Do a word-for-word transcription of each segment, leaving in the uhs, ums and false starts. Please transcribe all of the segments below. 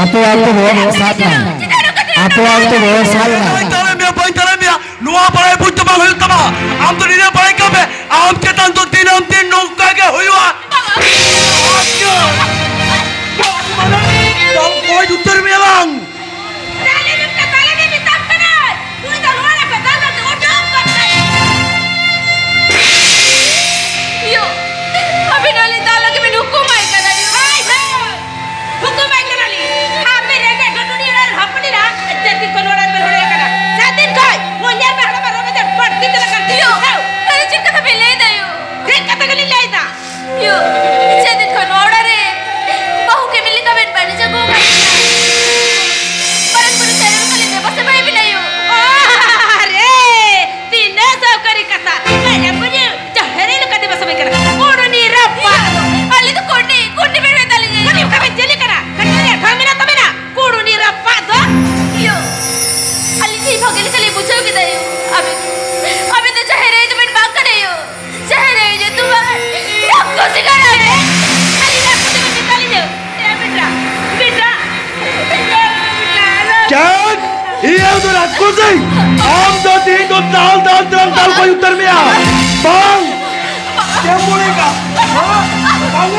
ᱟᱯᱮ ᱟᱹᱛᱩ ᱵᱚ ᱥᱟᱵ ᱱᱟ᱾ ᱟᱯᱮ ᱟᱹᱛᱩ ᱵᱚ ᱥᱟᱵ ᱱᱟ᱾ ᱵᱟᱹᱧ ᱛᱟᱲᱟᱢ ᱢᱮᱭᱟ, ᱵᱟᱹᱧ ᱛᱟᱲᱟᱢ ᱢᱮᱭᱟ᱾ ᱱᱚᱣᱟ ᱵᱟᱲᱟᱭ ᱵᱩᱡᱽ ᱫᱚ ᱵᱟᱝ ᱦᱩᱭᱩᱜ ᱛᱟᱢᱟ᱾ ᱟᱢ ᱫᱚ ᱱᱤᱨᱟᱹᱭ ᱵᱟᱲᱟᱭ ᱠᱟᱜ ᱢᱮ, ᱟᱢ ᱪᱮᱛᱟᱱ ᱫᱚ ᱫᱤᱱᱟᱹᱢ ᱫᱤᱱ ᱱᱚᱝᱠᱟ ᱜᱮ ᱦᱩᱭᱩᱜᱼᱟ᱾ ᱵᱟᱝ ᱜᱚᱡ ᱩᱛᱟᱹᱨ ᱢᱮᱭᱟ ᱞᱟᱝ᱾ ᱨᱟᱱᱤ ᱢᱤᱫᱴᱟᱝ ᱛᱟᱞᱟ ᱜᱮ ᱢᱮᱛᱟᱢ ᱠᱟᱱᱟᱭ᱾ ᱩᱱᱤ ᱫᱚ ᱱᱚᱣᱟ ᱨᱮ ᱯᱮ ᱫᱟᱞ ᱠᱟᱛᱮ ᱩᱰᱩᱠ ᱜᱚᱫ ᱠᱟᱭ᱾ ᱭᱳ, ᱟᱹᱵᱤᱱ ᱟᱹᱞᱤᱧ ᱫᱟᱞ ᱞᱟᱹᱜᱤᱫ ᱵᱤᱱ ᱦᱩᱠᱩᱢᱟᱭ ᱠᱟᱱᱟ, ᱭᱳ᱾ ᱦᱳᱭ, ᱦᱳᱭ᱾ ᱦᱩᱠᱩᱢᱟᱭ ᱠᱟᱱᱟᱞᱤᱧ᱾ ᱟᱯᱮ ᱨᱮᱸᱜᱮᱡ ᱰᱟᱹᱰᱩ ᱱᱤᱭᱟᱹ ᱚᱲᱟᱜ ᱨᱮᱱ ᱦᱚᱯᱚᱱ ᱮᱨᱟ ᱪᱮᱫ ᱫᱤᱱ ᱠᱷᱚᱱ ᱱᱚᱣᱟ ᱚᱲᱟᱜ ᱨᱮ ᱦᱚᱲᱮ ᱠᱟᱱᱟ? ᱥᱟᱫᱤᱱ ᱠᱷᱚᱡ ᱩᱱᱤ ᱧᱮᱞ ᱢᱮ, ᱦᱟᱲᱟᱢ ᱟᱨ ᱦᱚᱲᱢᱚ ᱡᱟᱝ ᱵᱟᱹᱲᱛᱤ ᱪᱟᱞᱟᱜ ᱠᱟᱱ ᱛᱤᱧᱟ᱾ ᱭᱳ, ᱵᱩᱡᱷᱟᱹᱣ? ᱟᱫᱚ ᱪᱮᱫ ᱠᱟᱛᱷᱟ ᱵᱮᱱ ᱞᱟᱹᱭ ᱫᱟ, ᱭᱳ? ᱪᱮᱫ ᱠᱟᱛᱷᱟ ᱜᱮᱞᱤᱧ ᱞᱟᱹᱭ ᱫᱟ? ᱭᱳ, ᱪᱮᱫ ᱫᱤᱱ ᱠᱷᱚᱱ ᱱᱚᱣᱟ ᱚᱲᱟᱜ ᱨᱮ ᱵᱟᱹᱦᱩ ᱠᱟᱹᱢᱤ ᱞᱮᱠᱟ ᱵᱮᱱ ᱵᱟᱹᱱᱤᱡ ᱟᱹᱜᱩ ᱟᱠᱟᱫ ᱞᱤᱧᱟ? ᱯᱟᱞᱮᱱ ᱵᱩᱨᱩ ᱪᱟᱸᱫᱳ ᱞᱮᱠᱟ ᱞᱤᱧ ᱫᱮᱵᱟ ᱥᱮᱵᱟᱭᱮᱫ ᱵᱮᱱᱟ, ᱭᱳ᱾ ᱟᱨᱮ, ᱛᱤᱱᱟᱹᱜ ᱥᱚᱨᱠᱟᱨᱤ ᱠᱟᱛᱷᱟ᱾ ᱵᱟᱭ ᱟᱹᱜᱩ ᱡᱮ ᱡᱟᱦᱮᱨ ᱟᱭᱳ ᱞᱮᱠᱟ ᱫᱮᱵᱟ ᱥᱮᱵᱟᱭ ᱠᱟᱱᱟ᱾ ᱠᱩᱲᱩᱱᱤ ᱨᱟᱯᱟᱜ᱾ ᱟᱹᱞᱤᱧ ᱫᱚ ᱠᱩᱲᱱᱤ, ᱠᱩᱲᱱᱤ ᱵᱮᱱ ᱢᱮᱛᱟ ᱞᱤᱧᱟ᱾ ᱠᱩᱲᱱᱤ ᱚᱠᱟ ᱵᱮᱱ ᱪᱮᱫ ᱞᱮᱠᱟᱱᱟ? ᱠᱟᱹᱴᱤᱡ ᱨᱮᱭᱟᱜ ᱰᱷᱚᱝ ᱢᱮᱱᱟᱜ ᱛᱟᱵᱮᱱᱟ? ᱠᱩᱲᱩᱱᱤ ᱨᱟᱯᱟᱜ ᱫᱚ᱾ ᱭᱳ, ᱟᱹᱞᱤᱧ ᱛᱮᱦᱮᱧ ᱵᱷᱟᱜᱮ ᱞᱮᱠᱟ ᱞᱤᱧ ᱵᱩᱡᱷᱟᱹᱣ ᱠᱮᱫᱟ, ᱭᱳ᱾ ᱟᱵᱮᱱ, ᱟᱵᱮᱱ ᱫᱚ ᱡᱟᱦᱮᱨ ᱟᱭᱳ ᱫᱚᱵᱮᱱ ᱵᱟᱝ ᱠᱟᱱᱟ, ᱭᱳ᱾ ᱡᱟᱦᱮᱨ ᱟᱭᱳ ᱧᱩᱛᱩᱢ ᱟᱨ ᱨᱟᱠᱠᱷᱚᱥᱤ ᱠᱟᱱᱟ ᱵᱮᱱ᱾ ᱟᱹᱞᱤᱧ ᱨᱟᱠᱠᱷᱚᱥᱤ ᱵᱮᱱ ᱢᱮᱛᱟ ᱞᱤᱧᱟ? ᱮ ᱵᱮᱴᱟ, ᱵᱮᱴᱟ, ᱪᱮᱫ? ᱤᱧ ᱫᱚ ᱨᱟᱠᱠᱷᱚᱥᱤ? ᱟᱢ ᱫᱚ ᱛᱮᱦᱮᱧ ᱫᱚ ᱫᱟᱞ, ᱫᱟᱞ, ᱫᱟᱞ, ᱫᱟᱞ ᱠᱚ ᱩᱛᱟᱹᱨ ᱢᱮᱭᱟ᱾ ᱵᱟᱝ᱾ ᱪᱮᱫ ᱮᱢ ᱢᱚᱱᱮ ᱠᱟᱜ? ᱦᱮᱸ? ᱵᱟᱝ᱾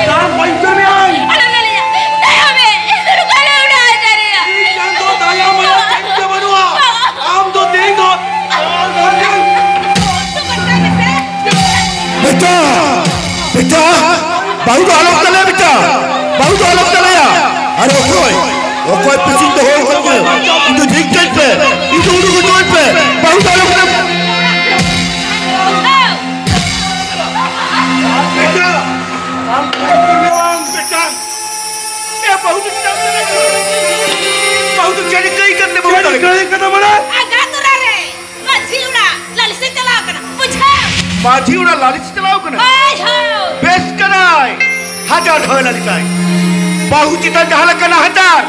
ᱫᱟᱞ ᱠᱚ ᱩᱛᱟᱹᱨ ᱢᱮᱭᱟ᱾ ᱟᱞᱚᱢ ᱞᱟᱹᱞᱤᱭᱟ᱾ ᱫᱟᱭᱟ ᱢᱮ, ᱤᱧ ᱫᱚ ᱱᱚᱝᱠᱟ ᱞᱮ ᱩᱰᱟᱹᱣ ᱦᱚᱪᱚ ᱨᱮᱭᱟ᱾ ᱤᱧ ᱴᱷᱮᱱ ᱫᱚ ᱫᱟᱭᱟ ᱢᱟᱭᱟ ᱪᱮᱫ ᱜᱮ ᱵᱟᱹᱱᱩᱜᱼᱟ᱾ ᱟᱢ ᱫᱚ ᱛᱮᱦᱮᱧ ᱫᱚ ᱫᱟᱞ ᱫᱟᱞ ᱛᱮᱢ ᱵᱮᱴᱟ, ᱵᱮᱴᱟ, ᱵᱟᱹᱦᱩ ᱫᱚ ᱟᱞᱚᱢ ᱫᱟᱞᱮᱭᱟ ᱵᱮᱴᱟ, ᱵᱟᱹᱦᱩ ᱫᱚ ᱟᱞᱚᱢ ᱫᱟᱞᱮᱭᱟ᱾ ᱟᱨ ᱚᱠᱚᱭ, ᱚᱠᱚᱭ ᱯᱤᱪᱷᱤᱧ ᱫᱚᱦᱚ ᱟᱠᱟᱫ ᱢᱮᱭᱟ? ᱤᱧ ᱫᱚ ᱡᱷᱤᱡ ᱠᱟᱹᱧ ᱯᱮ, ᱤᱧ ᱫᱚ ᱩᱰᱩᱠ ᱦᱚᱪᱚᱣᱟᱹᱧ ᱯᱮ, ᱵᱟᱹᱦᱩ ᱫᱚ ᱟᱞᱚᱢ ᱫᱟᱞᱮᱭᱟ᱾ ᱵᱮᱴᱟ, ᱟᱢ ᱵᱮᱴᱟ, ᱮ ᱵᱟᱹᱦᱩ ᱫᱚ ᱪᱮᱫ ᱮᱢ ᱢᱮᱱᱟ? ᱵᱟᱹᱦᱩ ᱫᱚ ᱪᱮᱫ ᱠᱟᱹᱭ ᱠᱟᱱ ᱛᱮ ᱵᱟᱹᱦᱩ ᱫᱟᱞᱮ? ᱪᱮᱫ ᱠᱟᱹᱭ ᱠᱟᱱᱟ ᱢᱟᱱᱮ? ᱟᱸᱜᱟ ᱛᱚᱨᱟ ᱨᱮ᱾ ᱢᱟᱹᱡᱷᱤ ᱚᱲᱟᱜ ᱞᱟᱹᱞᱤᱥ ᱮ ᱪᱟᱞᱟᱣ ᱠᱟᱱᱟ, ᱵᱩᱡᱷᱟᱹᱣ? ᱢᱟᱹᱡᱷᱤ ᱚᱲᱟᱜ ᱞᱟᱹᱞᱤᱥ ᱮ ᱪᱟᱞᱟᱣ ᱠᱟᱱᱟ? ᱦᱳᱭ, ᱦᱳᱭ᱾ ᱵᱮᱥ ᱠᱟᱱᱟᱭ, ᱦᱟᱡᱟᱨ ᱫᱷᱟᱣ ᱞᱟᱹᱞᱤᱥᱟᱭ᱾ ᱵᱟᱹᱦᱩ ᱪᱮᱛᱟᱱ ᱡᱟᱦᱟᱸ ᱞᱮᱠᱟ ᱱᱟᱦᱟᱪᱟᱨ,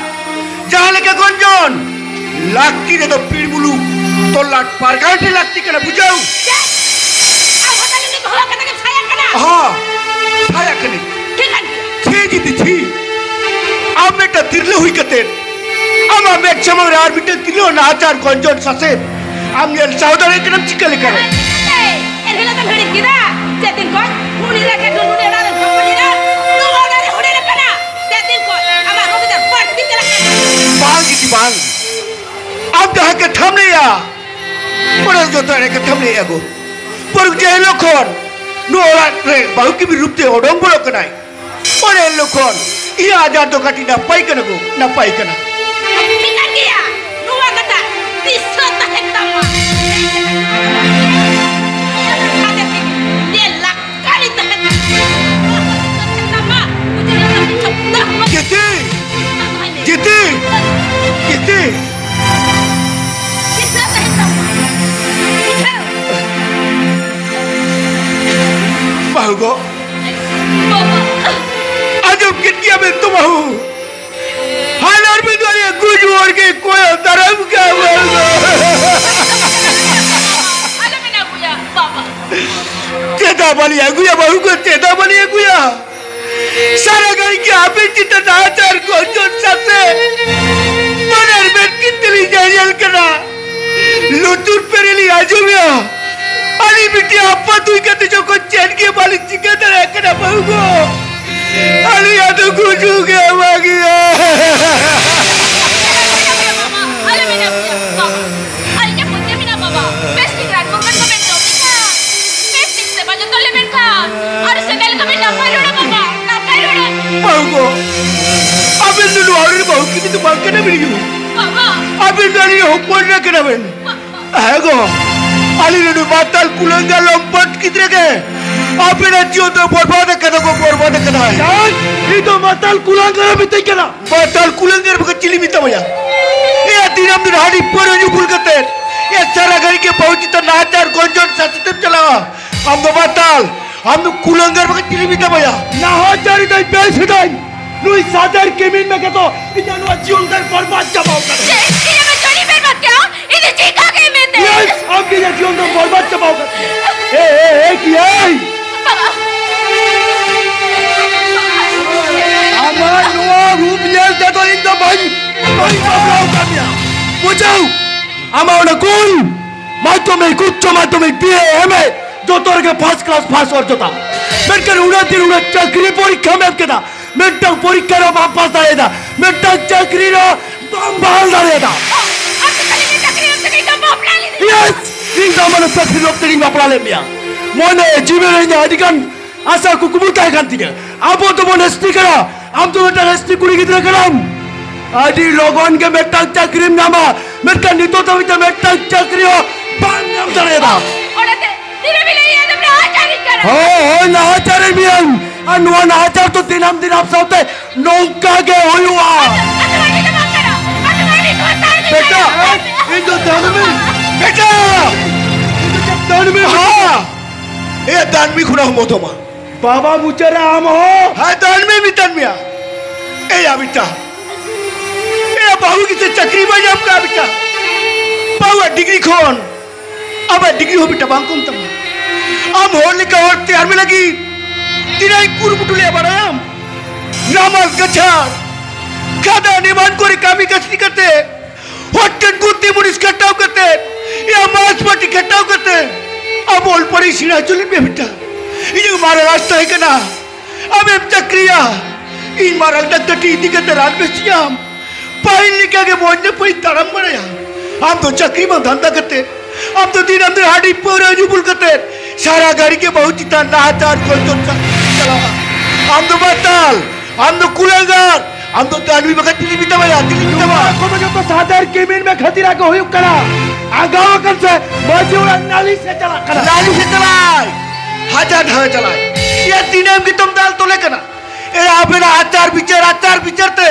ᱡᱟᱦᱟᱸ ᱞᱮᱠᱟ ᱜᱚᱸᱡᱚᱱ, ᱞᱟᱹᱠᱛᱤ ᱨᱮᱫᱚ ᱯᱤᱲ ᱢᱩᱞᱩᱠ ᱛᱚᱞᱟᱴ ᱯᱟᱨᱜᱟᱱᱟ ᱴᱷᱮᱱ ᱞᱟᱹᱠᱛᱤ ᱠᱟᱱᱟ, ᱵᱩᱡᱷᱟᱹᱣ? ᱪᱮᱫ? ᱟᱨ ᱦᱟᱛᱟᱞᱤ ᱱᱤᱛ ᱦᱚᱸ ᱠᱟᱛᱷᱟ ᱜᱮᱢ ᱥᱟᱭᱟᱜ ᱠᱟᱱᱟ? ᱦᱚᱸ, ᱥᱟᱢᱟᱝ ᱨᱮ ᱟᱨ ᱢᱤᱫᱴᱮᱱ ᱛᱤᱨᱞᱟᱹ ᱱᱟᱦᱟᱪᱟᱨ ᱜᱚᱧᱡᱚᱱ ᱥᱟᱥᱮᱛ ᱟᱢ ᱧᱮᱞ ᱥᱟᱦᱟᱣ ᱫᱟᱲᱮᱭᱟᱜ ᱠᱟᱱᱟᱢ ᱪᱤᱠᱟᱹ ᱞᱮᱠᱟᱨᱮ? ᱮᱱᱦᱤᱞᱳᱜ ᱫᱚᱢ ᱦᱤᱲᱤᱧ ᱠᱮᱫᱟ? ᱪᱮᱫ ᱫᱤᱱ ᱠᱷᱚᱱ ᱩᱱᱤ ᱞᱮᱠᱟ ᱰᱩᱞᱩᱱᱤ ᱚᱲᱟᱜ ᱨᱮᱢ ᱠᱷᱚᱯᱚᱲ ᱮᱱᱟ? ᱱᱚᱣᱟ ᱚᱲᱟᱜ ᱨᱮ ᱦᱩᱰᱤᱧ ᱟᱠᱟᱱᱟ? ᱪᱮᱫ ᱫᱤᱱ ᱠᱷᱚᱱ ᱟᱢᱟᱜ ᱦᱚᱸ ᱵᱤᱫᱟᱹ ᱵᱟᱹᱲᱛᱤ ᱪᱟᱞᱟᱜ ᱠᱟᱱᱟ? ᱵᱟᱝ ᱜᱤᱛᱤ, ᱵᱟᱝ᱾ ᱟᱢ ᱡᱟᱦᱟᱸ ᱠᱟᱛᱷᱟᱢ ᱞᱟᱹᱭᱟ, ᱚᱱᱟ ᱫᱚ ᱡᱚᱛᱚ ᱮᱲᱮ ᱠᱟᱛᱷᱟᱢ ᱞᱟᱹᱭᱮᱫᱼᱟ ᱜᱚ᱾ ᱵᱚᱨᱚᱝ ᱡᱮ ᱦᱤᱞᱳᱜ ᱠᱷᱚᱱ ᱱᱚᱣᱟ ᱚᱲᱟᱜ ᱨᱮ ᱵᱟᱹᱦᱩ ᱠᱤᱢᱤᱱ ᱨᱩᱯ ᱛᱮ ᱚᱰᱚᱝ ᱵᱚᱞᱚᱜ ᱠᱟᱱᱟᱭ, ᱚᱱᱮ ᱦᱤᱞᱳᱜ ᱠᱷᱚᱱ ᱤᱧᱟᱹᱜ ᱟᱡᱟᱨ ᱫᱚ ᱠᱟᱹᱴᱤᱡ ᱱᱟᱯᱟᱭ ᱠᱟᱱᱟ ᱜᱚ, ᱱᱟᱯᱟᱭ ᱠᱟᱱᱟ᱾ ᱴᱷᱤᱠᱟᱹᱱ ᱜᱮᱭᱟ, ᱱᱚᱣᱟ ᱠᱟᱛᱷᱟ ᱫᱤᱥᱟᱹ ᱛᱟᱦᱮᱱ ᱛᱟᱢᱟ᱾ ᱧᱮᱞ ᱞᱟᱜ ᱠᱟᱹᱨᱤ ᱛᱟᱦᱮᱱ ᱛᱟᱢᱟ᱾ ᱵᱩᱡᱷᱟᱹᱣ ᱞᱮᱠᱷᱟᱱ ᱡᱷᱚᱛᱚ ᱦᱚᱲ ᱡᱤᱛᱤ! ᱡᱤᱛᱤ! ᱡᱤᱛᱤ! ᱫᱤᱥᱟᱹ ᱛᱟᱦᱮᱱ ᱛᱟᱢᱟ᱾ ᱵᱩᱡᱷᱟᱹᱣ? ᱵᱟᱹᱦᱩ ᱜᱚ, ᱵᱟᱵᱟ᱾ ᱟᱸᱡᱚᱢ ᱠᱮᱫ ᱜᱮᱭᱟ ᱵᱮᱱ ᱛᱚ ᱵᱟᱹᱦᱩ? ᱦᱟᱞᱟᱨ ᱢᱤᱫ ᱵᱟᱨᱭᱟ ᱜᱩᱡᱩᱜ ᱦᱚᱲ ᱜᱮ ᱠᱚᱭᱚᱜ ᱫᱟᱨᱟᱢ ᱠᱟᱜ ᱵᱚᱱ ᱫᱚ᱾ ᱟᱞᱚᱵᱮᱱ ᱟᱹᱜᱩᱭᱟ, ᱵᱟᱵᱟ᱾ ᱪᱮᱫᱟᱜ ᱵᱟᱞᱮ ᱟᱹᱜᱩᱭᱟ ᱵᱟᱹᱦᱩ ᱠᱚ, ᱪᱮᱫᱟᱜ ᱵᱟᱞᱮ ᱟᱹᱜᱩᱭᱟ? ᱥᱟᱨᱟ ᱜᱷᱟᱹᱲᱤ ᱜᱮ ᱟᱵᱮᱱ ᱪᱮᱛᱟᱱ ᱱᱟᱦᱟᱪᱟᱨ ᱜᱚᱨᱡᱚᱱ ᱥᱟᱛᱮ ᱵᱟᱱᱟᱨ ᱢᱮᱫ ᱠᱤᱱ ᱛᱮᱞᱤᱧ ᱧᱮᱧᱮᱞ ᱠᱟᱱᱟ, ᱞᱩᱛᱩᱨ ᱯᱮᱨᱮ ᱞᱤᱧ ᱟᱸᱡᱚᱢᱮᱜᱼᱟ᱾ ᱟᱹᱞᱤᱧ ᱢᱤᱫᱴᱤᱡ ᱟᱯᱟᱛ ᱦᱩᱭ ᱠᱟᱛᱮ ᱡᱚᱠᱷᱚᱱ ᱪᱮᱫ ᱜᱮ ᱵᱟᱹᱞᱤᱧ ᱪᱤᱠᱟᱹ ᱫᱟᱲᱮᱭᱟᱜ ᱠᱟᱱᱟ ᱵᱟᱹᱦᱩ ᱜᱚ, ᱟᱹᱞᱤᱧᱟᱜ ᱫᱚ ᱜᱩᱡᱩᱜ ᱜᱮ ᱵᱷᱟᱹᱜᱤᱭᱟ᱾ ᱟᱞᱮ ᱢᱮᱱᱟᱜ ᱯᱮᱭᱟ, ᱵᱟᱵᱟ᱾ ᱟᱨ ᱤᱧᱟᱹᱜ ᱯᱚᱛᱤ ᱢᱮᱱᱟᱜ, ᱵᱟᱵᱟ᱾ ᱵᱮᱥ ᱴᱷᱤᱠ ᱨᱟᱱ ᱢᱩᱨᱜᱟᱹᱱ ᱠᱚ ᱵᱮᱱ ᱡᱚᱢ ᱞᱮᱠᱷᱟᱱ, ᱵᱮᱥ ᱴᱷᱤᱠ ᱥᱮᱵᱟ ᱡᱚᱛᱚᱱ ᱞᱮ ᱢᱮᱱᱠᱷᱟᱱ, ᱟᱨ ᱥᱮᱫᱟᱭ ᱞᱮᱠᱟ ᱵᱮᱱ ᱱᱟᱯᱟᱭ ᱨᱩᱣᱟᱹᱲᱟ, ᱵᱟᱵᱟ᱾ ᱱᱟᱯᱟᱭ ᱨᱩᱣᱟᱹᱲᱟ᱾ ᱵᱟᱹᱦᱩ ᱜᱚ, ᱟᱵᱮᱱ ᱫᱚ ᱱᱚᱣᱟ ᱨᱮᱱ ᱵᱟᱹᱦᱩ ᱠᱤᱱᱤ ᱫᱚ ᱵᱟᱝ ᱠᱟᱱᱟ ᱵᱮᱱ ᱭᱩ᱾ ᱵᱟᱵᱟ᱾ ᱟᱵᱮᱱ ᱫᱚ ᱟᱹᱞᱤᱧ ᱦᱚᱯᱚᱱ ᱮᱨᱟ ᱠᱟᱱᱟ ᱵᱮᱱ᱾ ᱵᱟᱵᱟ᱾ ᱦᱮᱸ ᱜᱚ, ᱟᱹᱞᱤᱧ ᱱᱩᱭ ᱢᱟᱛᱟᱞ ᱠᱩᱞᱟᱹᱝᱜᱟ ᱞᱚᱢᱯᱚᱴ ᱜᱤᱫᱽᱨᱟᱹ ᱜᱮ ᱟᱵᱮᱱᱟᱜ ᱡᱤᱭᱚᱱ ᱫᱚ ᱵᱚᱨᱵᱟᱫ ᱟᱠᱟᱫᱟ ᱜᱚ, ᱵᱚᱨᱵᱟᱫ ᱟᱠᱟᱫᱟᱭ᱾ ᱪᱟᱸᱫ, ᱤᱧ ᱫᱚ ᱢᱟᱛᱟᱞ ᱠᱩᱞᱟᱹᱝᱜᱟ ᱢᱤᱛᱟᱹᱧ ᱠᱟᱱᱟ᱾ ᱢᱟᱛᱟᱞ ᱠᱩᱞᱟᱹᱝᱜᱟ ᱵᱟᱠᱷᱟᱱ ᱪᱤᱞᱤ ᱢᱮᱛᱟᱢᱟᱭᱟ? ᱮ ᱫᱤᱱᱟᱹᱢ ᱫᱤᱱ ᱦᱟᱺᱰᱤ ᱯᱟᱹᱣᱨᱟᱹ ᱧᱩ ᱵᱩᱞ ᱠᱟᱛᱮ, ᱮ ᱥᱟᱨᱟ ᱜᱷᱟᱹᱲᱤ ᱜᱮ ᱵᱟᱹᱦᱩ ᱪᱮᱛᱟᱱ ᱱᱟᱦᱟᱪᱟᱨ ᱜᱚᱧᱡᱚᱱ ᱥᱟᱥᱮᱛᱮᱢ ᱪᱟᱞᱟᱣᱟ᱾ ᱟᱢ ᱫᱚ ᱢᱟᱛᱟᱞ, ᱟᱢ ᱫᱚ ᱠᱩᱞᱟᱹᱝᱜᱟ ᱵᱟᱠᱷᱟᱱ ᱪᱤᱞᱤ ᱢᱮᱛᱟᱢᱟᱭᱟ? ᱱᱟᱦᱟᱪᱟᱨ ᱫᱟᱹᱧ ᱵᱮᱥ ᱫᱟᱹᱧ᱾ ᱱᱩᱭ ᱥᱟᱫᱮᱨ ᱠᱤᱢᱤᱱ ᱢᱮᱱ ᱠᱟᱛᱮ ᱤᱧᱟᱹᱜ ᱱᱚᱣᱟ ᱡᱤᱭᱚᱱ ᱫᱚᱭ ᱵᱚᱨᱵᱟᱫ ᱪᱟᱵᱟᱣ ᱠᱟᱫᱟ᱾ ᱪᱮᱫ? ᱤᱧᱟᱹᱜ ᱱᱚᱣᱟ ᱡᱤᱭᱚᱱ ᱵᱚᱨᱵᱟᱫ ᱠᱮᱫᱟ? ᱤᱧ ᱫᱚ ᱪᱮᱫ ᱠᱟᱜ ᱜᱮ ᱢᱮᱱᱛᱮ? ᱤᱭᱮᱥ, ᱟᱢ ᱜᱮ ᱤᱧᱟᱹᱜ ᱡᱤᱭᱚᱱ ᱫᱚᱢ ᱵᱚᱨᱵᱟᱫ ᱪᱟᱵᱟᱣ ᱠᱟᱫᱟ᱾ ᱮ, ᱮ, ᱮ, ᱠᱤ ᱮᱭ? ᱵᱟᱵᱟ᱾ ᱟᱢᱟᱜ ᱱᱚᱣᱟ ᱨᱩᱯ ᱧᱮᱞ ᱛᱮᱫᱚ ᱤᱧ ᱫᱚ ᱵᱟᱹᱧ, ᱵᱟᱹᱧ ᱵᱟᱯᱞᱟᱣ ᱠᱟᱱ ᱵᱩᱡᱷᱟᱹᱣ, ᱟᱢᱟᱜ ᱚᱱᱟ ᱜᱩᱱ, ᱢᱟᱫᱽᱫᱷᱚᱢᱤᱠ, ᱩᱪᱪᱚ ᱢᱟᱫᱽᱫᱷᱚᱢᱤᱠ, ᱵᱤ ᱮ, ᱮᱢ ᱮ, ᱡᱚᱛᱚ ᱨᱮᱜᱮ ᱯᱷᱟᱥᱴ ᱠᱞᱟᱥ ᱯᱷᱟᱥᱴ ᱚᱨᱡᱚ ᱛᱟᱢ᱾ ᱢᱮᱱᱠᱷᱟᱱ ᱩᱱᱟᱹᱜ ᱫᱤᱱ ᱩᱱᱟᱹᱜ ᱪᱟᱹᱠᱨᱤ ᱯᱚᱨᱤᱠᱠᱷᱟᱢ ᱮᱢ ᱠᱮᱫᱟ, ᱢᱤᱫᱴᱟᱝ ᱯᱚᱨᱤᱠᱠᱷᱟ ᱨᱮ ᱵᱟᱢ ᱯᱟᱥ ᱫᱟᱲᱮᱭᱟᱫᱟ, ᱢᱤᱫᱴᱟᱝ ᱪᱟᱹᱠᱨᱤ ᱨᱮ ᱵᱟᱢ ᱵᱟᱦᱟᱞ ᱫᱟᱲᱮᱭᱟᱫᱟ᱾ ᱟᱢ ᱫᱚ ᱠᱷᱟᱹᱞᱤ ᱤᱧ ᱪᱟᱹᱠᱨᱤ ᱮᱢ ᱛᱮᱜᱮ ᱤᱧ ᱫᱚ ᱵᱟᱯᱞᱟ ᱞᱤᱫᱤᱧ᱾ ᱤᱭᱮᱥ, ᱤᱧ ᱫᱚ ᱟᱢᱟᱜ ᱪᱟᱹᱠᱨᱤ ᱞᱳᱵᱷ ᱛᱮᱜᱮᱧ ᱵᱟᱯᱞᱟ ᱞᱮᱫ ᱢᱮᱭᱟ᱾ ᱢᱚᱱᱮ ᱡᱤᱣᱤ ᱨᱮ ᱤᱧᱟᱹᱜ ᱟᱹᱰᱤ ᱜᱟᱱ ᱟᱥᱟ ᱠᱩᱠᱢᱩ ᱛᱟᱦᱮᱸ ᱠᱟᱱ ᱛᱤᱧᱟᱹ᱾ ᱟᱵᱚ ᱫᱚᱵᱚᱱ ᱮᱥ ᱴᱤ ᱠᱟᱱᱟ, ᱟᱢ ᱫᱚ ᱢᱤᱫᱴᱟᱝ ᱮᱥ ᱴᱤ ᱠᱩᱲᱤ ᱜᱤᱫᱽᱨᱟᱹ ᱠᱟᱱᱟᱢ᱾ ᱟᱹᱰᱤ ᱞᱚᱜᱚᱱ ᱜᱮ ᱢᱤᱫᱴᱟᱝ ᱪᱟᱹᱠᱨᱤᱢ ᱧᱟᱢᱟ, ᱢᱮᱱᱠᱷᱟᱱ ᱱᱤᱛᱚᱜ ᱫᱷᱟᱹᱵᱤᱡ ᱛᱮ ᱢᱤᱫᱴᱟᱝ ᱪᱟᱹᱠᱨᱤ ᱦᱚᱸ ᱵᱟᱢ ᱧᱟᱢ ᱫᱟᱲᱮᱭᱟᱫᱟ᱾ ᱚᱱᱟᱛᱮ ᱫᱤᱱᱟᱹᱢ ᱦᱤᱞᱳᱜ ᱤᱧ ᱟᱫᱚᱢ ᱱᱟᱦᱟᱪᱟᱨᱤᱧ ᱠᱟᱱᱟ᱾ ᱦᱳᱭ, ᱦᱳᱭ, ᱱᱟᱦᱟᱪᱟᱨᱮᱫ ᱢᱮᱭᱟᱹᱧ᱾ ᱟᱨ ᱱᱚᱣᱟ ᱱᱟᱦᱟᱪᱟᱨ ᱫᱚ ᱫᱤᱱᱟᱢ ᱫᱤᱱ ᱟᱢ ᱥᱟᱶᱛᱮ ᱱᱚᱝᱠᱟ ᱜᱮ ᱦᱩᱭᱩᱜᱼᱟ᱾ ᱟᱫᱚ ᱢᱟᱹᱱᱢᱤ ᱫᱚ ᱵᱟᱝ ᱠᱟᱱᱟ, ᱟᱫᱚ ᱢᱟᱹᱱᱢᱤ ᱫᱚ ᱵᱟᱝ ᱠᱟᱱᱟ᱾ ᱵᱮᱴᱟ, ᱤᱧ ᱫᱚ ᱫᱟᱹᱱᱢᱤ᱾ ᱵᱮᱴᱟ! ᱤᱧ ᱫᱚ ᱫᱟᱹᱱᱢᱤ᱾ ᱦᱟ! ᱮ ᱫᱟᱹᱱᱢᱤ ᱠᱷᱚᱱᱟᱜ ᱦᱚᱸ ᱢᱚᱫᱷᱚᱢᱟ᱾ ᱵᱟᱵᱟ ᱢᱩᱪᱟᱹᱫ ᱨᱮ ᱟᱢ ᱦᱚᱸ᱾ ᱦᱮᱸ, ᱫᱟᱹᱱᱢᱤ ᱢᱮᱛᱟᱫ ᱢᱮᱭᱟ᱾ ᱮᱭᱟ ᱵᱮᱴᱟ, ᱮᱭᱟ ᱵᱟᱹᱦᱩ ᱜᱤᱫᱽᱨᱟᱹ ᱪᱟᱹᱠᱨᱤ ᱵᱟᱭ ᱧᱟᱢ ᱠᱟᱜᱼᱟ ᱵᱮᱴᱟ᱾ ᱵᱟᱹᱦᱩᱣᱟᱜ ᱰᱤᱜᱽᱨᱤ ᱠᱷᱚᱱ ᱟᱵᱟᱨ ᱰᱤᱜᱽᱨᱤ ᱦᱚᱸ ᱵᱮᱴᱟ ᱵᱟᱝ ᱠᱚᱢ ᱛᱟᱢᱟ᱾ ᱟᱢ ᱦᱚᱲ ᱞᱮᱠᱟ ᱦᱚᱲ ᱛᱮᱭᱟᱨ ᱢᱮ ᱞᱟᱹᱜᱤᱫ ᱛᱤᱱᱟᱹᱜ ᱤᱧ ᱠᱩᱨᱩᱢᱩᱴᱩ ᱞᱮᱫᱼᱟ ᱵᱟᱲᱟᱭᱟᱢ? ᱱᱟᱢᱟᱞ ᱠᱟᱪᱷᱟᱲ, ᱠᱷᱟᱫᱟᱱ ᱮᱢᱟᱱ ᱠᱚᱨᱮ ᱠᱟᱹᱢᱤ ᱠᱟᱹᱥᱱᱤ ᱠᱟᱛᱮ, ᱦᱚᱲ ᱴᱷᱮᱱ ᱜᱩᱛᱤ ᱢᱩᱱᱤᱥ ᱠᱷᱟᱴᱟᱣ ᱠᱟᱛᱮ, ᱭᱟ ᱢᱟᱥ ᱯᱟᱹᱴᱤ ᱠᱷᱟᱴᱟᱣ ᱠᱟᱛᱮ, ᱟᱵᱚ ᱚᱞ ᱯᱟᱹᱨᱤ ᱥᱮᱬᱟ ᱦᱚᱪᱚ ᱞᱮᱫ ᱢᱮᱭᱟ ᱵᱮᱴᱟ᱾ ᱤᱧᱟᱹᱜ ᱢᱟᱨᱟᱝ ᱟᱥ ᱛᱟᱦᱮᱸ ᱠᱟᱱᱟ ᱟᱢᱮᱢ ᱪᱟᱹᱠᱨᱤᱭᱟ, ᱤᱧ ᱢᱟᱨᱟᱝ ᱰᱟᱠᱛᱟᱨ ᱴᱷᱮᱱ ᱤᱫᱤ ᱠᱟᱛᱮ ᱨᱟᱱ ᱵᱮᱥᱤᱧᱟᱢ᱾ ᱯᱟᱹᱦᱤᱞ ᱞᱮᱠᱟ ᱜᱮ ᱢᱚᱡᱽ ᱱᱟᱯᱟᱭ ᱛᱟᱲᱟᱢ ᱵᱟᱲᱟᱭᱟ᱾ ᱟᱢ ᱫᱚ ᱪᱟᱹᱠᱨᱤ ᱵᱟᱝ ᱫᱷᱟᱱᱫᱟ ᱠᱟᱛᱮ, ᱟᱢ ᱫᱚ ᱫᱤᱱᱟᱹᱢ ᱫᱤᱱ ᱦᱟᱺᱰᱤ ᱯᱟᱹᱣᱨᱟᱹ ᱧᱩ ᱵᱩᱞ ᱠᱟᱛᱮ ᱥᱟᱨᱟ ᱜᱷᱟᱹᱲᱤ ᱜᱮ ᱵᱟᱹᱦᱩ ᱪᱮᱛᱟᱱ ᱱᱟᱦᱟᱪᱟᱨ ᱜᱚᱡ ᱪᱟᱞᱟᱜᱼᱟ᱾ ᱟᱢ ᱫᱚ ᱵᱟᱛᱟᱞ, ᱟᱢ ᱫᱚ ᱠᱩᱞᱟᱹᱜᱟᱨ, ᱟᱢ ᱫᱚ ᱫᱟᱹᱱᱢᱤ ᱵᱟᱠᱷᱟᱱ ᱪᱤᱞᱤ ᱢᱮᱛᱟᱢᱟᱭᱟ? ᱪᱤᱞᱤ ᱢᱮᱛᱟᱢᱟ? ᱱᱚᱣᱟ ᱠᱚᱫᱚ ᱡᱚᱛᱚ ᱥᱟᱫᱟᱨ ᱠᱤᱢᱤᱱ ᱢᱮ ᱠᱷᱟᱹᱛᱤᱨ ᱟᱜ ᱦᱩᱭᱩᱜ ᱠᱟᱱᱟ᱾ ᱟᱸᱜᱟᱣ ᱟᱠᱟᱱ ᱥᱮ ᱢᱟᱹᱡᱷᱤ ᱚᱲᱟᱜ ᱱᱟᱹᱞᱤᱥ ᱮ ᱪᱟᱞᱟᱜ ᱠᱟᱱᱟ᱾ ᱱᱟᱹᱞᱤᱥ ᱮ ᱪᱟᱞᱟᱜᱼᱟᱭ, ᱦᱟᱡᱟᱨ ᱫᱷᱟᱣ ᱮ ᱪᱟᱞᱟᱜᱼᱟᱭ᱾ ᱭᱟ ᱫᱤᱱᱟᱹᱢ ᱜᱮᱛᱚᱢ ᱫᱟᱞ ᱛᱚᱞᱮ ᱠᱟᱱᱟ᱾ ᱮ ᱟᱯᱮᱱᱟᱜ ᱟᱪᱟᱨ ᱵᱤᱪᱟᱹᱨ, ᱟᱪᱟᱨ ᱵᱤᱪᱟᱹᱨ ᱛᱮ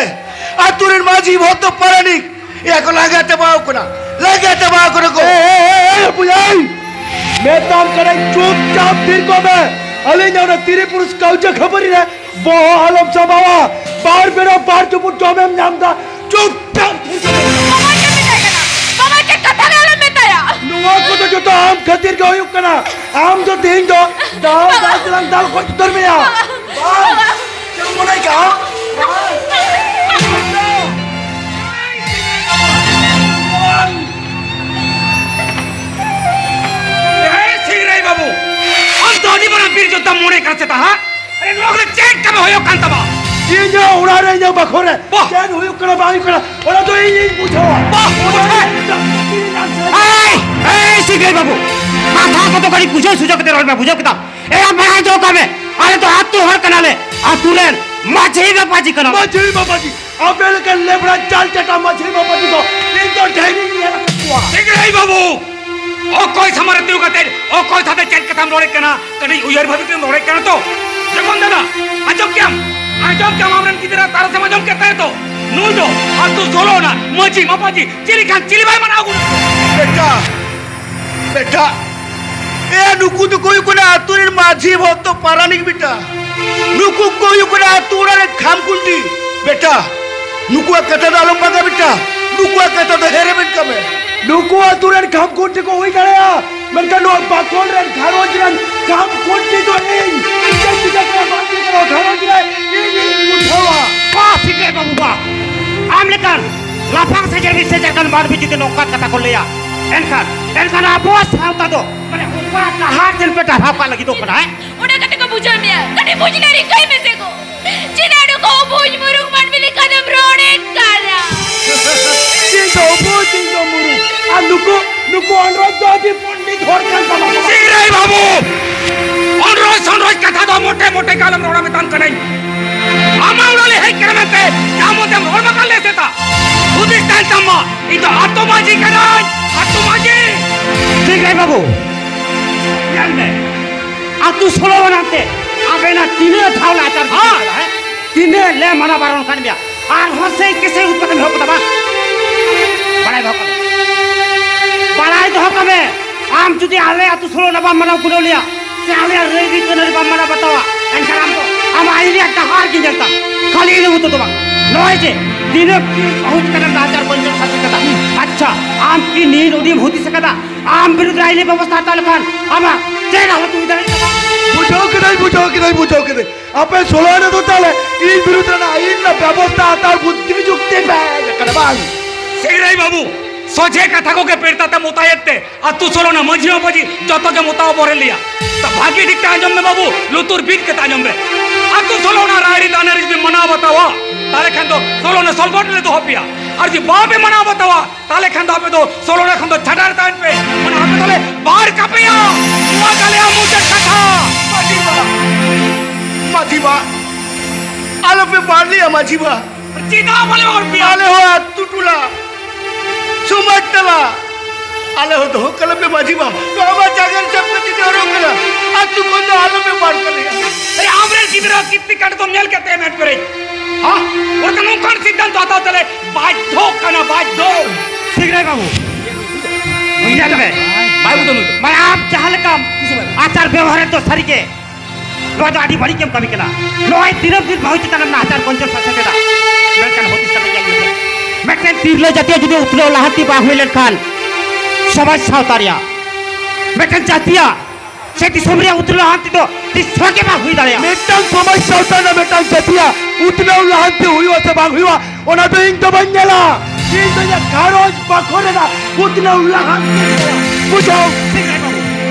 ᱟᱛᱳ ᱨᱮᱱ ᱢᱟᱹᱡᱷᱤ ᱵᱷᱚᱫᱽᱫᱚ ᱯᱟᱨᱟᱱᱤᱠ ᱮᱭᱟ ᱠᱚ ᱞᱟᱸᱜᱟ ᱪᱟᱵᱟᱣ ᱠᱟᱱᱟ, ᱞᱟᱸᱜᱟ ᱪᱟᱵᱟᱣ ᱠᱟᱱᱟ ᱠᱚ᱾ ᱮ, ᱮ, ᱮ, ᱮ, ᱵᱚᱭᱦᱟᱭ! ᱢᱮᱛᱟᱢ ᱠᱟᱹᱱᱟᱹᱧ, ᱪᱩᱯᱪᱟᱯ ᱛᱷᱤᱨ ᱠᱚᱜ ᱢᱮ᱾ ᱟᱹᱞᱤᱧ ᱚᱱᱟ ᱛᱤᱨᱤ ᱯᱩᱨᱩᱥ ᱠᱟᱹᱣᱡᱟᱹ ᱠᱷᱟᱹᱯᱟᱹᱨᱤ ᱨᱮ ᱵᱚᱦᱚᱜ ᱟᱞᱚᱢ ᱥᱟᱢᱵᱟᱣᱟ᱾ ᱵᱟᱨ ᱵᱮᱲᱟ ᱵᱟᱨ ᱪᱩᱯᱩᱫ ᱡᱚᱢᱮᱢ ᱧᱟᱢ ᱫᱟ᱾ ᱪᱩᱯᱪᱟᱯ ᱛᱷᱤᱨ ᱠᱚᱜ ᱢᱮ᱾ ᱵᱟᱵᱟ ᱪᱮᱫ ᱢᱮᱛᱟᱭ ᱠᱟᱱᱟ? ᱵᱟᱵᱟ ᱪᱮᱫ ᱠᱟᱛᱷᱟ ᱜᱮ ᱟᱞᱚᱢ ᱢᱮᱛᱟᱭᱟ᱾ ᱱᱚᱣᱟ ᱠᱚᱫᱚ ᱡᱚᱛᱚ ᱟᱢ ᱠᱷᱟᱹᱛᱤᱨ ᱜᱮ ᱦᱩᱭᱩᱜ ᱠᱟᱱᱟ᱾ ᱟᱢ ᱫᱚ ᱛᱮᱦᱮᱧ ᱫᱚ ᱫᱟᱞ ᱫᱟᱞ ᱛᱮᱞᱟᱝ ᱫᱟᱞ ᱜᱚᱡ ᱩᱛᱟᱹᱨ ᱢᱮᱭᱟ᱾ ᱵᱟᱵᱟ! ᱵᱟᱝ! ᱪᱮᱫ ᱮᱢ ᱢᱚᱱᱮᱭ ᱠᱟᱜᱼᱟ? ᱵᱟᱝ! ᱵᱟᱹᱵᱩ, ᱟᱢ ᱫᱚ ᱟᱹᱰᱤ ᱢᱟᱨᱟᱝ ᱵᱤᱨ ᱡᱳᱫᱽᱫᱷᱟ ᱢᱚᱱᱮ ᱠᱟᱱᱟ ᱥᱮ ᱛᱟᱦᱟᱸ? ᱟᱨᱮ, ᱱᱚᱣᱟ ᱠᱚᱫᱚ ᱪᱮᱫ ᱠᱟᱹᱢᱤ ᱦᱩᱭᱩᱜ ᱠᱟᱱ ᱛᱟᱢᱟ? ᱤᱧᱟᱹᱜ ᱚᱲᱟᱜ ᱨᱮ, ᱤᱧᱟᱹᱜ ᱵᱟᱠᱷᱳᱞ ᱨᱮ ᱵᱟᱦ! ᱪᱮᱫ ᱦᱩᱭᱩᱜ ᱠᱟᱱᱟ ᱵᱟᱝ ᱦᱩᱭᱩᱜ ᱠᱟᱱᱟ, ᱚᱱᱟ ᱫᱚ ᱤᱧᱤᱧ ᱵᱩᱡᱷᱟᱹᱣᱟ᱾ ᱵᱟᱦ! ᱚᱱᱟ ᱵᱩᱡᱷᱟᱹᱣ! ᱤᱧ ᱫᱚ ᱤᱧ ᱟᱢ ᱥᱟᱞᱟᱜ ᱮᱭ! ᱮᱭ, ᱥᱤᱠᱷᱟᱹᱭ ᱵᱟᱹᱵᱩ! ᱠᱟᱛᱷᱟ ᱠᱚᱫᱚ ᱠᱟᱹᱴᱤᱡ ᱵᱩᱡᱷᱟᱹᱣ ᱥᱩᱡᱷᱟᱹᱣ ᱠᱟᱛᱮ ᱨᱚᱲ ᱢᱮ, ᱵᱩᱡᱷᱟᱹᱣ ᱠᱮᱫᱟᱢ? ᱮᱭᱟ, ᱵᱟᱲᱟᱭ ᱫᱚᱦᱚ ᱠᱟᱜ ᱢᱮ, ᱟᱞᱮ ᱫᱚ ᱟᱹᱛᱩ ᱦᱚᱲ ᱠᱟᱱᱟᱞᱮ, ᱟᱹᱛᱩ ᱨᱮᱱ ᱢᱟᱹᱡᱷᱤ ᱢᱟᱯᱟᱡᱷᱤ ᱠᱟᱱᱟᱞᱮ᱾ ᱢᱟᱹᱡᱷᱤ ᱢᱟᱯᱟᱡᱷᱤ, ᱟᱯᱮ ᱞᱮᱠᱟᱱ ᱞᱮᱵᱲᱟ ᱪᱟᱞ ᱪᱟᱴᱟ ᱢᱟᱹᱡᱷᱤ ᱢᱟᱯᱟᱡᱷᱤ ᱫᱚ ᱤᱧ ᱫᱚ ᱰᱷᱮᱨᱤᱧ ᱧᱮᱞ ᱟᱠᱟᱫ ᱠᱚᱣᱟ᱾ ᱥᱤᱠᱷᱟᱹᱭ ᱵᱟᱹᱵᱩ! ᱚᱠᱚᱭ ᱥᱟᱢᱟᱝ ᱨᱮ ᱛᱤᱸᱜᱩ ᱠᱟᱛᱮ ᱚᱠᱚᱭ ᱥᱟᱛᱮ ᱪᱮᱫ ᱠᱟᱛᱷᱟᱢ ᱨᱚᱲᱮᱫ ᱠᱟᱱᱟ? ᱠᱟᱹᱴᱤᱡ ᱩᱭᱦᱟᱹᱨ ᱵᱷᱟᱵᱤᱛ ᱨᱮᱢ ᱨᱚᱲᱮᱫ ᱠᱟᱱᱟ ᱛᱚ? ᱡᱚᱠᱷᱚᱱ ᱫᱟᱫᱟ, ᱟᱸᱡᱚᱢ ᱠᱮᱟᱢ, ᱟᱸᱡᱚᱢ ᱠᱮᱟᱢ, ᱟᱢᱨᱮᱱ ᱜᱤᱫᱽᱨᱟᱹ ᱛᱟᱨᱟᱥ ᱮᱢ ᱟᱸᱡᱚᱢ ᱠᱮᱫ ᱛᱟᱭᱟ ᱛᱚ? ᱱᱩᱭ ᱫᱚ ᱟᱹᱛᱩ ᱥᱳᱞᱳ ᱟᱱᱟ ᱢᱟᱹᱡᱷᱤ ᱢᱟᱯᱟᱡᱷᱤ ᱪᱤᱞᱤ ᱠᱷᱟᱱ ᱪᱤᱞᱤ ᱵᱟᱭ ᱢᱟᱱᱟᱣ ᱜᱩᱱᱟᱹᱣ? ᱵᱮᱴᱟ, ᱵᱮᱴᱟ, ᱮ, ᱱᱩᱠᱩ ᱫᱚᱠᱚ ᱦᱩᱭᱩᱜ ᱠᱟᱱᱟ ᱟᱹᱛᱩ ᱨᱮᱱ ᱢᱟᱹᱡᱷᱤ ᱵᱷᱚᱠᱛᱚ ᱯᱟᱨᱟᱱᱤᱠ ᱵᱮᱴᱟ᱾ ᱱᱩᱠᱩ ᱠᱚ ᱦᱩᱭᱩᱜ ᱠᱟᱱᱟ ᱟᱹᱛᱩ ᱚᱲᱟᱜ ᱨᱮᱱ ᱠᱷᱟᱢ ᱠᱷᱩᱱᱴᱤ᱾ ᱵᱮᱴᱟ, ᱱᱩᱠᱩᱣᱟᱜ ᱠᱟᱛᱷᱟ ᱫᱚ ᱟᱞᱚᱢ ᱵᱟᱜᱟ ᱵᱮᱴᱟ, ᱱᱩᱠᱩᱣᱟᱜ ᱠᱟᱛᱷᱟ ᱫᱚ ᱦᱮᱨᱮᱢ ᱮᱱ ᱠᱟᱢᱮ᱾ ᱱᱩᱠᱩ ᱟᱹᱛᱩ ᱨᱮᱱ ᱠᱷᱟᱢ ᱠᱷᱩᱱᱴᱤ ᱠᱚ ᱦᱩᱭ ᱫᱟᱲᱮᱭᱟᱜᱼᱟ, ᱢᱮᱱᱠᱷᱟᱱ ᱱᱚᱣᱟ ᱵᱟᱠᱷᱳᱞ ᱨᱮᱱ ᱜᱷᱟᱨᱚᱸᱡᱽ ᱨᱮᱱ ᱠᱷᱟᱢ ᱠᱷᱩᱱᱴᱤ ᱫᱚ ᱤᱧ, ᱤᱧ ᱪᱮᱫ ᱪᱤᱠᱟᱹ ᱠᱟᱱᱟ ᱵᱟᱝ ᱪᱤᱠᱟᱹ ᱠᱟᱱᱟ, ᱜᱷᱟᱨᱚᱸᱡᱽ ᱨᱮ ᱤᱧ, ᱤᱧ ᱵᱩᱡᱷᱟᱹᱣᱟ᱾ ᱵᱟᱦ, ᱥᱤᱠᱷᱟᱹᱭ ᱵᱟᱹᱵᱩ, ᱵᱟᱦ! ᱟᱢ ᱞᱮᱠᱟᱱ ᱞᱟᱯᱷᱟᱝ ᱥᱮᱪᱮᱫ ᱨᱤᱱ ᱥᱮᱪᱮᱫ ᱠᱟᱱ ᱢᱟᱹᱱᱢᱤ ᱡᱩᱫᱤ ᱱᱚᱝᱠᱟᱱ ᱠᱟᱛᱷᱟ ᱠᱚ ᱞᱟᱹᱭᱟ, ᱮᱱᱠᱷᱟᱱ, ᱮᱱᱠᱷᱟᱱ ᱟᱵᱚᱣᱟᱜ ᱥᱟᱶᱛᱟ ᱫᱚ ᱢᱟᱱᱮ ᱚᱠᱟ ᱰᱟᱦᱟᱨ ᱥᱮᱱ ᱯᱮ ᱰᱟᱨᱦᱟᱣ ᱠᱟᱜ ᱞᱟᱹᱜᱤᱫᱚᱜ ᱠᱟᱱᱟ, ᱦᱮᱸ? ᱚᱱᱟ ᱠᱟᱛᱮ ᱠᱚ ᱵᱩᱡᱷᱟᱹᱣ ᱢᱮᱭᱟ, ᱠᱟᱹᱴᱤᱡ ᱵᱩᱡᱽ ᱨᱮᱱᱟᱜ ᱨᱤᱠᱟᱹᱭ ᱢᱮᱥᱮ ᱜᱳ᱾ ᱪᱮᱫᱟᱜ ᱱᱚᱝᱠᱟ ᱚᱵᱩᱡᱽ ᱢᱩᱨᱩᱠ ᱢᱟᱹᱱᱢᱤ ᱞᱮᱠᱟ ᱫᱚᱢ ᱨᱚᱲᱮᱫ ᱠᱟᱱᱟ? ᱤᱧ ᱫᱚ ᱚᱵᱩᱡᱽ, ᱤᱧ ᱫᱚ ᱢᱩᱨᱩᱠ᱾ ᱟᱨ ᱱᱩᱠᱩ, ᱱᱩᱠᱩ ᱚᱱᱨᱚᱡᱽ ᱫᱚ ᱟᱹᱰᱤ ᱯᱚᱱᱰᱤᱛ ᱦᱚᱲ ᱠᱟᱱ ᱛᱟᱵᱚᱱᱟ᱾ ᱥᱤᱝᱨᱟᱹᱭ ᱵᱟᱹᱵᱩ, ᱚᱱᱨᱚᱡᱽ ᱥᱚᱱᱨᱚᱡᱽ ᱠᱟᱛᱷᱟ ᱫᱚ ᱢᱚᱴᱮ ᱢᱚᱴᱮ ᱜᱮ ᱟᱞᱚᱢ ᱨᱚᱲᱟ ᱢᱮᱛᱟᱢ ᱠᱟᱹᱱᱟᱹᱧ᱾ ᱟᱢᱟᱜ ᱚᱲᱟᱜ ᱞᱮ ᱦᱮᱡ ᱠᱟᱱᱟ ᱢᱮᱱᱛᱮ ᱡᱟᱦᱟᱸ ᱢᱚᱛᱮᱢ ᱨᱚᱲ ᱵᱟᱠᱷᱟᱱ ᱞᱮ ᱥᱮᱛᱟ᱾ ᱦᱩᱫᱤᱥ ᱛᱟᱦᱮᱱ ᱛᱟᱢ ᱢᱟ, ᱤᱧ ᱫᱚ ᱟᱛᱳ ᱢᱟᱹᱡᱷᱤ ᱠᱟᱹᱱᱟᱹᱧ, ᱟᱛᱳ ᱢᱟᱹᱡᱷᱤ᱾ ᱥᱤᱝᱨᱟᱹᱭ ᱵᱟᱹᱵᱩ, ᱧᱮᱞ ᱢᱮ, ᱟᱹᱛᱩ ᱥᱳᱞᱳ ᱟᱱᱟ ᱛᱮ ᱟᱵᱮᱱᱟᱜ ᱛᱤᱱᱟᱹᱜ ᱫᱷᱟᱣ ᱞᱮ ᱟᱪᱟᱨ ᱵᱤᱪᱟᱹᱨ ᱠᱮᱫᱟ, ᱦᱮᱸ? ᱛᱤᱱᱟᱹᱜ ᱞᱮ ᱢᱟᱱᱟ ᱵᱟᱨᱚᱱ ᱠᱟᱱ ᱢᱮᱭᱟ, ᱟᱨᱦᱚᱸ ᱥᱮᱭ ᱠᱮᱥᱮ ᱩᱛᱯᱟᱛᱮᱢ ᱮᱦᱚᱵ ᱠᱮᱫᱟ ᱵᱟᱝ? ᱵᱟᱲᱟᱭ ᱫᱚᱦᱚ ᱠᱟᱜ ᱢᱮ, ᱵᱟᱲᱟᱭ ᱫᱚᱦᱚ ᱠᱟᱜ ᱢᱮ, ᱟᱢ ᱡᱩᱫᱤ ᱟᱞᱮ ᱟᱹᱛᱩ ᱥᱳᱞᱳ ᱟᱱᱟ ᱵᱟᱢ ᱢᱟᱱᱟᱣ ᱜᱩᱱᱟᱹᱣ ᱞᱮᱭᱟ, ᱥᱮ ᱟᱞᱮᱭᱟᱜ ᱨᱟᱹᱭ ᱨᱤᱛ ᱟᱹᱱᱟᱹᱨᱤ ᱵᱟᱢ ᱢᱟᱱᱟᱣ ᱵᱟᱛᱟᱣᱟ, ᱮᱱᱠᱷᱟᱱ ᱟᱢ ᱫᱚ ᱟᱢᱟᱜ ᱟᱹᱭᱩᱨ ᱨᱮᱭᱟᱜ ᱰᱟᱦᱟᱨ ᱜᱮ ᱧᱮᱞ ᱛᱟᱢ᱾ ᱠᱷᱟᱹᱞᱤ ᱤᱱᱟᱹ ᱢᱚᱛᱚ ᱫᱚ ᱵᱟᱝ, ᱱᱚᱜᱼᱚᱭ ᱡᱮ ᱛᱤᱱᱟᱹᱜ ᱵᱟᱹᱦᱩ ᱪᱮᱛᱟᱱ ᱨᱮ ᱱᱟᱦᱟᱪᱟᱨ ᱵᱚᱧᱪᱚᱱ ᱥᱟᱥᱮᱛ ᱠᱟᱫᱟ᱾ ᱟᱪᱪᱷᱟ, ᱟᱢ ᱠᱤ ᱱᱤᱭᱟᱹ ᱩᱱᱤᱢ ᱦᱩᱫᱤᱥ ᱟᱠᱟᱫᱟ? ᱟᱢ ᱵᱤᱨᱩᱫᱷ ᱨᱮ ᱟᱹᱭᱤᱱᱤ ᱵᱮᱵᱚᱥᱛᱷᱟ ᱦᱟᱛᱟᱣ ᱞᱮᱠᱷᱟᱱ ᱟᱢᱟᱜ ᱪᱮᱫ ᱦᱟᱞᱚᱛ ᱦᱩᱭ ᱫᱟᱲᱮᱭᱟᱜᱼᱟ? ᱵᱩᱡᱷᱟᱹᱣ ᱠᱮᱫᱟᱹᱧ, ᱵᱩᱡᱷᱟᱹᱣ ᱠᱮᱫᱟᱹᱧ, ᱵᱩᱡᱷᱟᱹᱣ ᱠᱮᱫᱟᱹᱧ᱾ ᱟᱯᱮ ᱥᱳᱞᱳ ᱟᱱᱟ ᱫᱚ ᱛᱟᱦᱞᱮ ᱤᱧ ᱵᱤᱨᱩᱫᱷ ᱨᱮᱱᱟᱜ ᱟᱹᱭᱤᱱ ᱨᱮᱱᱟᱜ ᱵᱮᱵᱚᱥᱛᱷᱟ ᱦᱟᱛᱟᱣ ᱵᱩᱫᱽᱫᱷᱤ ᱡᱩᱠᱛᱤ ᱯᱮ ᱦᱮᱡ ᱟᱠᱟᱱᱟ ᱵᱟᱝ? ᱥᱤᱝᱨᱟᱹᱭ ᱵᱟᱹᱵᱩ, ᱥᱚᱡᱷᱮ ᱠᱟᱛᱷᱟ ᱠᱚᱜᱮ ᱯᱮᱲᱛᱟ ᱛᱮ ᱢᱚᱛᱟᱭᱮᱫ ᱛᱮ ᱟᱹᱛᱩ ᱥᱳᱞᱳ ᱟᱱᱟ ᱢᱟᱹᱡᱷᱤ ᱢᱟᱹᱯᱟᱹᱡᱷᱤ ᱡᱚᱛᱚ ᱜᱮ ᱢᱚᱛᱟᱣ ᱵᱚᱨᱮ ᱞᱮᱭᱟ᱾ ᱛᱚ ᱵᱷᱟᱹᱜᱤ ᱴᱷᱤᱠ ᱛᱮ ᱟᱸᱡᱚᱢ ᱢᱮ ᱵᱟᱹᱵᱩ, ᱞᱩᱛᱩᱨ ᱵᱤᱫ ᱠᱟᱛᱮ ᱟᱸᱡᱚᱢ ᱢᱮ᱾ ᱟᱹᱛᱩ ᱥᱳᱞᱳ ᱟᱱᱟ ᱨᱟᱭᱨᱤᱛ ᱟᱹᱱ ᱟᱹᱨᱤ ᱡᱩᱫᱤ ᱢᱟᱱᱟᱣ ᱵᱟᱛᱟᱣᱟ, ᱛᱟᱦᱞᱮ ᱠᱷᱟᱱ ᱫᱚ ᱥᱳᱞᱳ ᱟᱱᱟ ᱥᱚᱞᱵᱚᱴ ᱞᱮ ᱫᱚᱦᱚ ᱯᱮᱭᱟ᱾ ᱟᱨ ᱡᱩᱫᱤ ᱵᱟᱯᱮ ᱢᱟᱱᱟᱣ ᱵᱟᱛᱟᱣᱟ, ᱛᱟᱦᱞᱮ ᱠᱷᱟᱱ ᱫᱚ ᱟᱯᱮ ᱫᱚ ᱥᱳᱞᱳ ᱟᱱᱟ ᱠᱷᱚᱱ ᱫᱚ ᱪᱷᱟᱰᱟ ᱨᱮ ᱛᱟᱦᱮᱱ ᱯᱮ᱾ ᱢᱟᱱᱮ ᱟᱯᱮ ᱫᱚᱞᱮ ᱵᱟᱨ ᱠᱟᱯᱮᱭᱟ᱾ ᱱᱚᱣᱟ ᱜᱮ ᱟᱞᱮᱭᱟᱜ ᱢᱩᱪᱟᱹᱫ ᱠᱟᱛᱷᱟ᱾ ᱢᱟᱹᱡᱷᱤ ᱵᱟ, ᱢᱟᱹᱡᱷᱤ ᱵᱟ, ᱟᱞᱚᱯᱮ ᱵᱟᱨ ᱞᱮᱭᱟ ᱢᱟᱹᱡᱷᱤ ᱵᱟ᱾ ᱪᱮᱫᱟᱜ ᱵᱟᱞᱮ ᱵᱟᱨ ᱯᱮᱭᱟ? ᱟᱞᱮ ᱦᱚᱸ ᱟᱹᱛᱩ ᱴᱚᱞᱟ ᱥᱚᱢᱟᱡᱽ ᱛᱟᱞᱟ ᱟᱞᱮ ᱦᱚᱸ ᱫᱚᱦᱚ ᱠᱟᱞᱮ ᱯᱮ ᱢᱟᱹᱡᱷᱤ ᱵᱟᱵᱟ᱾ ᱱᱚᱣᱟ ᱢᱟ ᱡᱟᱜᱟᱱ ᱥᱟᱵ ᱠᱟᱛᱮ ᱡᱚᱨᱚᱜ ᱠᱟᱱᱟ᱾ ᱟᱹᱛᱩ ᱠᱷᱚᱱ ᱫᱚ ᱟᱞᱚ ᱯᱮ ᱵᱟᱨ ᱠᱟᱞᱮᱭᱟ᱾ ᱟᱨᱮ ᱟᱢᱨᱮᱱ ᱜᱤᱫᱽᱨᱟᱹ ᱠᱤᱨᱛᱤ ᱠᱟᱸᱰ ᱫᱚᱢ ᱧᱮᱞ ᱠᱮᱫ ᱛᱟᱭᱟ ᱢᱮᱫ ᱯᱮᱨᱮᱡ? ᱦᱟ? ᱚᱱᱟᱛᱮ ᱱᱚᱝᱠᱟᱱ ᱥᱤᱫᱽᱫᱷᱟᱱᱛᱚ ᱦᱟᱛᱟᱣ ᱛᱮᱞᱮ ᱵᱟᱫᱽᱫᱷᱚ ᱠᱟᱱᱟ, ᱵᱟᱫᱽᱫᱷᱚ᱾ ᱴᱷᱤᱠ ᱨᱮ ᱵᱟᱹᱵᱩ᱾ ᱧᱮᱞ ᱢᱮ᱾ ᱵᱟᱭ ᱵᱩᱡᱷᱟᱹᱣ ᱱᱩᱭ ᱫᱚ᱾ ᱢᱟᱱᱮ ᱟᱢ ᱡᱟᱦᱟᱸ ᱞᱮᱠᱟᱢ ᱟᱪᱟᱨ ᱵᱮᱣᱦᱟᱨᱮᱫ ᱫᱚ ᱥᱟᱹᱨᱤᱜᱮ ᱱᱚᱣᱟ ᱫᱚ ᱟᱹᱰᱤ ᱵᱟᱹᱲᱤᱡ ᱮᱢ ᱠᱟᱹᱢᱤ ᱠᱟᱱᱟ᱾ ᱱᱚᱜᱼᱚᱭ ᱫᱤᱱᱟᱹᱢ ᱫᱤᱱ ᱵᱟᱹᱦᱩ ᱪᱮᱛᱟᱱ ᱨᱮ ᱱᱟᱦᱟᱪᱟᱨ ᱜᱚᱧᱡᱚᱱ ᱥᱟᱥᱮᱛ ᱮᱫᱟ᱾ ᱢᱮᱱᱠᱷᱟᱱ ᱦᱩᱫᱤᱥ ᱠᱟᱛᱮ ᱧᱮᱞ ᱢᱮᱥᱮ, ᱢᱤᱫᱴᱮᱱ ᱛᱤᱨᱞᱟᱹ ᱡᱟᱹᱛᱤᱭᱚ ᱡᱩᱫᱤ ᱩᱛᱱᱟᱹᱣ ᱞᱟᱦᱟᱱᱛᱤ ᱵᱟᱝ ᱦᱩᱭ ᱞᱮᱱᱠᱷᱟᱱ ᱥᱚᱢᱟᱡᱽ ᱥᱟᱶᱛᱟ ᱨᱮᱭᱟᱜ, ᱢᱤᱫᱴᱮᱱ ᱡᱟᱹᱛᱤᱭᱟᱜ ᱥᱮ ᱫᱤᱥᱚᱢ ᱨᱮᱭᱟᱜ ᱩᱛᱱᱟᱹᱣ ᱞᱟᱦᱟᱱᱛᱤ ᱫᱚ ᱛᱤᱥ ᱦᱚᱸ ᱜᱮ ᱵᱟᱝ ᱦᱩᱭ ᱫᱟᱲᱮᱭᱟᱜᱼᱟ᱾ ᱢᱤᱫᱴᱟᱝ ᱥᱚᱢᱟᱡᱽ ᱥᱟᱶᱛᱟ ᱨᱮᱱᱟᱜ ᱢᱤᱫᱴᱟᱝ ᱡᱟᱹᱛᱤᱭᱟᱜ ᱩᱛᱱᱟᱹᱣ ᱞᱟᱦᱟᱱᱛᱤ ᱦᱩᱭᱩᱜᱼᱟ ᱥᱮ ᱵᱟᱝ ᱦᱩᱭᱩᱜᱼᱟ, ᱚᱱᱟ ᱫᱚ ᱤᱧ ᱫᱚ ᱵᱟᱹᱧ ᱧᱮᱞᱟ᱾ ᱤᱧ ᱫᱚ ᱤᱧᱟᱹᱜ ᱜᱷᱟᱨᱚᱸᱡᱽ ᱵᱟᱠᱷᱳᱞ ᱨᱮᱱᱟᱜ ᱩᱛᱱᱟᱹᱣ ᱞᱟᱦᱟᱱᱛᱤ ᱧᱮᱞᱟ᱾ ᱵᱩᱡᱷᱟᱹᱣ? ᱴᱷᱤᱠ ᱨᱮ ᱵᱟᱹᱵᱩ,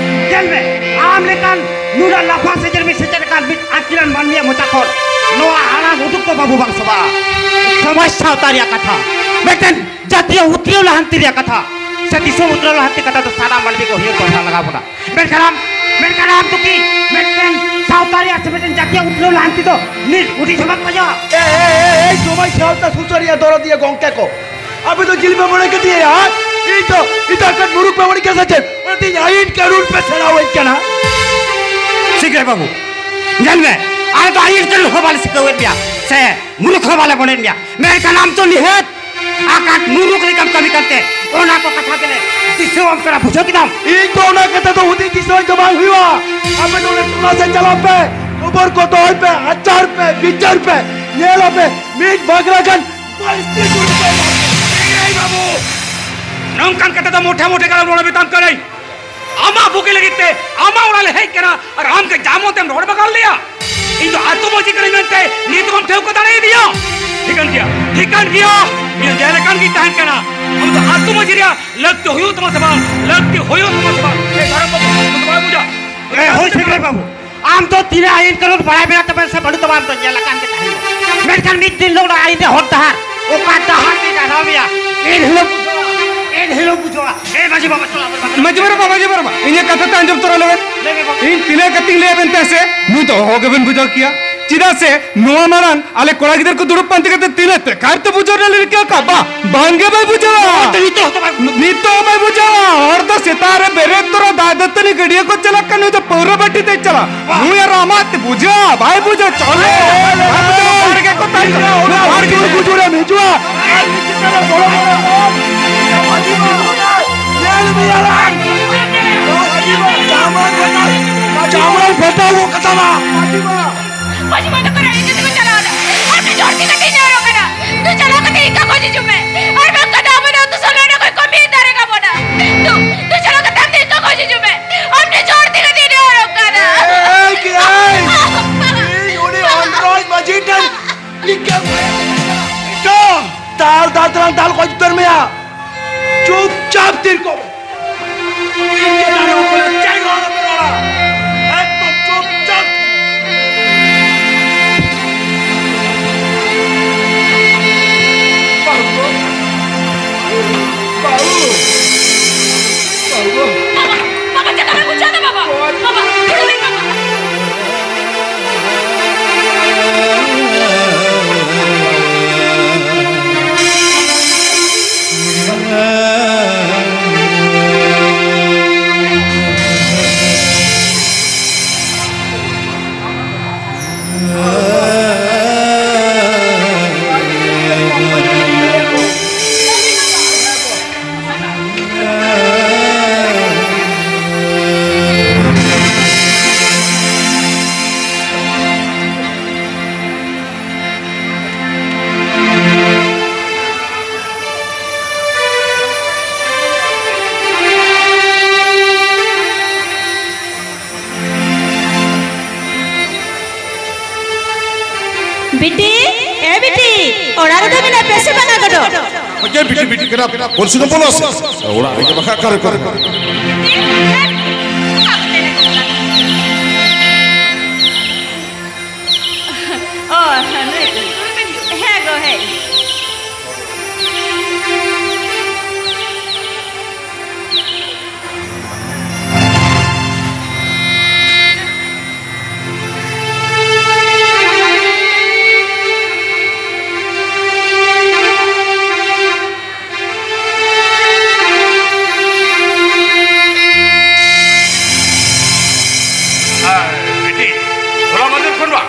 ᱧᱮᱞ ᱢᱮ, ᱟᱢ ᱞᱮᱠᱟᱱ ᱱᱩᱱᱟᱹᱜ ᱞᱟᱯᱷᱟᱝ ᱥᱮᱪᱮᱫ ᱢᱤᱫ ᱥᱮᱪᱮᱫ ᱟᱠᱟᱱ ᱢᱤᱫ ᱟᱹᱠᱤᱞᱟᱱ ᱢᱟᱹᱱᱢᱤᱭᱟᱜ ᱢᱚᱪᱟ ᱠᱷᱚᱱ ᱱᱚᱣᱟ ᱟᱲᱟᱝ ᱩᱰᱩᱠ ᱫᱚ ᱵᱟᱹᱵᱩ ᱵᱟᱝ ᱥᱚᱵᱷᱟᱜᱼᱟ᱾ ᱥᱚᱢᱟᱡᱽ ᱥᱟᱶᱛᱟ ᱨᱮᱭᱟᱜ ᱠᱟᱛᱷᱟ, ᱢᱤᱫᱴᱮᱱ ᱡᱟᱹᱛᱤᱭᱚ ᱩᱛᱱᱟᱹᱣ ᱞᱟᱦᱟᱱᱛᱤ ᱨᱮᱭᱟᱜ ᱠᱟᱛᱷᱟ ᱥᱮ ᱫᱤᱥᱚᱢ ᱩᱛᱱᱟᱹᱣ ᱞᱟᱦᱟᱱᱛᱤ ᱠᱟᱛᱷᱟ ᱫᱚ ᱥᱟᱱᱟᱢ ᱢᱟᱹᱱᱢᱤ ᱠᱚ ᱩᱭᱦᱟᱹᱨ ᱫᱚᱨᱠᱟᱨ ᱞᱟᱜᱟᱣ ᱵᱚᱱᱟ᱾ ᱢᱮᱱᱠᱷᱟᱱ ᱟᱢ, ᱢᱮᱱᱠᱷᱟᱱ ᱟᱢ ᱫᱚ ᱠᱤ ᱢᱤᱫᱴᱮᱱ ᱥᱟᱶᱛᱟ ᱨᱮᱭᱟᱜ ᱥᱮ ᱢᱤᱫᱴᱮᱱ ᱡᱟᱹᱛᱤᱭᱟᱜ ᱩᱛᱱᱟᱹᱣ ᱞᱟᱦᱟᱱᱛᱤ ᱫᱚ ᱱᱤᱛ ᱦᱩᱫᱤᱥ ᱦᱚᱸ ᱵᱟᱢ ᱠᱷᱚᱡᱚᱜᱼᱟ? ᱮ, ᱮ, ᱮ, ᱮ, ᱥᱚᱢᱟᱡᱽ ᱥᱟᱶᱛᱟ ᱥᱩᱥᱟᱹᱨᱤᱭᱟᱹ ᱫᱚᱨᱚᱫᱤᱭᱟᱹ ᱜᱚᱝᱠᱮ ᱠᱚ, ᱟᱯᱮ ᱫᱚ ᱡᱤᱞ ᱯᱮ ᱢᱚᱱᱮ ᱠᱮᱫᱮᱭᱟ, ᱟᱨ ᱤᱧ ᱫᱚ, ᱤᱧ ᱫᱚ ᱮᱠᱷᱟᱱ ᱢᱩᱨᱩᱠ ᱯᱮ ᱢᱚᱱᱮ ᱠᱮᱫᱟ ᱥᱮ ᱪᱮᱫ? ᱚᱱᱟᱛᱮ ᱤᱧ ᱟᱹᱭᱤᱱ ᱠᱟᱹᱱᱩᱱ ᱯᱮ ᱥᱮᱬᱟᱣᱟᱹᱧ ᱠᱟᱱᱟ᱾ ᱥᱤᱠᱨᱮ ᱵᱟᱹᱵᱩ, ᱧᱮᱞ ᱢᱮ, ᱟᱞᱮ ᱫᱚ ᱟᱹᱭᱤᱱ ᱠᱟᱹᱱᱩᱱ ᱦᱚᱸ ᱵᱟᱞᱮ ᱥᱤᱠᱷᱟᱹᱣᱮᱫ ᱢᱮᱭᱟ ᱥᱮ ᱢᱩᱨᱩᱠ ᱦᱚᱸ ᱵᱟᱞᱮ ᱢᱚᱱᱮᱭᱮᱫ ᱢᱮᱭᱟ, ᱢᱮᱱᱠᱷᱟᱱ ᱟᱢ ᱫᱚ ᱱᱤᱦᱟᱹᱛ ᱟᱠᱟᱴ ᱢᱩᱨᱩᱠ ᱞᱮᱠᱟᱢ ᱠᱟᱹᱢᱤ ᱠᱟᱱᱛᱮ ᱚᱱᱟ ᱠᱚ ᱠᱟᱛᱷᱟ ᱜᱮᱞᱮ ᱫᱤᱥᱟᱹᱣᱟᱢ ᱠᱟᱱᱟ, ᱵᱩᱡᱷᱟᱹᱣ ᱠᱮᱫᱟᱢ? ᱤᱧ ᱫᱚ ᱚᱱᱟ ᱠᱟᱛᱷᱟ ᱫᱚ ᱦᱩᱫᱤᱥ ᱫᱤᱥᱟᱹᱣᱟᱹᱧ ᱫᱚ ᱵᱟᱝ ᱦᱩᱭᱩᱜᱼᱟ᱾ ᱟᱯᱮ ᱫᱚ ᱚᱸᱰᱮ ᱴᱚᱞᱟ ᱥᱮᱫ ᱪᱟᱞᱟᱜ ᱯᱮ, ᱠᱷᱚᱵᱚᱨ ᱠᱚ ᱫᱚᱦᱚᱭ ᱯᱮ, ᱟᱪᱟᱨ ᱯᱮ, ᱵᱤᱪᱟᱹᱨ ᱯᱮ, ᱧᱮᱞ ᱟᱯᱮ ᱢᱤᱫ ᱵᱟᱜᱽᱨᱟ ᱜᱟᱱ ᱵᱟᱹᱲᱛᱤ ᱫᱩᱲᱩᱵ ᱯᱮ᱾ ᱮᱭ ᱵᱟᱹᱵᱩ, ᱱᱚᱝᱠᱟᱱ ᱠᱟᱛᱷᱟ ᱫᱚ ᱢᱚᱴᱷᱮ ᱢᱚᱴᱷᱮ ᱜᱟᱞᱚᱪ ᱨᱚᱲ ᱢᱮᱛᱟᱢ ᱠᱟᱹᱱᱟᱹᱧ᱾ ᱟᱢᱟᱜ ᱵᱩᱜᱤ ᱞᱟᱹᱜᱤᱫ ᱛᱮ ᱟᱢᱟᱜ ᱚᱲᱟᱜ ᱞᱮ ᱦᱮᱡ ᱠᱟᱱᱟ ᱟᱨ ᱟᱢ ᱜᱮ ᱡᱟᱢᱚᱛ ᱮᱢ ᱨᱚᱲ ᱵᱟᱜᱟᱲ ᱞᱮᱭᱟ? ᱤᱧ ᱫᱚ ᱟᱹᱛᱩ ᱢᱟᱹᱡᱷᱤ ᱠᱟᱹᱱᱟᱹᱧ ᱢᱮᱱᱛᱮ ᱱᱤᱛ ᱦᱚᱸᱢ ᱴᱷᱟᱹᱣᱠᱟᱹ ᱫᱟᱲᱮᱭᱟᱫᱤᱧᱟ? ᱴᱷᱤᱠᱟᱹᱱ ᱜᱮᱭᱟ, ᱴᱷᱤᱠᱟᱹᱱ ᱜᱮᱭᱟ᱾ ᱡᱮ ᱞᱮᱠᱟᱱ ᱜᱮ ᱛᱟᱦᱮᱱ ᱠᱟᱱᱟ᱾ ᱟᱢ ᱫᱚ ᱟᱹᱛᱩ ᱢᱟᱹᱡᱷᱤ ᱨᱮᱭᱟᱜ ᱞᱟᱹᱠᱛᱤ ᱦᱩᱭᱩᱜ ᱛᱟᱢᱟ ᱥᱮ ᱵᱟᱝ? ᱞᱟᱹᱠᱛᱤ ᱦᱩᱭᱩᱜ ᱛᱟᱢᱟ ᱥᱮ ᱵᱟᱝ? ᱮ ᱫᱷᱚᱨᱚᱢ ᱵᱟᱹᱵᱩ, ᱱᱩᱠᱩ ᱵᱟᱭ ᱵᱩᱡᱟ᱾ ᱮ, ᱦᱳᱭ ᱥᱮᱠᱨᱮ ᱵᱟᱹᱵᱩ, ᱟᱢ ᱫᱚ ᱛᱤᱱᱟᱹᱜ ᱟᱹᱭᱤᱱ ᱠᱟᱹᱱᱩᱱ ᱵᱟᱲᱟᱭ ᱢᱮᱱᱟᱜ ᱛᱟᱢᱟ ᱥᱮ ᱵᱟᱹᱱᱩᱜ ᱛᱟᱢᱟ, ᱟᱢ ᱫᱚ ᱧᱮᱞ ᱟᱠᱟᱱ ᱜᱮ ᱛᱟᱦᱮᱸ᱾ ᱢᱮᱱᱠᱷᱟᱱ ᱢᱤᱫ ᱫᱤᱱ ᱦᱤᱞᱳᱜ ᱚᱱᱟ ᱟᱹᱭᱤᱱ ᱨᱮ ᱦᱚᱨ ᱰᱟᱦᱟᱨ, ᱚᱠᱟ ᱰᱟᱦᱟᱨ ᱛᱮ ᱰᱟᱦᱟᱨ ᱢᱮᱭᱟ, ᱮᱱ ᱦᱤᱞᱳᱜ ᱵᱩᱡᱷᱟᱹᱣᱟ, ᱮᱱ ᱦᱤᱞᱳᱜ ᱵᱩᱡᱷᱟᱹᱣᱟ᱾ ᱮ ᱢᱟᱹᱡᱷᱤ ᱵᱟᱵᱟ, ᱪᱟᱞᱟᱜ ᱢᱮ, ᱵᱟᱵᱟ᱾ ᱢᱟᱹᱡᱷᱤ ᱵᱟᱵᱟ, ᱢᱟᱹᱡᱷᱤ ᱵᱟᱵᱟ, ᱤᱧᱟᱹᱜ ᱠᱟᱛᱷᱟ ᱛᱮ ᱟᱸᱡᱚᱢ ᱛᱚᱨᱟ ᱞᱮᱵᱮᱱ᱾ ᱞᱟᱹᱭ ᱢᱮ ᱵᱟᱵᱟ᱾ ᱤᱧ ᱛᱤᱱᱟᱹᱜ ᱠᱟᱛᱮᱧ ᱞᱟᱹᱭ ᱟᱵᱮᱱ ᱛᱟᱦᱮᱸ ᱥᱮ, ᱱᱩᱭ ᱫᱚ ᱚᱦᱚ ᱜᱮᱵᱮᱱ ᱵᱩᱡᱷᱟᱹᱣ ᱠᱮᱭᱟ᱾ ᱪᱮᱫᱟᱜ ᱥᱮ ᱱᱚᱣᱟ ᱢᱟᱲᱟᱝ ᱟᱞᱮ ᱠᱚᱲᱟ ᱜᱤᱫᱟᱹᱨ ᱠᱚ ᱫᱩᱲᱩᱵ ᱯᱟᱱᱛᱮ ᱠᱟᱛᱮ ᱛᱤᱱᱟᱹᱜ ᱛᱮ ᱠᱟᱨ ᱛᱮ ᱵᱩᱡᱷᱟᱹᱣ ᱨᱮᱱᱟᱜ ᱞᱮ ᱨᱤᱠᱟᱹ ᱟᱠᱟᱫ, ᱵᱟ, ᱵᱟᱝ ᱜᱮ ᱵᱟᱭ ᱵᱩᱡᱷᱟᱹᱣᱟ᱾ ᱱᱤᱛᱚᱜ ᱦᱚᱸ ᱛᱚ ᱵᱟᱭ ᱵᱩᱡᱷᱟᱹᱣᱟ᱾ ᱱᱤᱛᱚᱜ ᱦᱚᱸ ᱵᱟᱭ ᱵᱩᱡᱷᱟᱹᱣᱟ᱾ ᱦᱚᱲ ᱫᱚ ᱥᱮᱛᱟᱜ ᱨᱮ ᱵᱮᱨᱮᱫ ᱛᱚᱨᱟ ᱫᱟᱜ ᱫᱟᱹᱛᱟᱹᱱᱤ ᱜᱟᱹᱰᱭᱟᱹ ᱠᱚ ᱪᱟᱞᱟᱜ ᱠᱟᱱ, ᱱᱩᱭ ᱫᱚ ᱯᱟᱹᱣᱨᱟᱹ ᱵᱟᱹᱴᱤ ᱛᱮ ᱪᱟᱞᱟᱜ᱾ ᱵᱟ᱾ ᱱᱩᱭ ᱟᱨ ᱟᱢᱟᱜ ᱛᱮ ᱵᱩᱡᱷᱟᱹᱣᱟ, ᱵᱟᱭ ᱵᱩᱡᱷᱟᱹᱣᱟ᱾ ᱪᱚᱞᱮ, ᱵᱟᱭ ᱵᱩᱡᱷᱟᱹᱣᱟ᱾ ᱦᱚᱲ ᱜᱮ ᱠᱚ ᱛᱟᱦᱮᱸ ᱠᱟᱱᱟ᱾ ᱦᱚᱲ ᱜᱮ ᱵᱩᱡᱷᱟᱹᱣᱟ, ᱦᱤᱡᱩᱜᱼᱟ᱾ ᱧᱮᱞ ᱢᱮᱭᱟ ᱞᱟᱝ᱾ ᱡᱟᱢᱟᱭ ᱯᱷᱮᱴᱟᱣ ᱜᱚᱫ ᱠᱟᱛᱟᱢᱟ᱾ ᱢᱟᱹᱡᱷᱤ ᱵᱟᱵᱟ ᱛᱟᱠᱚ ᱨᱟᱜ ᱠᱟᱛᱮ ᱠᱚ ᱪᱟᱞᱟᱣ ᱮᱱᱟ᱾ ᱟᱨ ᱢᱤᱫ ᱦᱚᱲ ᱛᱤ ᱠᱟᱹᱴᱤᱡ ᱧᱮᱞᱚᱜ ᱠᱟᱱᱟ᱾ ᱛᱩ ᱪᱟᱞᱟᱣ ᱠᱟᱛᱮ ᱤᱧ ᱠᱟ ᱠᱷᱚᱡ ᱦᱤᱡᱩᱜ ᱢᱮ᱾ ᱟᱨ ᱵᱟᱝᱠᱷᱟᱱ ᱟᱵᱚ ᱫᱚ ᱟᱹᱛᱩ ᱥᱳᱞᱳ ᱟᱱᱟ ᱠᱷᱚᱡ ᱠᱚ ᱢᱤᱫ ᱫᱟᱨᱮ ᱠᱟᱵᱚᱱᱟ᱾ ᱛᱩ, ᱛᱩ ᱪᱟᱞᱟᱣ ᱠᱟᱛᱮ ᱟᱢ ᱫᱚ ᱤᱧ ᱠᱟ ᱠᱷᱚᱡ ᱦᱤᱡᱩᱜ ᱢᱮ᱾ ᱟᱨ ᱢᱤᱫ ᱦᱚᱲ ᱛᱤ ᱠᱟᱹᱴᱤᱡ ᱧᱮᱞᱚᱜ ᱠᱟᱱᱟ᱾ ᱮᱭ, ᱮᱭ, ᱤᱧ ᱩᱱᱤ ᱚᱱᱨᱚᱡᱽ ᱢᱟᱹᱡᱷᱤ ᱴᱷᱮᱱ ᱤᱠᱟᱹ ᱫᱟᱞ, ᱫᱟᱞ ᱛᱮᱞᱟᱝ ᱫᱟᱞ ᱜᱚᱡ ᱩᱛᱟᱹᱨ ᱢᱮᱭᱟ᱾ ᱪᱩᱯᱪᱟᱯ ᱛᱤᱨ ᱠᱚᱜ ᱢᱮ᱾ ᱤᱧ ᱪᱮᱛᱟᱱ ᱨᱮ ᱩᱯᱨᱩᱢ ᱪᱮᱫ ᱦᱚᱸ ᱟᱞᱚᱯᱮ ᱨᱚᱲᱟ᱾ ᱮᱠᱫᱚᱢ ᱪᱩᱯᱪᱟᱯ᱾ ᱵᱟᱹᱵᱩ, ᱵᱟᱹᱵᱩ, ᱵᱟᱹᱵᱩ᱾ ᱵᱟᱵᱟ, ᱵᱟᱵᱟ, ᱪᱮᱫ ᱦᱚᱸ ᱵᱟᱹᱧ ᱵᱩᱡᱷᱟᱹᱣ ᱮᱫᱟ, ᱵᱟᱵᱟ᱾ ᱵᱟᱵᱟ, ᱵᱟᱵᱟ᱾ ᱵᱤᱴᱤ, ᱮ ᱮ ᱵᱤᱴᱤ, ᱚᱲᱟᱜ ᱨᱮᱫᱚ ᱢᱮᱱᱟᱜ ᱯᱮᱭᱟ ᱥᱮ ᱵᱟᱝᱟ ᱜᱚᱰᱚ? ᱟᱡᱮ ᱵᱤᱴᱤ, ᱵᱤᱴᱤ ᱠᱟᱱᱟ, ᱵᱚᱞ ᱥᱮᱫ ᱵᱚᱞᱚ ᱥᱮ᱾ ᱚᱲᱟᱜ ᱨᱮᱜᱮ ᱵᱟᱠᱷᱟᱡ ᱚᱠᱟᱨᱮ, ᱚᱠᱟᱨᱮ? ᱚ, ᱱᱩᱭ, ᱦᱮᱸ ᱜᱚ, ᱦᱮᱡ᱾ ᱟᱭ, ᱵᱤᱴᱤ, ᱦᱚᱞᱟ ᱢᱟᱫᱷᱮᱨ ᱠᱷᱚᱱ ᱵᱟ,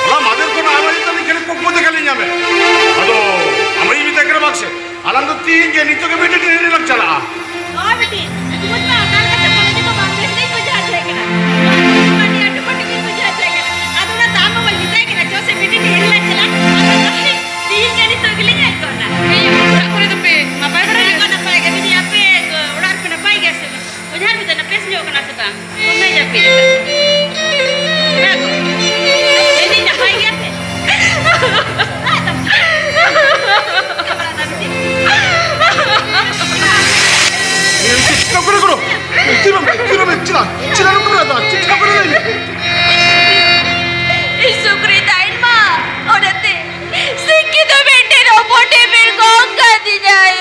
ᱦᱚᱞᱟ ᱢᱟᱫᱷᱮᱨ ᱠᱷᱚᱱ ᱟᱢ ᱟᱭᱳ ᱛᱟᱹᱞᱤᱧ ᱠᱷᱟᱹᱞᱤ ᱠᱩᱠᱢᱩ ᱛᱮ ᱠᱷᱟᱹᱞᱤ ᱧᱟᱢᱮ᱾ ᱟᱫᱚ ᱟᱢ ᱟᱭᱳ ᱢᱮᱛᱟᱭ ᱠᱟᱱᱟ ᱵᱟᱝ ᱥᱮ, ᱟᱞᱟᱝ ᱫᱚ ᱛᱤᱦᱤᱧ ᱜᱮ ᱱᱤᱛᱚᱜ ᱜᱮ ᱵᱤᱴᱤ ᱴᱷᱮᱱ ᱞᱟᱝ ᱪᱟᱞᱟᱜᱼᱟ᱾ ᱦᱳᱭ ᱵᱤᱴᱤ, ᱩᱱᱠᱩ ᱢᱟ ᱚᱱᱟ ᱞᱮᱠᱟᱛᱮ ᱢᱚᱱᱮ ᱛᱮᱠᱚ ᱵᱟᱝ ᱵᱮᱥ ᱜᱮᱧ ᱵᱩᱡᱷᱟᱹᱣ ᱦᱚᱪᱚᱭᱮ ᱠᱟᱱᱟ᱾ ᱟᱹᱰᱤ ᱟᱹᱰᱤ ᱯᱟᱹᱴᱤ ᱜᱮᱧ ᱵᱩᱡᱷᱟᱹᱣ ᱦᱚᱪᱚᱭᱮ ᱠᱟᱱᱟ᱾ ᱟᱫᱚ ᱚᱱᱟ ᱫᱟᱢ ᱵᱟᱵᱟᱧ ᱢᱮᱛᱟᱭ ᱠᱟᱱᱟ, ᱪᱚ ᱥᱮ ᱵᱤᱴᱤ ᱴᱷᱮᱱ ᱞᱟᱝ ᱪᱟᱞᱟᱜ, ᱟᱫᱚ ᱛᱤᱦᱤᱧ ᱜᱮ ᱱᱤᱛᱚᱜ ᱜᱮᱞᱤᱧ ᱦᱮᱡ ᱜᱚᱫ ᱱᱟ᱾ ᱦᱮᱸ, ᱚᱲᱟᱜ ᱠᱚᱨᱮ ᱫᱚᱯᱮ ᱱᱟᱯᱟᱭ ᱵᱟᱲᱟ ᱜᱮᱭᱟ? ᱦᱮᱸ ᱜᱚ, ᱱᱟᱯᱟᱭ ᱜᱮ᱾ ᱵᱤᱴᱤ, ᱟᱯᱮ ᱚᱲᱟᱜ ᱨᱮᱯᱮ ᱱᱟᱯᱟᱭ ᱜᱮᱭᱟ ᱥᱮ ᱵᱟᱝ? ᱚᱡᱷᱟ ᱢᱮᱛᱟ ᱱᱟ, ᱵᱮᱥ ᱧᱚᱜ ᱠᱟᱱᱟ ᱥᱮ ᱵᱟᱝ? ᱫᱚᱢᱮ ᱡᱟᱹᱯᱤᱫ ᱟᱠᱟᱫ᱾ ᱦᱮᱸ ᱜᱚ᱾ ᱞᱟᱹᱭᱫᱟᱹᱧ ᱱᱟᱯᱟᱭ ᱜᱮᱭᱟ ᱥᱮ? ᱪᱮᱫ ᱪᱤᱠᱟᱹ ᱠᱚᱨᱮ ᱠᱚᱨᱚ? ᱪᱮᱫ ᱵᱟᱝ, ᱪᱮᱫ ᱵᱟᱝ, ᱪᱮᱫ ᱵᱟᱝ, ᱪᱮᱫ ᱵᱟᱝ, ᱪᱮᱫ ᱵᱟᱝ, ᱪᱮᱫ ᱵᱟᱝ, ᱪᱮᱫ ᱵᱟᱝ, ᱪᱮᱫ ᱵᱟᱝ, ᱤᱧ ᱥᱩᱠᱨᱤ ᱛᱟᱦᱮᱱ ᱢᱟ, ᱚᱱᱟᱛᱮ ᱥᱤᱠᱠᱷᱤᱛᱚ ᱢᱤᱫᱴᱮᱱ ᱦᱚᱯᱚᱱ ᱮ ᱵᱮᱨ ᱜᱚᱜ ᱠᱟᱫᱤᱧᱟᱭ᱾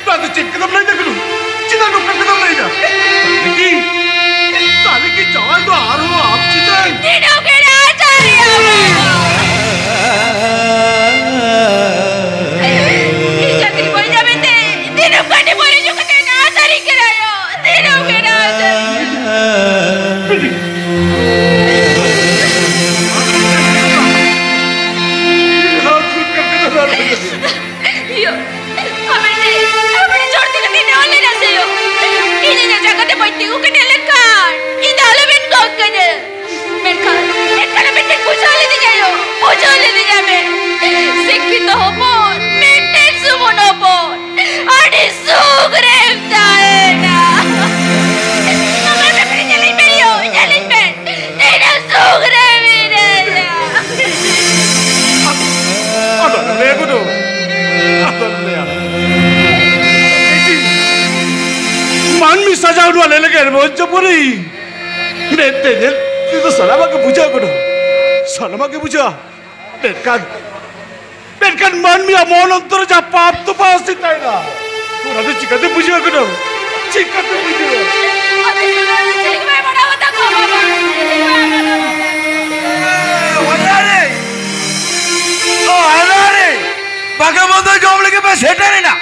ᱱᱚᱣᱟ ᱫᱚ ᱪᱮᱫ ᱠᱟᱛᱷᱟᱢ ᱞᱟᱹᱭ ᱫᱟ ᱠᱟᱹᱱᱩ? ᱪᱮᱫᱟᱜ ᱱᱚᱝᱠᱟᱱ ᱠᱟᱛᱷᱟᱢ ᱞᱟᱹᱭ ᱫᱟ? ᱛᱟᱦᱞᱮ ᱠᱤ, ᱛᱟᱦᱞᱮ ᱠᱤ ᱡᱟᱶᱟᱭ ᱫᱚ ᱟᱨᱦᱚᱸ ᱟᱢ ᱪᱮᱛᱟᱱ? ᱫᱤᱱᱟᱹᱢ ᱜᱮ ᱱᱟᱦᱟᱪᱟᱨᱤᱭᱟᱢ᱾ ᱤᱧ ᱪᱟᱹᱠᱨᱤ ᱵᱟᱹᱧ ᱧᱟᱢᱮᱫ ᱛᱮ ᱫᱤᱱᱟᱹᱢ ᱜᱟᱹᱰᱤ ᱵᱟᱹᱲᱤᱡ ᱠᱟᱛᱮ ᱱᱟᱦᱟᱪᱟᱨᱤ ᱠᱟᱱᱟᱭ᱾ ᱫᱤᱱᱟᱹᱢ ᱜᱮ ᱱᱟᱦᱟᱪᱟᱨᱤ᱾ ᱤᱭᱟᱹ, ᱟᱵᱮᱱ ᱫᱚ, ᱟᱵᱮᱱ ᱡᱳᱨ ᱛᱮ ᱠᱟᱹᱴᱤᱡ ᱱᱮᱦᱚᱨ ᱞᱮᱱᱟ ᱥᱮ ᱭᱳ? ᱤᱧ ᱤᱧᱟᱹᱜ ᱡᱟᱸᱜᱟ ᱛᱮ ᱵᱟᱹᱧ ᱛᱤᱸᱜᱩ ᱠᱮᱴᱮᱡ ᱞᱮᱱᱠᱷᱟᱱ, ᱤᱧ ᱫᱚ ᱟᱞᱚᱵᱮᱱ ᱜᱚᱜ ᱠᱟᱹᱧᱟᱹ᱾ ᱢᱮᱱᱠᱷᱟᱱ, ᱢᱮᱱᱠᱷᱟᱱ ᱟᱵᱮᱱ ᱴᱷᱮᱱ ᱵᱩᱡᱷᱟᱹᱣ ᱞᱤᱫᱤᱧᱟ ᱭᱳ, ᱵᱩᱡᱷᱟᱹᱣ ᱞᱤᱫᱤᱧᱟ ᱵᱮᱱ᱾ ᱥᱤᱠᱠᱷᱤᱛᱚ ᱦᱚᱯᱚᱱ, ᱢᱤᱫᱴᱮᱱ ᱥᱩᱢᱩᱱ ᱦᱚᱯᱚᱱ, ᱟᱹᱰᱤ ᱥᱩᱠ ᱨᱮᱢ ᱛᱟᱦᱮᱱᱟ᱾ ᱟᱵᱮᱱ ᱧᱮᱞᱤᱧ ᱵᱮᱱ ᱭᱳ, ᱧᱮᱞᱤᱧ ᱵᱮᱱ᱾ ᱛᱤᱱᱟᱹᱜ ᱥᱩᱠ ᱨᱮ ᱥᱟᱡᱟᱣ ᱱᱚᱣᱟ ᱞᱮᱞᱮᱜᱮᱨ ᱢᱚᱧᱪᱚᱯᱩᱨᱤ᱾ ᱢᱮᱫ ᱛᱮ ᱧᱮᱞ ᱛᱮᱫᱚ ᱥᱟᱱᱟᱢᱟᱜ ᱜᱮ ᱵᱩᱡᱷᱟᱹᱜ ᱠᱟᱱᱟ, ᱥᱟᱱᱟᱢᱟᱜ ᱜᱮ ᱵᱩᱡᱷᱟᱹᱜᱼᱟ᱾ ᱢᱮᱱᱠᱷᱟᱱ, ᱢᱮᱱᱠᱷᱟᱱ ᱢᱟᱹᱱᱢᱤᱭᱟᱜ ᱢᱚᱱ ᱚᱱᱛᱚᱨ ᱨᱮ ᱡᱟᱦᱟᱸ ᱯᱟᱯ ᱛᱚᱯᱟ ᱟᱥᱮ ᱛᱟᱦᱮᱱᱟ, ᱚᱱᱟ ᱫᱚ ᱪᱤᱠᱟᱹᱛᱮ ᱵᱩᱡᱷᱟᱹᱜ ᱠᱟᱱᱟ? ᱪᱤᱠᱟᱹᱛᱮ ᱵᱩᱡᱷᱟᱹᱜᱼᱟ? ᱟᱫᱚ ᱪᱮᱫ ᱦᱚᱸ ᱪᱮᱫ ᱵᱟᱭ ᱢᱟᱱᱟᱣ ᱵᱟᱛᱟᱣ ᱠᱚᱣᱟ, ᱵᱟᱵᱟ᱾ ᱪᱮᱫ ᱵᱟᱭ ᱢᱟᱱᱟᱣ ᱵᱟᱛᱟᱣ ᱠᱚᱣᱟ᱾ ᱚ, ᱦᱟᱱᱟ ᱨᱮ! ᱚ, ᱦᱟᱱᱟ ᱨᱮ! ᱵᱟᱜᱮ ᱢᱚᱱᱫᱚ ᱡᱚᱢ ᱞᱟᱹᱜᱤᱫ ᱯᱮ ᱥᱮᱴᱮᱨᱮᱱᱟ᱾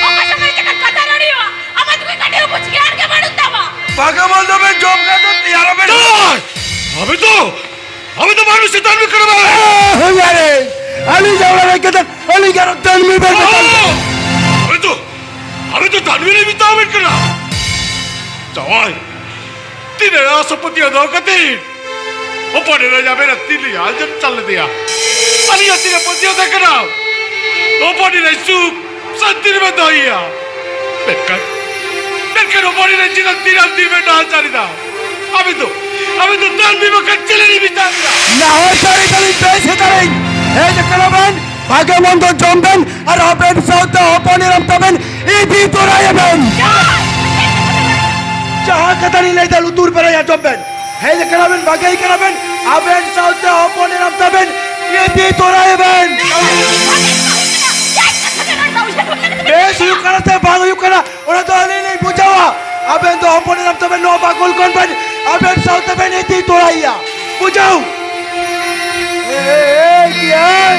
ᱚᱠᱟ ᱥᱚᱢᱚᱭ ᱪᱮᱫ ᱠᱟᱛᱷᱟ ᱨᱚᱲ ᱦᱩᱭᱩᱜᱼᱟ? ᱟᱢᱟᱜ ᱫᱚ ᱠᱟᱹᱴᱤᱡ ᱦᱚᱸ ᱵᱩᱡᱽ ᱜᱮᱭᱟᱱ ᱜᱮ ᱵᱟᱹᱱᱩᱜ ᱛᱟᱢᱟ᱾ ᱵᱟᱜᱮ ᱢᱚᱱᱫᱚ ᱯᱮ ᱡᱚᱢ ᱠᱷᱟᱱ ᱫᱚ ᱛᱮᱭᱟᱨᱚᱜ ᱯᱮ᱾ ᱪᱚᱞ! ᱟᱵᱮᱱ ᱫᱚ, ᱟᱵᱮᱱ ᱫᱚ ᱢᱟᱱᱩᱥ ᱪᱮᱛᱟᱱ ᱵᱮᱱ ᱠᱟᱱᱟ ᱵᱮᱱ᱾ ᱮ, ᱦᱩᱭ ᱟᱨᱮ, ᱟᱹᱞᱤᱧ ᱡᱟᱣᱨᱟ ᱞᱟᱹᱜᱤᱫ ᱠᱟᱛᱮ ᱟᱹᱞᱤᱧ ᱟᱨᱚ ᱛᱟᱹᱱᱢᱤ ᱵᱮᱱ ᱢᱮᱛᱟ ᱞᱤᱧᱟ᱾ ᱟᱵᱮᱱ ᱫᱚ, ᱟᱵᱮᱱ ᱫᱚ ᱛᱟᱹᱱᱢᱤ ᱞᱤᱧ ᱢᱮᱛᱟ ᱵᱮᱱ ᱠᱟᱱᱟ᱾ ᱡᱟᱶᱟᱭ, ᱛᱤᱱᱟᱹᱜ ᱟᱥᱟ ᱯᱟᱹᱛᱭᱟᱹᱣ ᱫᱚᱦᱚ ᱠᱟᱛᱮ ᱦᱚᱯᱚᱱ ᱮᱨᱟ ᱟᱵᱮᱱᱟᱜ ᱛᱤ ᱞᱤᱧ ᱟᱸᱡᱚᱢ ᱪᱟᱞ ᱞᱮᱫᱮᱭᱟ᱾ ᱟᱹᱞᱤᱧᱟᱜ ᱛᱤᱱᱟᱹᱜ ᱯᱟᱹᱛᱭᱟᱹᱣ ᱛᱟᱦᱮᱸ ᱠᱟᱱᱟ, ᱦᱚᱯᱚᱱ ᱮᱨᱟ ᱥᱩᱠ ᱥᱟᱱᱛᱤ ᱨᱮᱵᱮᱱ ᱫᱚᱦᱚᱭᱮᱭᱟ᱾ ᱢᱮᱱᱠᱷᱟᱱ, ᱢᱮᱱᱠᱷᱟᱱ ᱦᱚᱯᱚᱱ ᱮᱨᱟ ᱪᱮᱫᱟᱜ ᱫᱤᱱᱟᱢ ᱫᱤᱱ ᱵᱮᱱ ᱱᱟᱦᱟᱪᱟᱨ ᱮᱫᱟ? ᱟᱵᱮᱱ ᱫᱚ, ᱟᱵᱮᱱ ᱫᱚ ᱛᱟᱹᱱᱢᱤ ᱵᱟᱠᱷᱟᱱ ᱪᱤᱞᱤ ᱞᱤᱧ ᱢᱮᱛᱟ ᱵᱮᱱᱟ? ᱱᱟᱦᱟᱪᱟᱨ ᱮᱫᱟᱞᱤᱧ ᱵᱮᱥ ᱮᱫᱟᱞᱤᱧ᱾ ᱦᱮᱡ ᱟᱠᱟᱱᱟ ᱵᱮᱱ ᱵᱷᱟᱜᱮ ᱢᱚᱱᱫᱚ ᱡᱚᱢ ᱵᱮᱱ ᱟᱨ ᱟᱵᱮᱱ ᱥᱟᱶᱛᱮ ᱦᱚᱯᱚᱱ ᱮᱨᱟᱢ ᱛᱟᱵᱮᱱ ᱤᱫᱤ ᱛᱚᱨᱟᱭᱮᱵᱮᱱ᱾ ᱡᱟᱦᱟᱸ ᱠᱟᱛᱷᱟ ᱞᱤᱧ ᱞᱟᱹᱭᱫᱟ ᱞᱩᱛᱩᱨ ᱯᱮᱨᱮᱡ ᱟᱸᱡᱚᱢ ᱵᱮᱱ᱾ ᱦᱮᱡ ᱟᱠᱟᱱᱟ ᱵᱮᱱ, ᱵᱟᱜᱮ ᱠᱟᱱᱟ ᱵᱮᱱ, ᱟᱵᱮᱱ ᱥᱟᱶᱛᱮ ᱦᱚᱯᱚᱱ ᱮᱨᱟᱢ ᱛᱟᱵᱮᱱ ᱤᱫᱤ ᱛᱚᱨᱟᱭᱮᱵᱮᱱ᱾ ᱵᱮᱥ ᱦᱩᱭᱩᱜ ᱠᱟᱱᱟ ᱥᱮ ᱵᱟᱝ ᱦᱩᱭᱩᱜ ᱠᱟᱱᱟ, ᱚᱱᱟ ᱫᱚ ᱟᱹᱞᱤᱧ ᱞᱤᱧ ᱵᱩᱡᱷᱟᱹᱣᱟ᱾ ᱟᱵᱮᱱ ᱫᱚ ᱦᱚᱯᱚᱱ ᱮᱨᱟᱢ ᱛᱟᱵᱮᱱ ᱱᱚᱣᱟ ᱵᱟᱜᱚᱞ ᱠᱷᱚᱱ ᱵᱮᱱ, ᱟᱵᱮᱱ ᱥᱟᱶᱛᱮ ᱵᱮᱱ ᱤᱫᱤ ᱛᱚᱨᱟᱭᱮᱭᱟ᱾ ᱵᱩᱡᱷᱟᱹᱣ? ᱮ, ᱮ, ᱮ, ᱜᱮᱭᱟᱭ᱾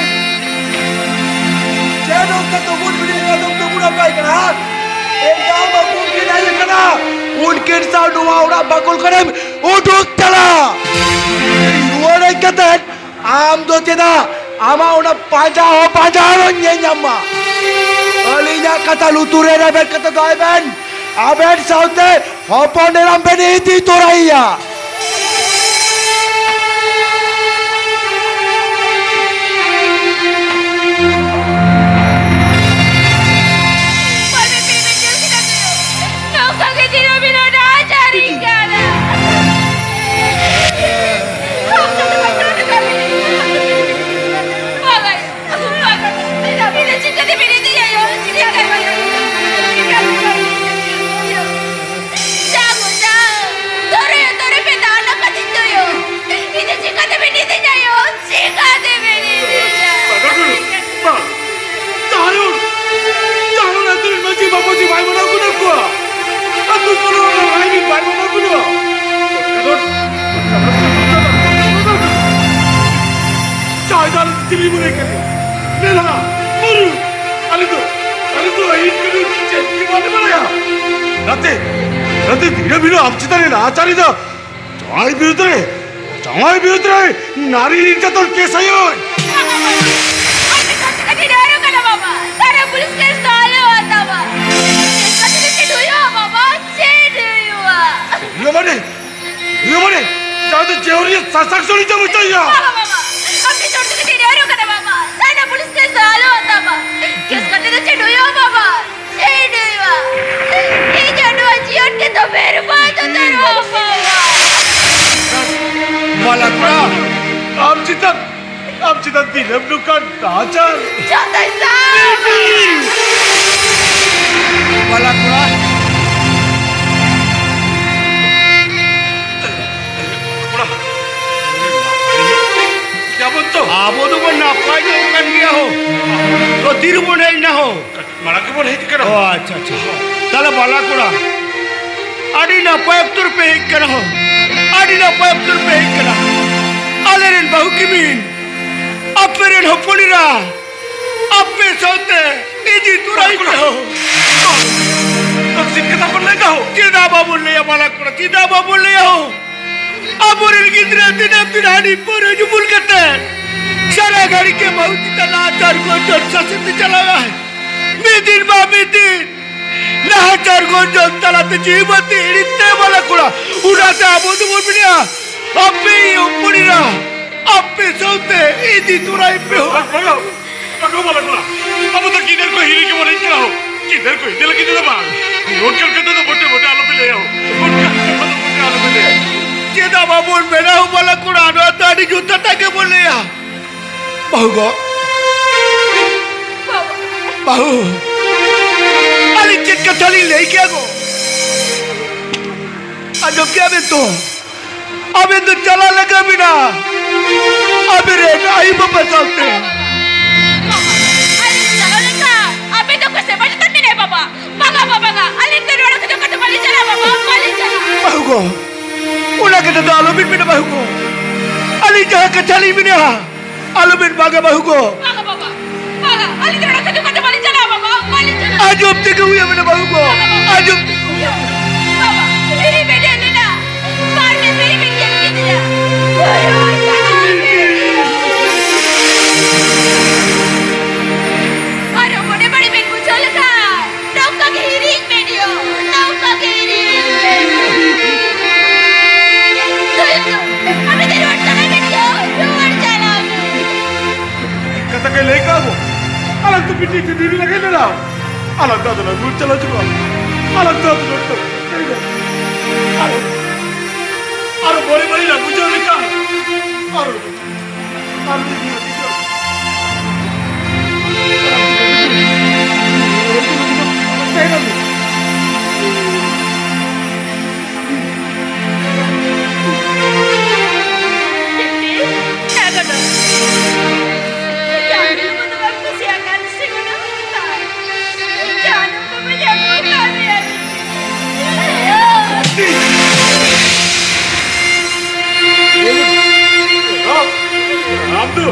ᱪᱮᱫ ᱱᱚᱝᱠᱟ ᱛᱩᱵᱩᱫ ᱵᱤᱱᱤ ᱞᱮᱠᱟ ᱫᱚᱢ ᱛᱩᱵᱩᱫ ᱟᱠᱟᱭ ᱠᱟᱱᱟ? ᱮᱸᱜᱟ ᱵᱟᱹᱵᱩ ᱠᱤᱱ ᱦᱮᱡ ᱟᱠᱟᱱᱟ᱾ ᱩᱱᱠᱤᱱ ᱥᱟᱶ ᱱᱚᱣᱟ ᱚᱲᱟᱜ ᱵᱟᱠᱩᱞ ᱠᱷᱚᱱᱮᱢ ᱩᱰᱩᱠ ᱪᱟᱞᱟᱜ᱾ ᱨᱩᱣᱟᱹᱲ ᱦᱮᱡ ᱠᱟᱛᱮ ᱟᱢ ᱫᱚ ᱪᱮᱫᱟᱜ ᱟᱢᱟᱜ ᱚᱱᱟ ᱯᱟᱸᱡᱟ ᱦᱚᱸ ᱯᱟᱸᱡᱟ ᱦᱚᱸ ᱧᱮᱞ ᱧᱟᱢ ᱢᱟ? ᱟᱹᱞᱤᱧᱟᱜ ᱠᱟᱛᱷᱟ ᱞᱩᱛᱩᱨ ᱨᱮ ᱨᱮᱵᱮᱫ ᱠᱟᱛᱮ ᱫᱚᱦᱚᱭ ᱵᱮᱱ᱾ ᱟᱵᱮᱱ ᱥᱟᱶᱛᱮ ᱦᱚᱯᱚᱱ ᱮᱨᱟᱢ ᱵᱮᱱ ᱤᱫᱤ ᱛᱚᱨᱟᱭᱮᱭᱟ᱾ ᱱᱚᱝᱠᱟ ᱜᱮ ᱫᱤᱱᱟᱹᱢ ᱦᱤᱞᱳᱜ ᱱᱟᱦᱟᱪᱟᱨᱤᱧ ᱠᱟᱱᱟ᱾ ᱵᱟᱵᱟᱭ, ᱵᱟᱵᱟ, ᱪᱤᱠᱟᱹᱛᱮ ᱵᱤᱱ ᱤᱫᱤᱭᱟ? ᱪᱤᱠᱟᱹᱛᱮ? ᱟᱫᱚ ᱫᱤᱱᱟᱹᱢ ᱦᱤᱞᱳᱜ ᱟᱢ ᱪᱮᱛᱟᱱ ᱨᱮ ᱱᱟᱦᱟᱪᱟᱨ ᱮᱫᱟ᱾ ᱡᱟᱶᱟᱭ ᱵᱤᱨᱩᱫᱷ ᱨᱮ, ᱡᱟᱶᱟᱭ ᱵᱤᱨᱩᱫᱷ ᱨᱮ ᱱᱟᱨᱤ ᱱᱤᱨᱡᱟᱛᱚᱱ ᱠᱮᱥ ᱦᱩᱭᱩᱜ᱾ ᱟᱯᱮ ᱥᱟᱶ ᱛᱮᱜᱮ ᱰᱷᱮᱨᱚᱜ ᱠᱟᱱᱟ ᱵᱟᱵᱟ᱾ ᱛᱟᱦᱞᱮ ᱯᱩᱞᱤᱥ ᱠᱮᱥ ᱫᱚ ᱟᱞᱚ ᱦᱟᱛᱟᱣᱟ᱾ ᱠᱮᱥ ᱠᱟᱛᱮ ᱫᱚ ᱪᱮᱫ ᱦᱩᱭᱩᱜᱼᱟ ᱵᱟᱵᱟ? ᱪᱮᱫ ᱦᱩᱭᱩᱜᱼᱟ? ᱦᱩᱭᱩᱜᱼᱟ ᱢᱟᱱᱮ? ᱦᱩᱭᱩᱜᱼᱟ ᱢᱟᱱᱮ? ᱡᱟᱦᱟᱸ ᱫᱚ ᱡᱮᱦᱩᱨᱤᱭᱟᱹ ᱥᱟᱥᱟᱠ ᱥᱚᱲᱤ ᱡᱚᱢ ᱦᱚᱪᱚᱭᱮᱭᱟ᱾ ᱵᱟᱵᱟ, ᱵᱟᱵᱟ, ᱟᱯᱮ ᱥᱟᱶ ᱛᱮᱜᱮ ᱰᱷᱮᱨᱚᱜ ᱠᱟᱱᱟ ᱵᱟᱵᱟ᱾ ᱛᱟᱦᱞᱮ ᱯᱩᱞᱤᱥ ᱠᱮᱥ ᱫᱚ ᱟᱞᱚ ᱦᱟᱛᱟᱣᱟ᱾ ᱠᱮᱥ ᱠᱟᱛᱮ ᱫᱚ ᱪᱮᱫ ᱦᱩᱭᱩᱜᱼᱟ ᱵᱟᱵᱟ? ᱪᱮᱫ ᱦᱩᱭᱩᱜᱼᱟ? ᱤᱧᱟᱹᱜ ᱱᱚᱣᱟ ᱡᱤᱭᱚᱱ ᱜᱮ ᱛᱚ ᱵᱮᱨᱵᱟᱫ ᱩᱛᱟᱹᱨᱚᱜᱼᱟ ᱵᱟᱵᱟ᱾ ᱵᱟᱞᱟ ᱠᱚᱲᱟ, ᱟᱢ ᱪᱮᱛᱟᱱ, ᱟᱢ ᱪᱮᱛᱟᱱ ᱫᱤᱱᱟᱹᱢ ᱱᱚᱝᱠᱟᱱ ᱱᱟᱦᱟᱪᱟᱨ᱾ ᱡᱚᱛᱚᱭ ᱥᱟᱵ᱾ ᱵᱟᱞᱟ ᱠᱚᱲᱟ᱾ ᱠᱚᱲᱟ, ᱟᱵᱚ ᱫᱚ? ᱟᱵᱚ ᱫᱚᱵᱚᱱ ᱱᱟᱯᱟᱭ ᱧᱚᱜ ᱠᱟᱱ ᱜᱮᱭᱟ ᱦᱳ᱾ ᱛᱚ ᱛᱤ ᱨᱮᱵᱚᱱ ᱦᱮᱡ ᱮᱱᱟ ᱦᱳ? ᱢᱟᱲᱟᱝ ᱜᱮᱵᱚᱱ ᱦᱮᱡ ᱠᱟᱱᱟ᱾ ᱚ, ᱟᱪᱪᱷᱟ, ᱟᱪᱪᱷᱟ᱾ ᱛᱟᱦᱞᱮ ᱵᱟᱞᱟ ᱠᱚᱲᱟ, ᱟᱹᱰᱤ ᱱᱟᱯᱟᱭ ᱚᱠᱛᱚ ᱨᱮᱯᱮ ᱦᱮᱡ ᱠᱟᱱᱟ ᱦᱳ᱾ ᱟᱹᱰᱤ ᱱᱟᱯᱟᱭ ᱚᱠᱛᱚ ᱨᱮᱯᱮ ᱦᱮᱡ ᱠᱟᱱᱟ᱾ ᱟᱞᱮᱨᱮᱱ ᱵᱟᱹᱦᱩ ᱠᱤᱢᱤᱱ, ᱟᱯᱮᱨᱮᱱ ᱦᱚᱯᱚᱱ ᱮᱨᱟ, ᱟᱯᱮ ᱥᱟᱶᱛᱮ ᱤᱫᱤ ᱛᱚᱨᱟᱭ ᱯᱮ ᱦᱳ᱾ ᱪᱮᱫ ᱠᱟᱛᱷᱟ ᱵᱚᱱ ᱞᱟᱹᱭ ᱫᱟ ᱦᱳ? ᱪᱮᱫᱟᱜ ᱵᱟᱵᱚᱱ ᱞᱟᱹᱭᱟ ᱵᱟᱞᱟ ᱠᱚᱲᱟ? ᱪᱮᱫᱟᱜ ᱵᱟᱵᱚᱱ ᱞᱟᱹᱭᱟ ᱦᱳ? ᱟᱵᱚᱨᱮᱱ ᱜᱤᱫᱽᱨᱟᱹ ᱛᱤᱱᱟᱹᱜ ᱫᱤᱱ ᱦᱟᱺᱰᱤ ᱯᱟᱹᱣᱨᱟᱹ ᱧᱩ ᱵᱩᱞ ᱠᱟᱛᱮ ᱥᱟᱨᱟ ᱜᱷᱟᱹᱲᱤ ᱜᱮ ᱵᱟᱹᱦᱩ ᱪᱮᱛᱟᱱ ᱱᱟᱦᱟᱪᱟᱨ ᱜᱚᱨᱡᱚᱱ ᱥᱟᱥᱮᱛ ᱛᱮ ᱪᱟᱞᱟᱣᱟᱭ᱾ ᱢᱤᱫ ᱫᱤᱱ ᱵᱟ ᱢᱤᱫ ᱫᱤᱱ ᱱᱟᱦᱟᱪᱟᱨ ᱜᱚᱨᱡᱚᱱ ᱛᱟᱞᱟᱛᱮ ᱡᱤᱣᱤ ᱵᱟᱹᱛᱤ ᱦᱤᱲᱤᱧ ᱛᱮ ᱵᱟᱞᱟ ᱠᱚᱲᱟ᱾ ᱚᱱᱟᱛᱮ ᱟᱵᱚ ᱫᱚᱵᱚᱱ ᱢᱮᱱᱟ, ᱟᱯᱮ ᱦᱚᱯᱚᱱ ᱮᱨᱟ, ᱟᱯᱮ ᱥᱟᱶᱛᱮ ᱤᱫᱤ ᱛᱚᱨᱟᱭ ᱯᱮ ᱦᱳ᱾ ᱵᱟᱝ, ᱵᱟᱝ, ᱵᱟᱝ, ᱵᱟᱞᱟ ᱠᱚᱲᱟ᱾ ᱟᱵᱚ ᱫᱚ ᱜᱤᱫᱟᱹᱨ ᱠᱚ ᱦᱤᱨᱤ ᱜᱮᱵᱚᱱ ᱦᱮᱡ ᱠᱟᱱᱟ ᱦᱳ᱾ ᱜᱤᱫᱟᱹᱨ ᱠᱚ ᱤᱫᱤ ᱞᱟᱹᱜᱤᱫ ᱫᱚ ᱵᱟᱝ᱾ ᱚᱱᱠᱟᱱ ᱠᱟᱛᱷᱟ ᱫᱚ ᱢᱚᱴᱮ ᱢᱚᱴᱮ ᱟᱞᱚᱯᱮ ᱞᱟᱹᱭᱟ ᱦᱳ᱾ ᱚᱱᱠᱟᱱ ᱠᱟᱛᱷᱟ ᱫᱚ ᱢᱚᱴᱮ ᱟᱞᱚᱯᱮ ᱞᱟᱹᱭᱟ᱾ ᱪᱮᱫᱟᱜ ᱵᱟᱵᱚᱱ ᱢᱮᱱᱟ ᱦᱳ ᱵᱟᱞᱟ ᱠᱚᱲᱟ? ᱱᱚᱣᱟ ᱫᱚ ᱟᱹᱰᱤ ᱡᱚᱛᱷᱟᱛ ᱜᱮᱵᱚᱱ ᱞᱟᱹᱭᱟ᱾ ᱵᱟᱹᱦᱩ ᱜᱚ᱾ ᱵᱟᱹᱦᱩ᱾ ᱟᱹᱞᱤᱧ ᱪᱮᱫ ᱠᱟᱛᱷᱟ ᱞᱤᱧ ᱞᱟᱹᱭ ᱠᱮᱭᱟ ᱜᱚ? ᱟᱸᱡᱚᱢ ᱠᱮᱭᱟ ᱵᱮᱱ ᱛᱚ? ᱟᱵᱮᱱ ᱫᱚ ᱪᱟᱞᱟᱜ ᱞᱟᱜᱟᱣ ᱵᱮᱱᱟ ᱟᱵᱮᱱ ᱨᱮᱱ ᱟᱭᱳ ᱵᱟᱵᱟ ᱥᱟᱶᱛᱮ᱾ ᱟᱹᱞᱤᱧ ᱪᱟᱞᱟᱣ ᱞᱮᱱᱠᱷᱟᱱ ᱟᱵᱮᱱ ᱫᱚ ᱚᱠᱚᱭ ᱥᱮᱵᱟ ᱡᱚᱛᱚᱱ ᱵᱮᱱᱟᱭ ᱵᱟᱵᱟ? ᱵᱟᱝᱟ ᱵᱟᱵᱟ, ᱵᱟᱝᱟ, ᱟᱹᱞᱤᱧ ᱫᱚ ᱱᱚᱰᱮ ᱠᱷᱚᱱ ᱫᱚ ᱚᱠᱟ ᱛᱮ ᱵᱟᱹᱞᱤᱧ ᱪᱟᱞᱟᱜᱼᱟ ᱵᱟᱵᱟ, ᱵᱟᱹᱞᱤᱧ ᱪᱟᱞᱟᱜᱼᱟ᱾ ᱵᱟᱹᱦᱩ ᱜᱚ, ᱚᱱᱟ ᱠᱟᱛᱷᱟ ᱫᱚ ᱟᱞᱚᱵᱤᱱ ᱢᱮᱱᱟ ᱵᱟᱹᱦᱩ ᱜᱚ, ᱟᱹᱞᱤᱧ ᱡᱟᱦᱟᱸ ᱠᱟᱛᱷᱟ ᱞᱤᱧ ᱢᱮᱱᱟ ᱟᱞᱚᱵᱤᱱ ᱵᱟᱝᱟ ᱵᱟᱹᱦᱩ ᱜᱚ᱾ ᱵᱟᱝᱟ ᱵᱟᱵᱟ, ᱵᱟᱝᱟ, ᱟᱹᱞᱤᱧ ᱫᱚ ᱱᱚᱰᱮ ᱠᱷᱚᱱ ᱫᱚ ᱚᱠᱟ ᱛᱮ ᱵᱟᱹᱞᱤᱧ ᱪᱟᱞᱟᱜᱼᱟ ᱵᱟᱵᱟ, ᱵᱟᱹᱞᱤᱧ ᱪᱟᱞᱟᱜᱼᱟ᱾ ᱟᱸᱡᱚᱢ ᱛᱮᱜᱮ ᱦᱩᱭᱩᱜᱼᱟ ᱢᱮᱱᱟ ᱵᱟᱹᱦᱩ ᱜᱚ, ᱟᱸᱡᱚᱢ ᱛᱮᱜᱮ ᱦᱩᱭᱩᱜᱼᱟ᱾ ᱱᱤᱛ ᱫᱤᱱ ᱞᱟᱹᱜᱤᱫ ᱢᱮᱱᱟᱜᱼᱟ᱾ ᱟᱞᱟᱝ ᱫᱚ ᱟᱫᱚ ᱞᱟᱝ ᱨᱩᱣᱟᱹᱲ ᱪᱟᱞᱟᱣ ᱦᱤᱡᱩᱜᱼᱟ᱾ ᱟᱞᱟᱝ ᱫᱚ ᱟᱫᱚ ᱞᱟᱝ ᱟᱨ, ᱟᱨ ᱵᱟᱹᱲᱤ ᱵᱟᱹᱲᱤ ᱞᱟᱝ ᱵᱩᱡᱷᱟᱹᱣ ᱞᱮᱠᱷᱟᱱ ᱟᱨ, ᱟᱨ ᱢᱤᱫ ᱫᱤᱱ ᱞᱟᱹᱜᱤᱫ ᱫᱚ ᱪᱟᱸᱫᱚ ᱵᱟᱹᱵᱩ ᱫᱚ ᱵᱟᱢ ᱠᱩᱥᱤᱭᱟᱜ ᱠᱟᱱ ᱥᱮ ᱚᱱᱟ ᱦᱚᱸ ᱢᱮᱛᱟᱭ? ᱪᱟᱸᱫᱚ ᱵᱟᱹᱵᱩᱧ ᱟᱹᱜᱩ ᱟᱠᱟᱫ ᱢᱮᱭᱟ᱾ ᱟᱢ ᱫᱚ,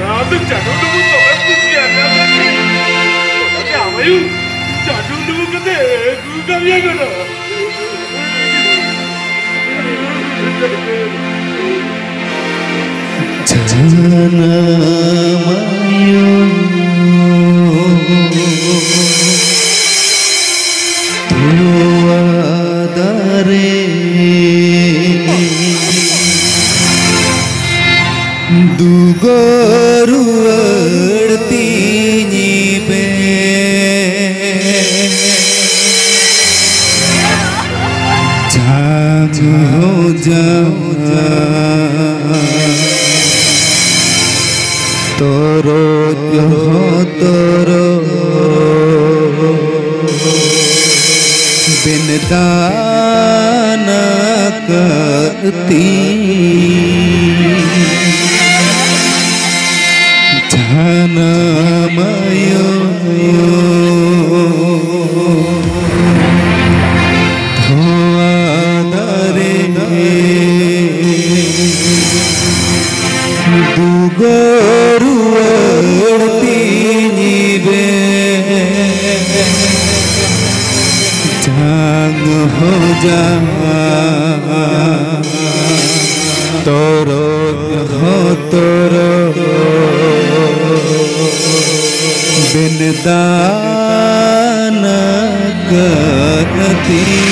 ᱟᱢ ᱫᱚ ᱪᱟᱸᱫᱚ ᱵᱟᱹᱵᱩ ᱫᱚᱢᱮᱢ ᱠᱩᱥᱤᱭᱟᱜ ᱠᱟᱱ ᱛᱟᱦᱮᱸ᱾ ᱚᱱᱟᱛᱮ ᱟᱢ ᱟᱭᱳ ᱪᱟᱸᱫᱚ ᱵᱟᱹᱵᱩ ᱠᱟᱛᱮ ᱟᱹᱜᱩ ᱟᱠᱟᱫ ᱢᱮᱭᱟ ᱠᱟᱱᱟ᱾ ᱡᱟᱱᱟᱢ ᱟᱭᱳ, ᱛᱚᱣᱟ ᱫᱟᱨᱮ᱾ ᱫᱩᱜᱟᱹ ᱨᱩᱣᱟᱹᱲ ᱛᱤᱧ ᱯᱮ᱾ ᱡᱟᱝ ᱦᱚᱸ ᱡᱟᱝ, ᱛᱚᱨᱚᱡ ᱦᱚᱸ ᱛᱚᱨᱚᱡ᱾ ᱵᱮᱱ ᱫᱟᱱ ᱟᱠᱟᱫ ᱛᱤᱧ ᱡᱟᱱᱟᱢ ᱟᱭᱳ, ᱛᱷᱚᱣᱟ ᱫᱟᱨᱮ᱾ ᱫᱩᱜᱟᱹ ᱨᱩᱣᱟᱹᱲ ᱛᱤᱧ ᱵᱮ, ᱡᱟᱝ ᱦᱚᱸ ᱡᱟᱝ, ᱛᱚᱨᱚᱡ ᱦᱚᱸ ᱛᱚᱨᱚᱡ, ᱵᱮᱱ ᱫᱟᱱ ᱟᱠᱟᱫ ᱛᱤᱧ᱾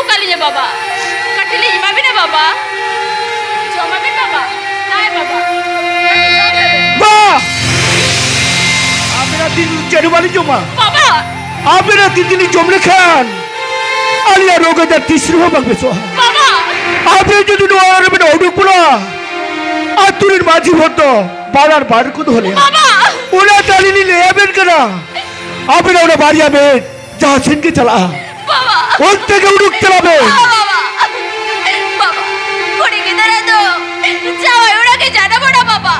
ᱠᱟᱞᱤᱧᱟ ᱵᱟᱵᱟ, ᱠᱟᱹᱴᱤᱡ ᱞᱤᱧ ᱮᱢᱟ ᱵᱤᱱᱟ ᱵᱟᱵᱟ, ᱡᱚᱢᱟᱵᱤᱱ ᱵᱟᱵᱟ, ᱱᱟᱭ ᱵᱟᱵᱟ, ᱠᱟᱹᱴᱤᱡ ᱡᱚᱢ ᱞᱮᱵᱤᱱ᱾ ᱵᱟ! ᱟᱵᱮᱱᱟᱜ ᱛᱤ ᱡᱟᱹᱱᱩ ᱵᱟᱞᱤᱧ ᱡᱚᱢᱟ᱾ ᱵᱟᱵᱟ! ᱟᱵᱮᱱᱟᱜ ᱛᱤ ᱛᱮᱞᱤᱧ ᱡᱚᱢ ᱞᱮᱠᱷᱟᱱ ᱟᱹᱞᱤᱧᱟᱜ ᱨᱳᱜᱽ ᱟᱡᱟᱨ ᱛᱤᱥ ᱨᱮᱦᱚᱸ ᱵᱟᱝ ᱵᱮᱥᱚᱜᱼᱟ᱾ ᱵᱟᱵᱟ! ᱟᱵᱮᱱ ᱡᱩᱫᱤ ᱱᱚᱣᱟ ᱚᱲᱟᱜ ᱨᱮᱵᱮᱱ ᱩᱰᱩᱠ ᱵᱚᱞᱚᱜᱼᱟ, ᱟᱹᱛᱩ ᱨᱮᱱ ᱢᱟᱹᱡᱷᱤ ᱦᱚᱲ ᱫᱚ ᱵᱟᱱᱟᱨ ᱵᱟᱨ ᱠᱚ ᱫᱚᱦᱚ ᱞᱮᱭᱟ᱾ ᱵᱟᱵᱟ! ᱚᱱᱟᱛᱮ ᱟᱹᱞᱤᱧ ᱞᱤᱧ ᱞᱟᱹᱭ ᱟᱵᱮᱱ ᱠᱟᱱᱟ, ᱟᱵᱮᱱᱟᱜ ᱚᱱᱟ ᱵᱟᱨᱭᱟ ᱢᱮᱫ ᱡᱟᱦᱟᱸ ᱥᱮᱱ ᱜᱮ ᱪᱟᱞᱟᱜᱼᱟ, ᱵᱟᱵᱟ! ᱚᱱᱛᱮ ᱜᱮ ᱩᱰᱩᱠ ᱪᱟᱞᱟᱜ ᱵᱮᱱ᱾ ᱵᱟᱵᱟ, ᱵᱟᱵᱟ, ᱵᱟᱵᱟ, ᱠᱩᱲᱤ ᱜᱤᱫᱽᱨᱟᱹ ᱫᱚ ᱡᱟᱶᱟᱭ ᱚᱲᱟᱜ ᱜᱮ ᱡᱟᱱᱟᱢ ᱚᱲᱟᱜ ᱵᱟᱵᱟ᱾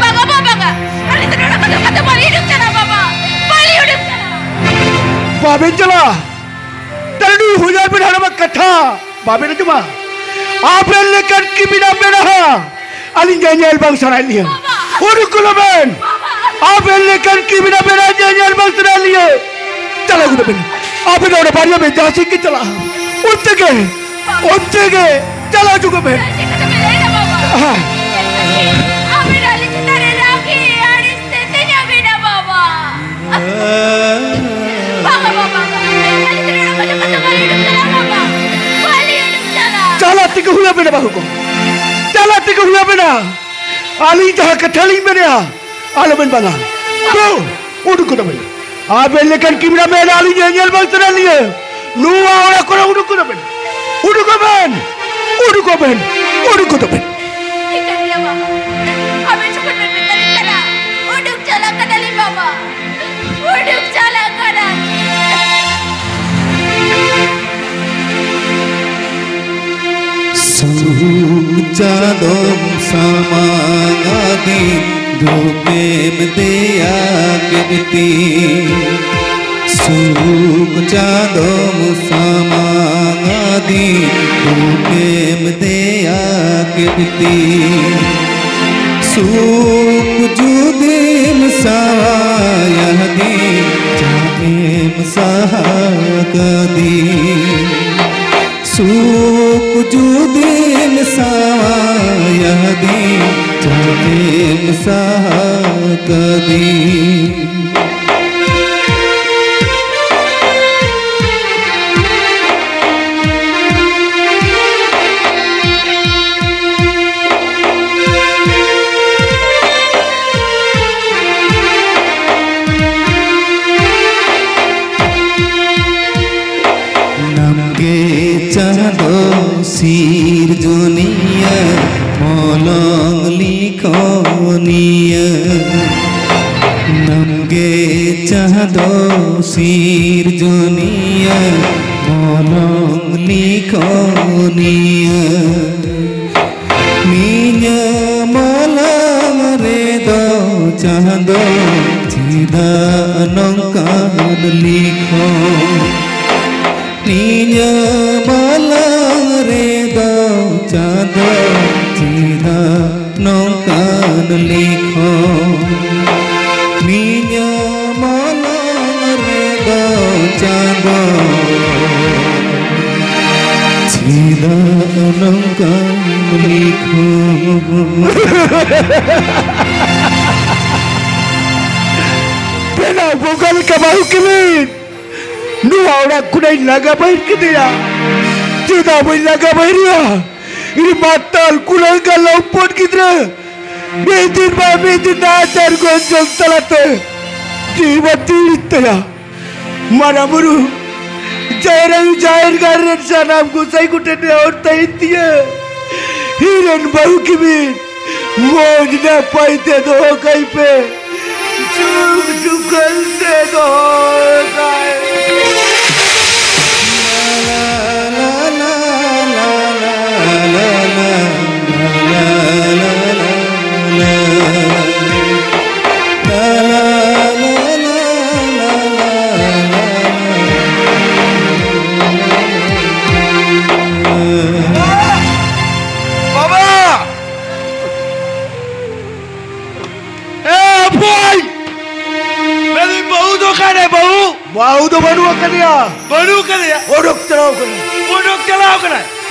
ᱵᱟᱝᱟ, ᱵᱟᱵᱟ, ᱵᱟᱝᱟ, ᱟᱞᱮ ᱫᱚ ᱱᱚᱰᱮ ᱠᱷᱚᱱ ᱫᱚ ᱵᱟᱞᱮ ᱩᱰᱩᱠ ᱪᱟᱞᱟᱜᱼᱟ ᱵᱟᱵᱟ, ᱵᱟᱞᱮ ᱩᱰᱩᱠ ᱪᱟᱞᱟᱜᱼᱟ᱾ ᱵᱟᱵᱮᱱ ᱪᱟᱞᱟᱜᱼᱟ? ᱛᱟᱦᱞᱮ ᱱᱩᱭ ᱦᱩᱭᱟᱨ ᱵᱮᱱ ᱦᱟᱲᱟᱢᱟᱜ ᱠᱟᱛᱷᱟ ᱵᱟᱵᱮᱱ ᱟᱸᱡᱚᱢᱟ? ᱟᱵᱮᱱ ᱞᱮᱠᱟᱱ ᱠᱤᱢᱤᱱ ᱟᱵᱮᱱ ᱦᱟᱸᱜ ᱟᱹᱞᱤᱧ ᱧᱮᱧᱮᱞ ᱵᱟᱝ ᱥᱟᱱᱟᱭᱮᱫ ᱞᱤᱧᱟᱹ᱾ ᱩᱰᱩᱠ ᱠᱚᱞᱚ ᱵᱮᱱ᱾ ᱟᱵᱮᱱ ᱞᱮᱠᱟᱱ ᱠᱤᱢᱤᱱ ᱟᱵᱮᱱ ᱧᱮᱧᱮᱞ ᱵᱟᱝ ᱥᱟᱱᱟᱭᱮᱫ ᱞᱤᱧᱟᱹ᱾ ᱪᱟᱞᱟᱣ ᱜᱚᱫᱚᱜ ᱵᱮᱱ᱾ ᱟᱵᱮᱱ ᱚᱱᱟ ᱵᱟᱨᱭᱟ ᱵᱮᱱ ᱡᱟᱦᱟᱸ ᱥᱮᱫ ᱜᱮ ᱪᱟᱞᱟᱜᱼᱟ, ᱚᱱᱛᱮ ᱜᱮ, ᱚᱱᱛᱮ ᱜᱮ ᱪᱟᱞᱟᱣ ᱦᱤᱡᱩᱜ ᱵᱮᱱ᱾ ᱪᱮᱫ ᱠᱟᱛᱷᱟ ᱵᱮᱱ ᱞᱟᱹᱭᱫᱟ ᱵᱟᱵᱟ? ᱦᱮᱸ᱾ ᱟᱵᱮᱱ ᱟᱹᱞᱤᱧ ᱪᱮᱛᱟᱱ ᱨᱮ ᱨᱟᱹᱜᱤ ᱟᱹᱲᱤᱥ ᱛᱮ ᱛᱮᱧ ᱟᱹᱜᱩᱭᱮᱫᱟ ᱵᱟᱵᱟ᱾ ᱵᱟᱵᱟ, ᱵᱟᱵᱟ, ᱵᱟᱵᱟ᱾ ᱟᱹᱞᱤᱧ ᱫᱚ ᱱᱚᱰᱮ ᱠᱷᱚᱱ ᱫᱚ ᱵᱟᱹᱞᱤᱧ ᱩᱰᱩᱠ ᱪᱟᱞᱟᱜᱼᱟ ᱵᱟᱵᱟ᱾ ᱵᱟᱹᱞᱤᱧ ᱩᱰᱩᱠ ᱪᱟᱞᱟᱜᱼᱟ᱾ ᱪᱟᱞᱟᱜ ᱛᱮᱜᱮ ᱦᱩᱭ ᱟᱵᱮᱱᱟ ᱵᱟᱹᱦᱩ ᱠᱚ᱾ ᱪᱟᱞᱟᱜ ᱛᱮᱜᱮ ᱦᱩᱭ ᱟᱵᱮᱱᱟ᱾ ᱟᱹᱞᱤᱧ ᱡᱟᱦᱟᱸ ᱠᱟᱛᱷᱟ ᱞᱤᱧ ᱢᱮᱱᱮᱜᱼᱟ, ᱟᱞᱚᱵᱮᱱ ᱵᱟᱝᱟ᱾ ᱫᱩ, ᱩᱰᱩᱠ ᱠᱚᱫᱚ ᱵᱮᱱ᱾ ᱟᱵᱮᱱ ᱞᱮᱠᱟᱱ ᱠᱤᱢᱤᱱ ᱟᱵᱮᱱ ᱟᱹᱞᱤᱧ ᱧᱮᱧᱮᱞ ᱵᱟᱝ ᱥᱟᱱᱟ ᱞᱤᱧᱟᱹ᱾ ᱱᱚᱣᱟ ᱚᱲᱟᱜ ᱠᱚᱨᱮ ᱩᱰᱩᱠ ᱠᱚᱫᱚ ᱵᱮᱱ᱾ ᱩᱰᱩᱠ ᱠᱚᱵᱮᱱ᱾ ᱩᱰᱩᱠ ᱠᱚᱵᱮᱱ᱾ ᱩᱰᱩᱠ ᱠᱚᱫᱚ ᱵᱮᱱ᱾ ᱴᱷᱤᱠᱟᱹᱱ ᱜᱮᱭᱟ ᱵᱟᱵᱟ᱾ ᱟᱵᱮᱱ ᱡᱚᱠᱷᱚᱱ ᱵᱮᱱ ᱢᱮᱛᱟᱞᱤᱧ ᱠᱟᱱᱟ, ᱩᱰᱩᱠ ᱪᱟᱞᱟᱜ ᱠᱟᱱᱟᱞᱤᱧ ᱵᱟᱵᱟ᱾ ᱩᱰᱩᱠ ᱪᱟᱞᱟᱜ ᱠᱟᱱᱟᱞᱤᱧ᱾ ᱥᱩᱠ ᱪᱟᱸᱫᱚᱢ ᱥᱟᱢᱟᱝ ᱟᱹᱫᱤᱧ, ᱫᱩᱠᱮᱢ ᱫᱮᱭᱟ ᱠᱮᱫ ᱛᱤᱧ᱾ ᱥᱩᱠ ᱪᱟᱸᱫᱚᱢ ᱥᱟᱢᱟᱝ ᱟᱹᱫᱤᱧ, ᱫᱩᱠᱮᱢ ᱫᱮᱭᱟ ᱠᱮᱫ ᱛᱤᱧ᱾ ᱥᱩᱠ ᱡᱩᱫᱤᱢ ᱥᱟᱶᱟᱭᱟ ᱫᱤᱧ, ᱡᱟᱦᱟᱸ ᱮᱢ ᱥᱟᱦᱟ ᱠᱟᱹᱫᱤᱧ᱾ ᱥᱩᱠ ᱡᱩᱫᱤᱢ ᱥᱟᱶᱟᱭᱟ ᱫᱤᱧ, ᱡᱟᱦᱟᱸ ᱮᱢ ᱥᱟᱦᱟ ᱠᱟᱹᱫᱤᱧ᱾ ᱜᱮ ᱪᱟᱸᱫᱚ ᱥᱤᱨᱡᱚᱱᱤᱭᱟᱹ, ᱢᱚᱞᱚᱝ ᱞᱤᱠᱷᱚᱱᱤᱭᱟᱹ᱾ ᱱᱟᱢ ᱜᱮ ᱪᱟᱸᱫᱚ ᱥᱤᱨᱡᱚᱱᱤᱭᱟᱹ, ᱢᱚᱞᱚᱝ ᱞᱤᱠᱷᱚᱱᱤᱭᱟᱹ᱾ ᱱᱤᱧᱟᱹ ᱢᱚᱞᱚᱝ ᱨᱮᱫᱚ ᱪᱟᱸᱫᱚ ᱪᱮᱫᱟᱜ ᱱᱚᱝᱠᱟᱱ ᱞᱤᱠᱷᱚᱱ? ᱱᱤᱧᱟᱹ ᱢᱚᱞᱚᱝ ᱨᱮᱫᱚ ᱪᱟᱸᱫᱚ ᱪᱮᱫᱟᱜ ᱱᱚᱝᱠᱟᱱ ᱞᱤᱠᱷᱚᱱ? ᱱᱤᱧᱟᱹ ᱢᱚᱞᱚᱝ ᱨᱮᱫᱚ ᱪᱟᱸᱫᱚ ᱪᱮᱫᱟᱜ ᱱᱚᱝᱠᱟᱱ ᱞᱤᱠᱷᱚᱱ? ᱵᱮᱱᱟᱣ ᱵᱚᱸᱜᱟ ᱞᱮᱠᱟ ᱵᱟᱹᱦᱩ ᱠᱤᱢᱤᱱ, ᱱᱚᱣᱟ ᱚᱲᱟᱜ ᱠᱷᱚᱱᱟᱜ ᱤᱧ ᱞᱟᱜᱟ ᱵᱟᱹᱭᱨ ᱠᱮᱫᱮᱭᱟ᱾ ᱪᱮᱫᱟᱜ ᱵᱟᱹᱧ ᱞᱟᱜᱟ ᱵᱟᱹᱭᱨᱮᱭᱟ? ᱤᱧ ᱢᱟᱛᱟᱞ ᱠᱩᱞᱟᱹᱝᱜᱟ ᱞᱚᱢᱯᱚᱴ ᱜᱤᱫᱽᱨᱟᱹ ᱢᱤᱫ ᱫᱤᱱ ᱵᱟᱝ ᱢᱤᱫ ᱫᱤᱱ ᱱᱟᱦᱟᱪᱟᱨ ᱜᱚᱡᱚᱞ ᱛᱟᱞᱟᱛᱮ ᱡᱤᱣᱤ ᱵᱟᱹᱛᱤᱞ ᱛᱟᱭᱟ᱾ ᱢᱟᱨᱟᱝ ᱵᱩᱨᱩ, ᱡᱟᱦᱮᱨ ᱟᱭᱳ, ᱡᱟᱦᱮᱨ ᱜᱟᱲ ᱨᱮᱱ ᱥᱟᱱᱟᱢ ᱜᱚᱸᱥᱟᱭ ᱠᱚᱴᱷᱮᱱ ᱱᱮᱦᱚᱨ ᱛᱟᱦᱮᱱ ᱛᱤᱧᱟᱹ, ᱤᱧ ᱨᱮᱱ ᱵᱟᱹᱦᱩ ᱠᱤᱢᱤᱱ ᱢᱚᱡᱽ ᱱᱟᱯᱟᱭ ᱛᱮ ᱫᱚᱦᱚ ᱠᱟᱭ ᱯᱮ, ᱥᱩᱠ ᱥᱩᱠᱷᱟᱹᱞ ᱛᱮ ᱫᱚᱦᱚ ᱠᱟᱭ ᱯᱮ᱾ ᱵᱟᱵᱟ! ᱮ ᱵᱷᱟᱭ! ᱢᱮᱱᱫᱟᱹᱧ, ᱵᱟᱹᱦᱩ ᱫᱚ ᱚᱠᱟᱨᱮ, ᱵᱟᱹᱦᱩ? ᱵᱟᱹᱦᱩ ᱫᱚ ᱵᱟᱹᱱᱩᱜ ᱟᱠᱟᱫᱮᱭᱟ᱾ ᱵᱟᱹᱱᱩᱜ ᱟᱠᱟᱫᱮᱭᱟ? ᱚᱰᱚᱠ ᱪᱟᱞᱟᱣ ᱠᱟᱱᱟᱭ᱾ ᱚᱰᱚᱠ ᱪᱟᱞᱟᱣ ᱠᱟᱱᱟᱭ?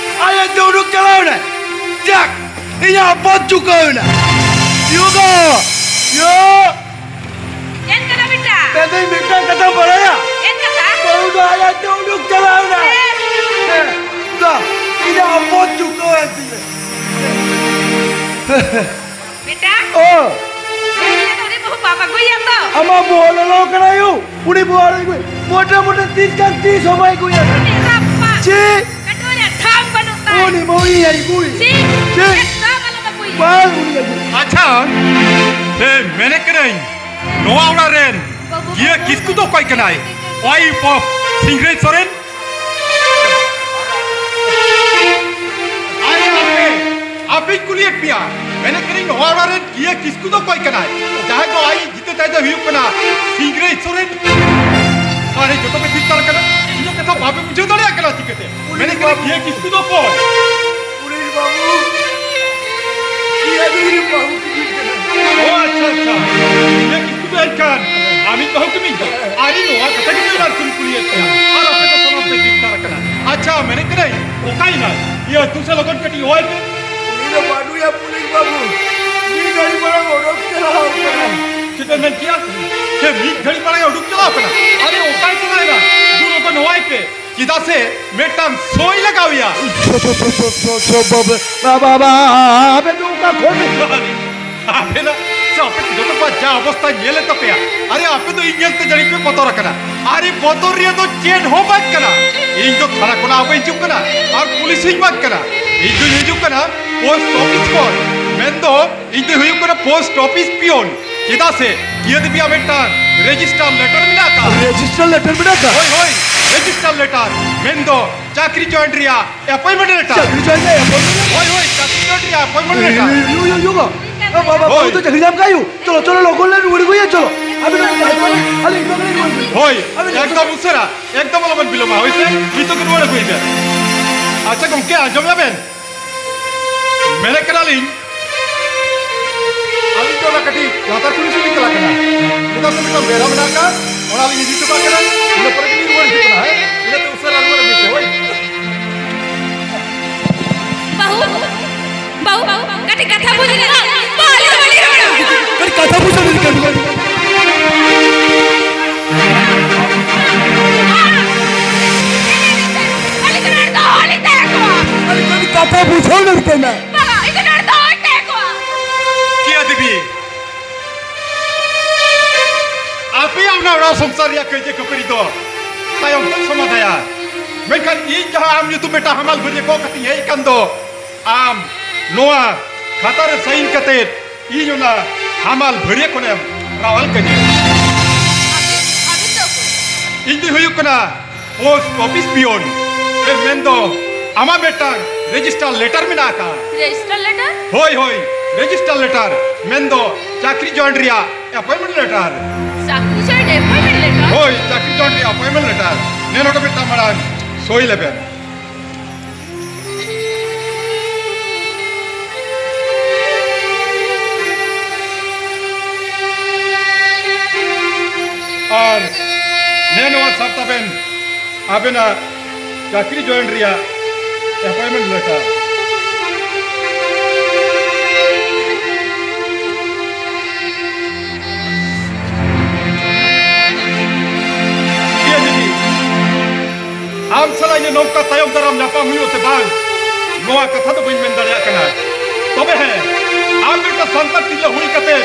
ᱟᱡ ᱟᱡ ᱛᱮ ᱚᱰᱚᱠ ᱪᱟᱞᱟᱣ ᱮᱱᱟᱭ? ᱡᱟᱠ, ᱤᱧᱟᱹᱜ ᱟᱯᱚᱫ ᱪᱩᱠᱟᱹᱣ ᱮᱱᱟ᱾ ᱭᱳ ᱜᱚ! ᱭᱳ! ᱪᱮᱫ ᱠᱟᱱᱟ ᱵᱮᱴᱟ? ᱢᱮᱱᱫᱟᱹᱧ, ᱢᱤᱫᱴᱟᱝ ᱠᱟᱛᱷᱟᱢ ᱵᱟᱲᱟᱭᱟ? ᱪᱮᱫ ᱠᱟᱛᱷᱟ? ᱵᱟᱹᱦᱩ ᱫᱚ ᱟᱡ ᱟᱡ ᱛᱮ ᱩᱰᱩᱠ ᱪᱟᱞᱟᱣ ᱮᱱᱟ᱾ ᱦᱮᱸ᱾ ᱦᱮᱸ, ᱫᱟ, ᱤᱧᱟᱹᱜ ᱟᱯᱚᱫ ᱪᱩᱠᱟᱹᱣ ᱮᱱ ᱛᱤᱧᱟ᱾ ᱵᱮᱴᱟ? ᱚ᱾ ᱩᱱᱤ ᱵᱟᱹᱦᱩ ᱵᱟᱢ ᱟᱹᱜᱩᱭᱟ ᱛᱚ? ᱟᱢᱟᱜ ᱵᱚᱦᱚᱜ ᱞᱚᱞᱚ ᱠᱟᱱᱟ ᱭᱩ᱾ ᱩᱱᱤ ᱵᱚᱦᱚᱜ ᱨᱮ ᱢᱚᱴᱟ ᱢᱚᱴᱟ ᱛᱤᱥ ᱠᱟᱱ ᱛᱤᱥ ᱦᱚᱸ ᱵᱟᱭ ᱟᱹᱜᱩᱭᱟ᱾ ᱩᱱᱤ ᱨᱟᱯᱟ᱾ ᱩᱱᱤ ᱵᱟᱹᱦᱩᱭ ᱟᱹᱜᱩᱭ᱾ ᱪᱮᱫ? ᱪᱮᱫ? ᱮᱠᱫᱚᱢ ᱟᱞᱚᱢ ᱟᱹᱜᱩᱭᱟ᱾ ᱵᱟᱝ, ᱩᱱᱤ ᱟᱹᱜᱩᱭ᱾ ᱟᱪᱪᱷᱟ, ᱮ, ᱢᱮᱱᱮᱫ ᱠᱟᱹᱱᱟᱹᱧ, ᱱᱚᱣᱟ ᱚᱲᱟᱜ ᱨᱮᱱ ᱠᱤᱭᱟᱹ ᱠᱤᱥᱠᱩ ᱫᱚ ᱚᱠᱚᱭ ᱠᱟᱱᱟᱭ? Wife of ᱥᱤᱝᱨᱟᱹᱭ ᱥᱚᱨᱮᱱ? ᱟᱨᱮ ᱟᱯᱮ, ᱟᱯᱮᱧ ᱠᱩᱞᱤᱭᱮᱫ ᱯᱮᱭᱟ, ᱢᱮᱱᱮᱫ ᱠᱟᱹᱱᱟᱹᱧ, ᱱᱚᱣᱟ ᱚᱲᱟᱜ ᱨᱮᱱ ᱠᱤᱭᱟᱹ ᱠᱤᱥᱠᱩ ᱫᱚ ᱚᱠᱚᱭ ᱠᱟᱱᱟᱭ? ᱡᱟᱦᱟᱸᱭ ᱫᱚ ᱟᱡ ᱡᱤᱛᱟᱹ ᱛᱟᱭ ᱫᱚ ᱦᱩᱭᱩᱜ ᱠᱟᱱᱟ ᱥᱤᱝᱨᱟᱹᱭ ᱥᱚᱨᱮᱱ᱾ ᱟᱨᱮ, ᱡᱚᱛᱚ ᱯᱮ ᱛᱷᱤᱨ ᱛᱟᱨ ᱠᱟᱱᱟ, ᱤᱧᱟᱹᱜ ᱠᱟᱛᱷᱟ ᱵᱟᱯᱮ ᱵᱩᱡᱷᱟᱹᱣ ᱫᱟᱲᱮᱭᱟᱜ ᱠᱟᱱᱟ ᱪᱤᱠᱟᱹᱛᱮ? ᱢᱮᱱᱮᱫ ᱠᱟᱹᱱᱟᱹᱧ, ᱠᱤᱭᱟᱹ ᱠᱤᱥᱠᱩ ᱫᱚ ᱚᱠᱚᱭ? ᱩᱱᱤ ᱵᱟᱹᱵᱩ, ᱤᱭᱟᱹ ᱫᱚ ᱤᱧ ᱵᱟᱹᱵᱩ ᱠᱤᱫᱤᱧ ᱠᱟᱱᱟ᱾ ᱚ, ᱟᱪᱪᱷᱟ, ᱟᱪᱪᱷᱟ᱾ ᱤᱭᱟᱹ ᱠᱤᱥᱠᱩ ᱫᱚ ᱮᱱᱠᱷᱟᱱ ᱟᱢᱤᱡ ᱵᱟᱹᱦᱩ ᱠᱤᱢᱤᱱ ᱫᱚ? ᱟᱨ ᱤᱧ ᱱᱚᱣᱟ ᱠᱟᱛᱷᱟ ᱜᱮ ᱵᱟᱨ ᱠᱩᱞᱤ ᱠᱩᱞᱤᱭᱮᱫ ᱯᱮᱭᱟ᱾ ᱟᱨ ᱟᱯᱮ ᱫᱚ ᱥᱟᱱᱟᱢ ᱯᱮ ᱛᱷᱤᱨ ᱛᱟᱨ ᱠᱟᱱᱟ᱾ ᱟᱪᱪᱷᱟ, ᱢᱮᱱᱮᱫ ᱠᱟᱹᱱᱟᱹᱧ, ᱚᱠᱟᱭᱮᱱᱟᱭ? ᱤᱭᱟᱹ, ᱫᱩ ᱥᱮ ᱞᱚᱜᱚᱱ ᱠᱟᱹᱴᱤᱡ ᱦᱚᱦᱚᱭ ᱯᱮ᱾ ᱩᱱᱤ ᱫᱚ ᱵᱟᱹᱱᱩᱭᱟ ᱯᱩᱞᱤᱥ ᱵᱟᱹᱵᱩ᱾ ᱢᱤᱫ ᱜᱷᱟᱹᱲᱤ ᱢᱟᱲᱟᱝ ᱚᱰᱚᱠ ᱪᱟᱞᱟᱣ ᱠᱟᱱᱟ᱾ ᱪᱮᱫ ᱮᱢ ᱢᱮᱱ ᱠᱮᱜᱼᱟ? ᱥᱮ ᱢᱤᱫ ᱜᱷᱟᱹᱲᱤ ᱢᱟᱲᱟᱝ ᱮ ᱩᱰᱩᱠ ᱪᱟᱞᱟᱣ ᱠᱟᱱᱟ? ᱟᱨᱮ, ᱚᱠᱟᱭ ᱪᱟᱞᱟᱣ ᱮᱱᱟ? ᱫᱩ ᱞᱚᱜᱚᱱ ᱦᱚᱦᱚᱭ ᱯᱮ᱾ ᱪᱮᱫᱟᱜ ᱥᱮ ᱢᱤᱫᱴᱟᱝ ᱥᱳᱭ ᱞᱟᱜᱟᱣ ᱮᱭᱟ᱾ ᱪᱷᱚ, ᱪᱷᱚ, ᱪᱷᱚ, ᱪᱷᱚ, ᱪᱷᱚ, ᱵᱟᱵᱟ, ᱵᱟᱵᱟ, ᱟᱵᱮᱱ ᱫᱚ ᱚᱠᱟ ᱠᱷᱚᱱ ᱵᱮᱱ ᱟᱵᱮᱱᱟᱜ ᱥᱮ ᱟᱯᱮ ᱡᱚᱛᱚ ᱠᱚᱣᱟᱜ ᱡᱟ ᱚᱵᱚᱥᱛᱟ ᱧᱮᱞᱮᱫ ᱛᱟᱯᱮᱭᱟ᱾ ᱟᱨᱮ, ᱟᱯᱮ ᱫᱚ ᱤᱧ ᱧᱮᱞᱛᱮ ᱡᱟᱹᱱᱤᱡ ᱯᱮ ᱵᱚᱛᱚᱨ ᱟᱠᱟᱱᱟ᱾ ᱟᱨᱮ, ᱵᱚᱛᱚᱨ ᱨᱮᱭᱟᱜ ᱫᱚ ᱪᱮᱫ ᱦᱚᱸ ᱵᱟᱝ ᱠᱟᱱᱟ᱾ ᱤᱧ ᱫᱚ ᱛᱷᱟᱱᱟ ᱠᱷᱚᱱᱟᱜ ᱦᱚᱸ ᱵᱟᱹᱧ ᱦᱤᱡᱩᱜ ᱠᱟᱱᱟ ᱟᱨ ᱯᱩᱞᱤᱥ ᱦᱚᱸᱧ ᱵᱟᱝ ᱠᱟᱱᱟ᱾ ᱤᱧ ᱫᱚᱧ ᱦᱤᱡᱩᱜ ᱠᱟᱱᱟ ᱯᱳᱥᱴ ᱚᱯᱷᱤᱥ ᱠᱷᱚᱱ, ᱢᱮᱱᱫᱚ ᱤᱧ ᱫᱚ ᱦᱩᱭᱩᱜ ᱠᱟᱱᱟ ᱯᱳᱥᱴ ᱚᱯᱷᱤᱥ ᱯᱤᱭᱚᱱ᱾ ᱪᱮᱫᱟᱜ ᱥᱮ ᱠᱤᱭᱟᱹ ᱫᱮᱵᱤᱭᱟᱜ ᱢᱤᱫᱴᱟᱝ ᱨᱮᱡᱤᱥᱴᱟᱨ ᱞᱮᱴᱟᱨ ᱢᱮᱱᱟᱜ ᱟᱠᱟᱫ᱾ ᱨᱮᱡᱤᱥᱴᱟᱨ ᱞᱮᱴᱟᱨ ᱢᱮᱱᱟᱜ ᱟᱠᱟᱫ? ᱦᱳᱭ, ᱦᱳᱭ, ᱨᱮᱡᱤᱥᱴᱟᱨ ᱞᱮᱴᱟᱨ, ᱢᱮᱱᱫᱚ ᱪᱟᱹᱠᱨᱤ ᱡᱚᱭᱮᱱ ᱨᱮᱭᱟᱜ ᱮᱯᱚᱭᱮᱱᱴᱢᱮᱱᱴ ᱞᱮᱴᱟᱨ᱾ ᱪᱟᱹᱠᱨᱤ ᱡᱚᱭᱮᱱ ᱨᱮᱭᱟᱜ ᱮᱯᱚᱭᱮᱱᱴᱢᱮᱱᱴ ᱞᱮᱴᱟᱨ? ᱦᱳᱭ, ᱦᱳᱭ, ᱪᱟᱹᱠᱨᱤ ᱡᱚᱭᱮᱱ ᱨᱮᱭᱟᱜ appointment letter. U, U, U, U, ᱵᱟ-, ᱵᱟᱵᱟ, ᱦᱳᱭ᱾ ᱵᱟᱹᱦᱩ ᱫᱚ ᱪᱟᱹᱠᱨᱤ ᱧᱟᱢ ᱠᱟᱜ ᱭᱩ᱾ ᱪᱚᱞᱚ, ᱪᱚᱞᱚ, ᱞᱚᱜᱚᱱ ᱞᱮ ᱨᱩᱣᱟᱹᱲ ᱟᱹᱜᱩᱭᱟ, ᱪᱚᱞᱚ᱾ ᱟᱹᱵᱤᱱ ᱫᱚ ᱟᱹᱞᱤᱧ ᱞᱚᱜᱚᱱ ᱞᱮ ᱨᱩᱣᱟᱹᱲ ᱟᱹᱜᱩᱭᱟ᱾ ᱦᱳᱭ, ᱟᱹᱵᱤᱱ ᱮᱠᱫᱚᱢ ᱩᱥᱟᱹᱨᱟ, ᱮᱠᱫᱚᱢ ᱟᱞᱚᱵᱮᱱ ᱵᱤᱞᱚᱢᱟ, ᱦᱳᱭ ᱥᱮ? ᱱᱤᱛᱚᱜ ᱜᱮ ᱨᱩᱣᱟᱹᱲ ᱟᱹᱜᱩᱭ ᱵᱮᱱ᱾ ᱟᱪᱪᱷᱟ ᱜᱚᱢᱠᱮ, ᱟᱸᱡᱚᱢᱮᱜᱼᱟ ᱵᱮᱱ? ᱢᱮᱱᱮᱫ ᱠᱟᱱᱟᱞᱤᱧ, ᱟᱹᱞᱤᱧ ᱫᱚ ᱚᱱᱟ ᱠᱟᱹᱴᱤᱡ ᱞᱟᱛᱟᱨ ᱠᱩᱞᱦᱤ ᱥᱮᱫ ᱞᱤᱧ ᱪᱟᱞᱟᱜ ᱠᱟᱱᱟ᱾ ᱪᱮᱫᱟᱜ ᱥᱮ ᱢᱤᱫᱴᱟᱝ ᱵᱮᱲᱟ ᱢᱮᱱᱟᱜ ᱟᱠᱟᱫ, ᱚᱱᱟ ᱞᱤᱧ ᱤᱫᱤ ᱦᱚᱴᱚ ᱠᱟᱜ ᱠᱟᱱᱟ᱾ ᱤᱱᱟᱹ ᱯᱚᱨᱮ ᱜᱮᱞᱤᱧ ᱨᱩᱣᱟᱹᱲ ᱦᱤᱡᱩᱜ ᱠᱟᱱᱟ, ᱦᱮᱸ? ᱤᱱᱟᱹᱛᱮ ᱩᱥᱟᱹᱨᱟ ᱨᱩᱣᱟᱹᱲ ᱟᱹᱜᱩᱭ ᱯᱮ, ᱦᱳᱭ᱾ ᱵᱟᱹᱦᱩ, ᱵᱟᱹᱦᱩ, ᱵᱟᱹᱦᱩ, ᱠᱟᱹᱴᱤᱡ ᱠᱟᱛᱷᱟ ᱵᱩᱡᱽ ᱞᱮᱱᱟ᱾ ᱵᱟᱹᱦᱩ, ᱟᱹᱞᱤᱧ ᱫᱚ ᱵᱟᱹᱞᱤᱧ ᱨᱩᱣᱟᱹᱲᱟ᱾ ᱠᱟᱹᱴᱤᱡ ᱠᱟᱛᱷᱟ ᱵᱩᱡᱽ ᱞᱮᱱᱟ, ᱠᱟᱹᱴᱤᱡ᱾ ᱟᱹᱞᱤᱧ ᱫᱚ ᱱᱚᱰᱮ ᱫᱚ ᱚᱦᱚᱞᱤᱧ ᱛᱟᱦᱮᱸ ᱠᱚᱜᱼᱟ᱾ ᱠᱟᱹᱴᱤᱡ ᱠᱟᱛᱷᱟ ᱵᱩᱡᱷᱟᱹᱣ ᱞᱮᱱ ᱛᱟᱦᱮᱱᱟ᱾ ᱵᱟᱵᱟ, ᱤᱧ ᱫᱚ ᱱᱚᱰᱮ ᱫᱚ ᱚᱦᱚᱧ ᱛᱟᱦᱮᱸ ᱠᱚᱜᱼᱟ᱾ ᱠᱤᱭᱟᱹ ᱫᱮᱵᱤ, ᱟᱯᱮᱭᱟᱜ ᱚᱱᱟ ᱚᱲᱟᱜ ᱥᱚᱝᱥᱟᱨ ᱨᱮᱭᱟᱜ ᱠᱟᱹᱭᱡᱟᱹ ᱠᱷᱟᱹᱯᱟᱹᱨᱤ ᱫᱚ ᱛᱟᱭᱚᱢ ᱛᱮ ᱥᱚᱢᱟᱫᱷᱟᱭᱟ᱾ ᱢᱮᱱᱠᱷᱟᱱ ᱤᱧ ᱡᱟᱦᱟᱸ ᱟᱢ ᱧᱩᱛᱩᱢ ᱢᱤᱫᱴᱟᱝ ᱦᱟᱢᱟᱞ ᱵᱷᱟᱹᱨᱭᱟᱹ ᱠᱚ ᱠᱟᱛᱮᱧ ᱦᱮᱡ ᱟᱠᱟᱱ ᱫᱚ, ᱟᱢ ᱱᱚᱣᱟ ᱠᱷᱟᱛᱟ ᱨᱮ ᱥᱟᱭᱤᱱ ᱠᱟᱛᱮ ᱤᱧ ᱚᱱᱟ ᱦᱟᱢᱟᱞ ᱵᱷᱟᱹᱨᱭᱟᱹ ᱠᱷᱚᱱᱮᱢ ᱨᱟᱣᱟᱞ ᱠᱟᱹᱧᱟ᱾ ᱟᱹᱵᱤᱱ, ᱟᱹᱵᱤᱱ ᱫᱚ ᱚᱠᱚᱭ? ᱤᱧ ᱫᱚᱧ ᱦᱩᱭᱩᱜ ᱠᱟᱱᱟ ᱯᱳᱥᱴ ᱚᱯᱷᱤᱥ ᱯᱤᱭᱚᱱ᱾ ᱮ, ᱢᱮᱱᱫᱚ ᱟᱢᱟᱜ ᱢᱤᱫᱴᱟᱝ ᱨᱮᱡᱤᱥᱴᱟᱨ ᱞᱮᱴᱟᱨ ᱢᱮᱱᱟᱜ ᱟᱠᱟᱫ᱾ Register letter? ᱦᱳᱭ, ᱦᱳᱭ, ᱨᱮᱡᱤᱥᱴᱟᱨ ᱞᱮᱴᱟᱨ, ᱢᱮᱱᱫᱚ ᱪᱟᱹᱠᱨᱤ ᱡᱚᱭᱮᱱ ᱨᱮᱭᱟᱜ ᱮᱯᱚᱭᱮᱱᱴᱢᱮᱱᱴ ᱞᱮᱴᱟᱨ᱾ ᱪᱟᱹᱠᱨᱤ ᱡᱚᱭᱮᱱ ᱮᱯᱚᱭᱮᱱᱴᱢᱮᱱᱴ ᱞᱮᱴᱟᱨ? ᱦᱳᱭ, ᱪᱟᱹᱠᱨᱤ ᱡᱚᱭᱮᱱ ᱨᱮᱭᱟᱜ ᱮᱯᱚᱭᱮᱱᱴᱢᱮᱱᱴ ᱞᱮᱴᱟᱨ᱾ ᱱᱮ ᱱᱚᱰᱮ ᱢᱤᱫᱴᱟᱝ ᱢᱟᱲᱟᱝ ᱥᱳᱭ ᱞᱮᱵᱮᱱ᱾ ᱟᱨ ᱱᱮ ᱱᱚᱣᱟ ᱥᱟᱵ ᱛᱟᱵᱮᱱ ᱟᱵᱮᱱᱟᱜ ᱪᱟᱹᱠᱨᱤ ᱡᱚᱭᱮᱱ ᱨᱮᱭᱟᱜ ᱮᱯᱚᱭᱮᱱᱴᱢᱮᱱᱴ ᱞᱮᱴᱟᱨ᱾ ᱤᱭᱟᱹ ᱡᱩᱫᱤ ᱟᱢ ᱥᱟᱞᱟᱜ ᱤᱧ ᱱᱚᱝᱠᱟ ᱛᱟᱭᱚᱢ ᱫᱟᱨᱟᱢ ᱧᱟᱯᱟᱢ ᱦᱩᱭᱩᱜᱼᱟ ᱥᱮ ᱵᱟᱝ, ᱱᱚᱣᱟ ᱠᱟᱛᱷᱟ ᱫᱚ ᱵᱟᱹᱧ ᱢᱮᱱ ᱫᱟᱲᱮᱭᱟᱜ ᱠᱟᱱᱟ᱾ ᱛᱚᱵᱮ ᱦᱮᱸ, ᱟᱢ ᱢᱤᱫᱴᱟᱝ ᱥᱟᱱᱛᱟᱲ ᱛᱤᱨᱞᱟᱹ ᱦᱩᱭ ᱠᱟᱛᱮ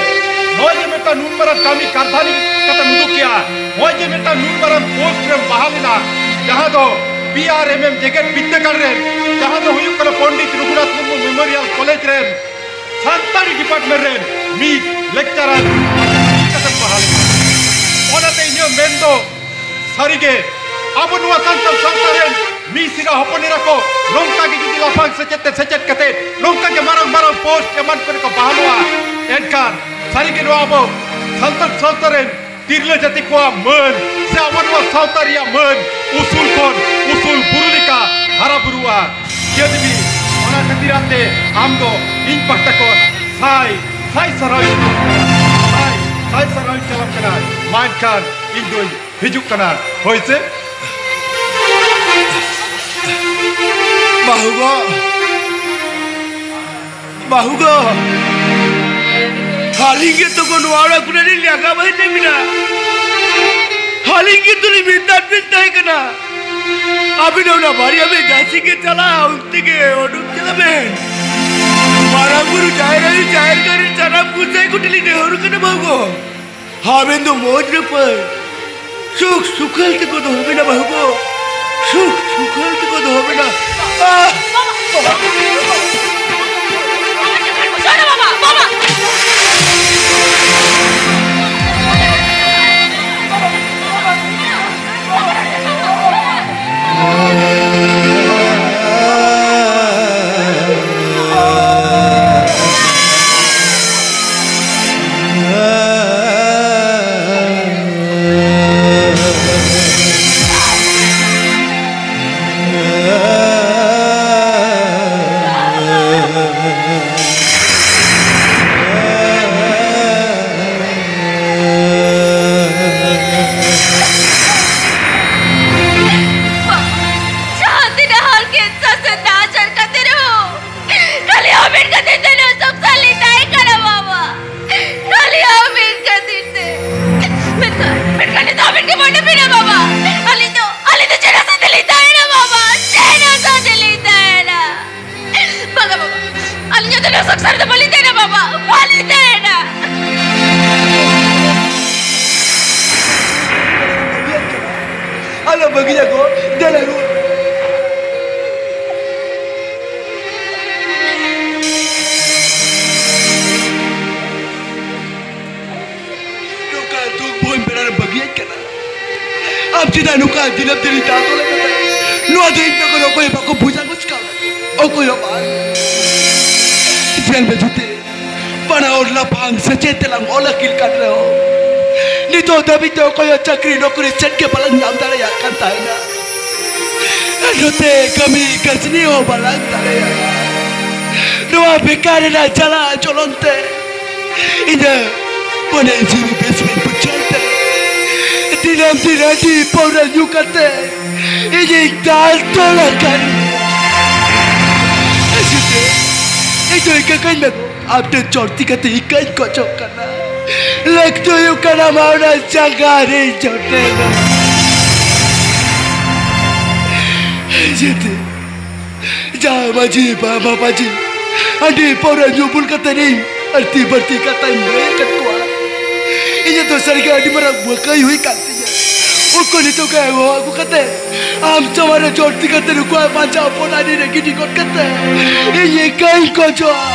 ᱱᱚᱜᱼᱚᱭ ᱡᱮ ᱢᱤᱫᱴᱟᱝ ᱱᱩᱱ ᱢᱟᱨᱟᱝ ᱠᱟᱹᱢᱤ ᱠᱟᱨᱫᱷᱟᱱᱤ ᱠᱟᱛᱮᱢ ᱩᱫᱩᱜ ᱠᱮᱜᱼᱟ, ᱱᱚᱜᱼᱚᱭ ᱡᱮ ᱢᱤᱫᱴᱟᱝ ᱱᱩᱱ ᱢᱟᱨᱟᱝ ᱯᱳᱥᱴ ᱨᱮᱢ ᱵᱟᱦᱟᱞ ᱮᱱᱟ, ᱡᱟᱦᱟᱸ ᱫᱚ ᱯᱤ ᱟᱨ ᱮᱢ ᱮᱢ ᱡᱮᱜᱮᱛ ᱵᱤᱫᱽᱫᱟᱹᱜᱟᱲ ᱨᱮ, ᱡᱟᱦᱟᱸ ᱫᱚ ᱦᱩᱭᱩᱜ ᱠᱟᱱᱟ ᱯᱚᱱᱰᱤᱛ ᱨᱚᱜᱷᱩᱱᱟᱛᱷ ᱢᱩᱨᱢᱩ ᱢᱮᱢᱳᱨᱤᱭᱟᱞ ᱠᱚᱞᱮᱡᱽ ᱨᱮᱱ ᱥᱟᱱᱛᱟᱲᱤ ᱰᱤᱯᱟᱨᱴᱢᱮᱱᱴ ᱨᱮᱱ ᱢᱤᱫ ᱞᱮᱠᱪᱟᱨᱟᱨ ᱠᱟᱛᱮᱢ ᱵᱟᱦᱟᱞ ᱮᱱᱟ᱾ ᱚᱱᱟᱛᱮ ᱤᱧᱟᱹᱜ ᱢᱮᱱ ᱫᱚ ᱥᱟᱹᱨᱤᱜᱮ ᱟᱵᱚ ᱱᱚᱣᱟ ᱥᱟᱱᱛᱟᱲ ᱥᱟᱶᱛᱟ ᱨᱮᱱ ᱢᱤᱥᱨᱟ ᱦᱚᱯᱚᱱ ᱮᱨᱟ ᱠᱚ ᱱᱚᱝᱠᱟ ᱜᱮ ᱡᱩᱫᱤ ᱞᱟᱯᱷᱟᱝ ᱥᱮᱪᱮᱫ ᱛᱮ ᱥᱮᱪᱮᱫ ᱠᱟᱛᱮ ᱱᱚᱝᱠᱟ ᱜᱮ ᱢᱟᱨᱟᱝ ᱢᱟᱨᱟᱝ ᱯᱳᱥᱴ ᱮᱢᱟᱱ ᱠᱚᱨᱮ ᱠᱚ ᱵᱟᱦᱟᱞᱚᱜᱼᱟ, ᱮᱱᱠᱷᱟᱱ ᱥᱟᱹᱨᱤᱜᱮ ᱱᱚᱣᱟ ᱟᱵᱚ ᱥᱟᱱᱛᱟᱲ ᱥᱟᱶᱛᱟ ᱨᱮᱱ ᱛᱤᱨᱞᱟᱹ ᱡᱟᱹᱛᱤ ᱠᱚᱣᱟᱜ ᱢᱟᱹᱱ ᱥᱮ ᱟᱵᱚ ᱱᱚᱣᱟ ᱥᱟᱶᱛᱟ ᱨᱮᱭᱟᱜ ᱢᱟᱹᱱ ᱩᱥᱩᱞ ᱠᱷᱚᱱ ᱩᱥᱩᱞ ᱵᱩᱨᱩ ᱞᱮᱠᱟ ᱦᱟᱨᱟ ᱵᱩᱨᱩᱜᱼᱟ᱾ ᱤᱭᱟᱹ ᱫᱮᱵᱤ, ᱚᱱᱟ ᱠᱷᱟᱹᱛᱤᱨ ᱟᱛᱮ ᱟᱢ ᱫᱚ ᱤᱧ ᱯᱟᱦᱴᱟ ᱠᱷᱚᱱ ᱥᱟᱭ ᱥᱟᱭ ᱥᱟᱨᱦᱟᱣ ᱤᱧ ᱪᱟᱞᱟᱢ ᱠᱟᱱᱟ, ᱥᱟᱭ ᱥᱟᱭ ᱥᱟᱨᱦᱟᱣ ᱤᱧ ᱪᱟᱞᱟᱢ ᱠᱟᱱᱟ᱾ ᱢᱟ ᱮᱱᱠᱷᱟᱱ ᱤᱧ ᱫᱚᱧ ᱦᱤᱡᱩᱜ ᱠᱟᱱᱟ, ᱦᱳᱭ ᱥᱮ? ᱵᱟᱹᱦᱩ ᱜᱚ, ᱵᱟᱹᱦᱩ ᱜᱚ, ᱟᱹᱞᱤᱧ ᱜᱮ ᱛᱚ ᱱᱚᱣᱟ ᱚᱲᱟᱜ ᱠᱚᱨᱮ ᱞᱤᱧ ᱞᱟᱸᱜᱟ ᱵᱟᱭ ᱛᱟᱦᱮᱸ ᱠᱟᱱᱟ᱾ ᱟᱹᱞᱤᱧ ᱜᱮ ᱛᱚᱞᱤᱧ ᱢᱮᱛᱟᱫ ᱵᱮᱱ ᱛᱟᱦᱮᱸ ᱠᱟᱱᱟ, ᱟᱹᱵᱤᱱ ᱚᱱᱟ ᱵᱟᱨᱭᱟ ᱵᱮᱱ ᱡᱟᱦᱟᱸ ᱥᱮᱫ ᱜᱮ ᱪᱟᱞᱟᱜᱼᱟ, ᱚᱱᱛᱮ ᱜᱮ ᱩᱰᱩᱠ ᱪᱟᱞᱟᱜ ᱵᱮᱱ᱾ ᱢᱟᱨᱟᱝ ᱵᱩᱨᱩ, ᱡᱟᱦᱮᱨ ᱟᱭᱳ, ᱡᱟᱦᱮᱨ ᱜᱟᱲ ᱨᱮ ᱥᱟᱱᱟᱢ ᱜᱚᱸᱥᱟᱭ ᱠᱚᱴᱷᱮᱱ ᱞᱤᱧ ᱱᱮᱦᱚᱨ ᱠᱟᱱᱟ ᱵᱟᱹᱦᱩ ᱜᱚ᱾ ᱟᱵᱮᱱ ᱫᱚ ᱢᱚᱡᱽ ᱱᱟᱯᱟᱭ ᱥᱩᱠ ᱥᱩᱠᱷᱟᱞ ᱛᱮᱠᱚ ᱫᱚᱦᱚ ᱵᱮᱱᱟ ᱵᱟᱹᱦᱩ ᱜᱚ᱾ ᱥᱩᱠ, ᱥᱩᱠᱷᱟᱹᱞ ᱛᱮᱠᱚ ᱫᱚᱦᱚ ᱵᱤᱱᱟ᱾ ᱟᱦ! ᱡᱟᱦᱟᱸ ᱛᱤᱱᱟᱹᱜ ᱦᱟᱨᱠᱮᱛ ᱥᱟᱥᱮᱛ ᱱᱟᱦᱟᱪᱟᱨ ᱠᱟᱛᱮ ᱨᱮᱦᱚᱸ, ᱠᱷᱟᱹᱞᱤ ᱟᱹᱵᱤᱱ ᱠᱷᱟᱹᱛᱤᱨ ᱛᱮ ᱱᱩᱱᱟᱹᱜ ᱥᱚᱝᱥᱟᱨ ᱞᱤᱧ ᱛᱟᱦᱮᱸ ᱠᱟᱱᱟ ᱵᱟᱵᱟ, ᱠᱷᱟᱹᱞᱤ ᱟᱹᱵᱤᱱ ᱠᱷᱟᱹᱛᱤᱨ ᱛᱮ᱾ ᱢᱮᱱᱠᱷᱟᱱ, ᱢᱮᱱᱠᱷᱟᱱ ᱱᱤᱛᱚᱜ ᱟᱹᱵᱤᱱ ᱜᱮ ᱢᱚᱱᱮ ᱵᱤᱱᱟ ᱵᱟᱵᱟ, ᱟᱹᱞᱤᱧ ᱫᱚ, ᱟᱹᱞᱤᱧ ᱫᱚ ᱪᱮᱫ ᱟᱥᱟ ᱛᱮᱞᱤᱧ ᱛᱟᱦᱮᱱᱟ ᱵᱟᱵᱟ, ᱪᱮᱫ ᱟᱥᱟ ᱛᱮᱞᱤᱧ ᱛᱟᱦᱮᱱᱟ? ᱵᱟᱝᱟ ᱵᱟᱵᱟ, ᱟᱹᱞᱤᱧ ᱫᱚ ᱱᱩᱱᱟᱹᱜ ᱥᱚᱝᱥᱟᱨ ᱫᱚ ᱵᱟᱹᱞᱤᱧ ᱛᱟᱦᱮᱱᱟ ᱵᱟᱵᱟ, ᱵᱟᱹᱞᱤᱧ ᱛᱟᱦᱮᱱᱟ᱾ ᱟᱞᱚ ᱵᱟᱹᱜᱤᱭᱟ ᱜᱚ, ᱫᱮᱞᱟ ᱨᱩᱣᱟᱹᱲ᱾ ᱱᱚᱝᱠᱟ ᱫᱩᱠ ᱵᱷᱳᱜ ᱵᱮᱲᱟ ᱨᱮ ᱵᱟᱹᱜᱤᱭᱟᱹᱧ ᱠᱟᱱᱟ᱾ ᱟᱢ ᱪᱮᱫᱟᱜ ᱱᱚᱝᱠᱟ ᱫᱤᱱᱟᱹᱢ ᱫᱤᱱ ᱤᱧ ᱫᱟᱞ ᱛᱚᱞᱮᱫ ᱠᱟᱱᱟ? ᱱᱚᱣᱟ ᱫᱚ ᱤᱧ ᱵᱮᱜᱚᱨ ᱚᱠᱚᱭ ᱦᱚᱸ ᱵᱟᱠᱚ ᱵᱩᱡᱟ ᱜᱚ, ᱪᱤᱠᱟᱹ ᱚᱠᱚᱭ ᱦᱚᱸ ᱵᱟᱝ᱾ ᱧᱮᱞ ᱢᱮ ᱡᱩᱛᱮ, ᱵᱟᱱᱟ ᱦᱚᱲ ᱞᱟᱯᱷᱟᱝ ᱥᱮᱪᱮᱫ ᱛᱮᱞᱟᱝ ᱚᱞ ᱟᱹᱠᱤᱞ ᱠᱟᱱ ᱨᱮᱦᱚᱸ, ᱱᱤᱛᱚᱜ ᱫᱷᱟᱹᱵᱤᱡ ᱛᱮ ᱚᱠᱚᱭ ᱦᱚᱸ ᱪᱟᱹᱠᱨᱤ ᱱᱚᱠᱨᱤ ᱪᱮᱫ ᱜᱮ ᱵᱟᱞᱟᱝ ᱧᱟᱢ ᱫᱟᱲᱮᱭᱟᱜ ᱠᱟᱱ ᱛᱟᱦᱮᱱᱟ᱾ ᱟᱨ ᱱᱚᱛᱮ ᱠᱟᱹᱢᱤ ᱠᱟᱹᱥᱱᱤ ᱦᱚᱸ ᱵᱟᱞᱟᱝ ᱫᱟᱲᱮᱭᱟᱜᱼᱟ᱾ ᱱᱚᱣᱟ ᱵᱮᱠᱟᱨ ᱨᱮᱱᱟᱜ ᱡᱟᱞᱟ ᱡᱚᱞᱚᱱ ᱛᱮ ᱤᱧᱟᱹᱜ ᱢᱚᱱᱮ ᱡᱤᱣᱤ ᱵᱮᱥ ᱵᱟᱹᱧ ᱵᱩᱡᱷᱟᱹᱣ ᱛᱮ, ᱫᱤᱱᱟᱹᱢ ᱫᱤᱱ ᱦᱟᱺᱰᱤ ᱯᱟᱹᱣᱨᱟᱹ ᱧᱩ ᱠᱟᱛᱮ ᱤᱧᱤᱧ ᱫᱟᱞ ᱛᱚᱞ ᱟᱠᱟᱱ᱾ ᱟᱹᱥᱤᱛᱮ, ᱤᱧ ᱫᱚ ᱤᱠᱟᱹ ᱠᱟᱹᱧ ᱢᱮ, ᱟᱢ ᱴᱷᱮᱱ ᱪᱚᱲᱛᱤ ᱠᱟᱛᱮ ᱤᱠᱟᱹᱧ ᱠᱷᱚᱡᱚᱜ ᱠᱟᱱᱟ᱾ ᱞᱟᱹᱠᱛᱤ ᱦᱩᱭᱩᱜ ᱠᱟᱱᱟ ᱟᱢᱟᱜ ᱚᱱᱟ ᱡᱟᱸᱜᱟ ᱨᱮᱧ ᱡᱚᱴᱮᱫᱟ᱾ ᱟᱹᱥᱤᱛᱮ, ᱡᱟᱦᱟᱸ ᱢᱟᱹᱡᱷᱤ ᱵᱟᱵᱟ ᱢᱟᱹᱡᱷᱤ ᱦᱟᱺᱰᱤ ᱯᱟᱹᱣᱨᱟᱹ ᱧᱩ ᱵᱩᱞ ᱠᱟᱛᱮ ᱤᱧ ᱟᱹᱲᱛᱤ ᱵᱟᱹᱲᱛᱤ ᱠᱟᱛᱷᱟᱧ ᱞᱟᱹᱭ ᱟᱠᱟᱫ ᱠᱚᱣᱟ᱾ ᱤᱧᱟᱹᱜ ᱫᱚ ᱥᱟᱹᱨᱤᱜᱮ ᱟᱹᱰᱤ ᱢᱟᱨᱟᱝ ᱵᱟᱹᱠᱟᱹᱭ ᱦᱩᱭ ᱠᱟᱱ ᱛᱤᱧᱟᱹ᱾ ᱩᱱᱠᱩ ᱱᱤᱛᱚᱜ ᱜᱮ ᱦᱚᱦᱚ ᱟᱹᱜᱩ ᱠᱟᱛᱮ, ᱟᱢ ᱡᱟᱶᱟᱭ ᱨᱮ ᱡᱚᱲᱛᱤ ᱠᱟᱛᱮ, ᱱᱩᱠᱩᱣᱟᱜ ᱵᱟᱧᱪᱟᱣ ᱦᱚᱯᱚᱱ ᱟᱹᱰᱤ ᱨᱮ ᱜᱤᱰᱤ ᱜᱚᱫ ᱠᱟᱛᱮ, ᱤᱧ ᱮᱠᱟᱧ ᱠᱷᱚᱡᱚᱜᱼᱟ᱾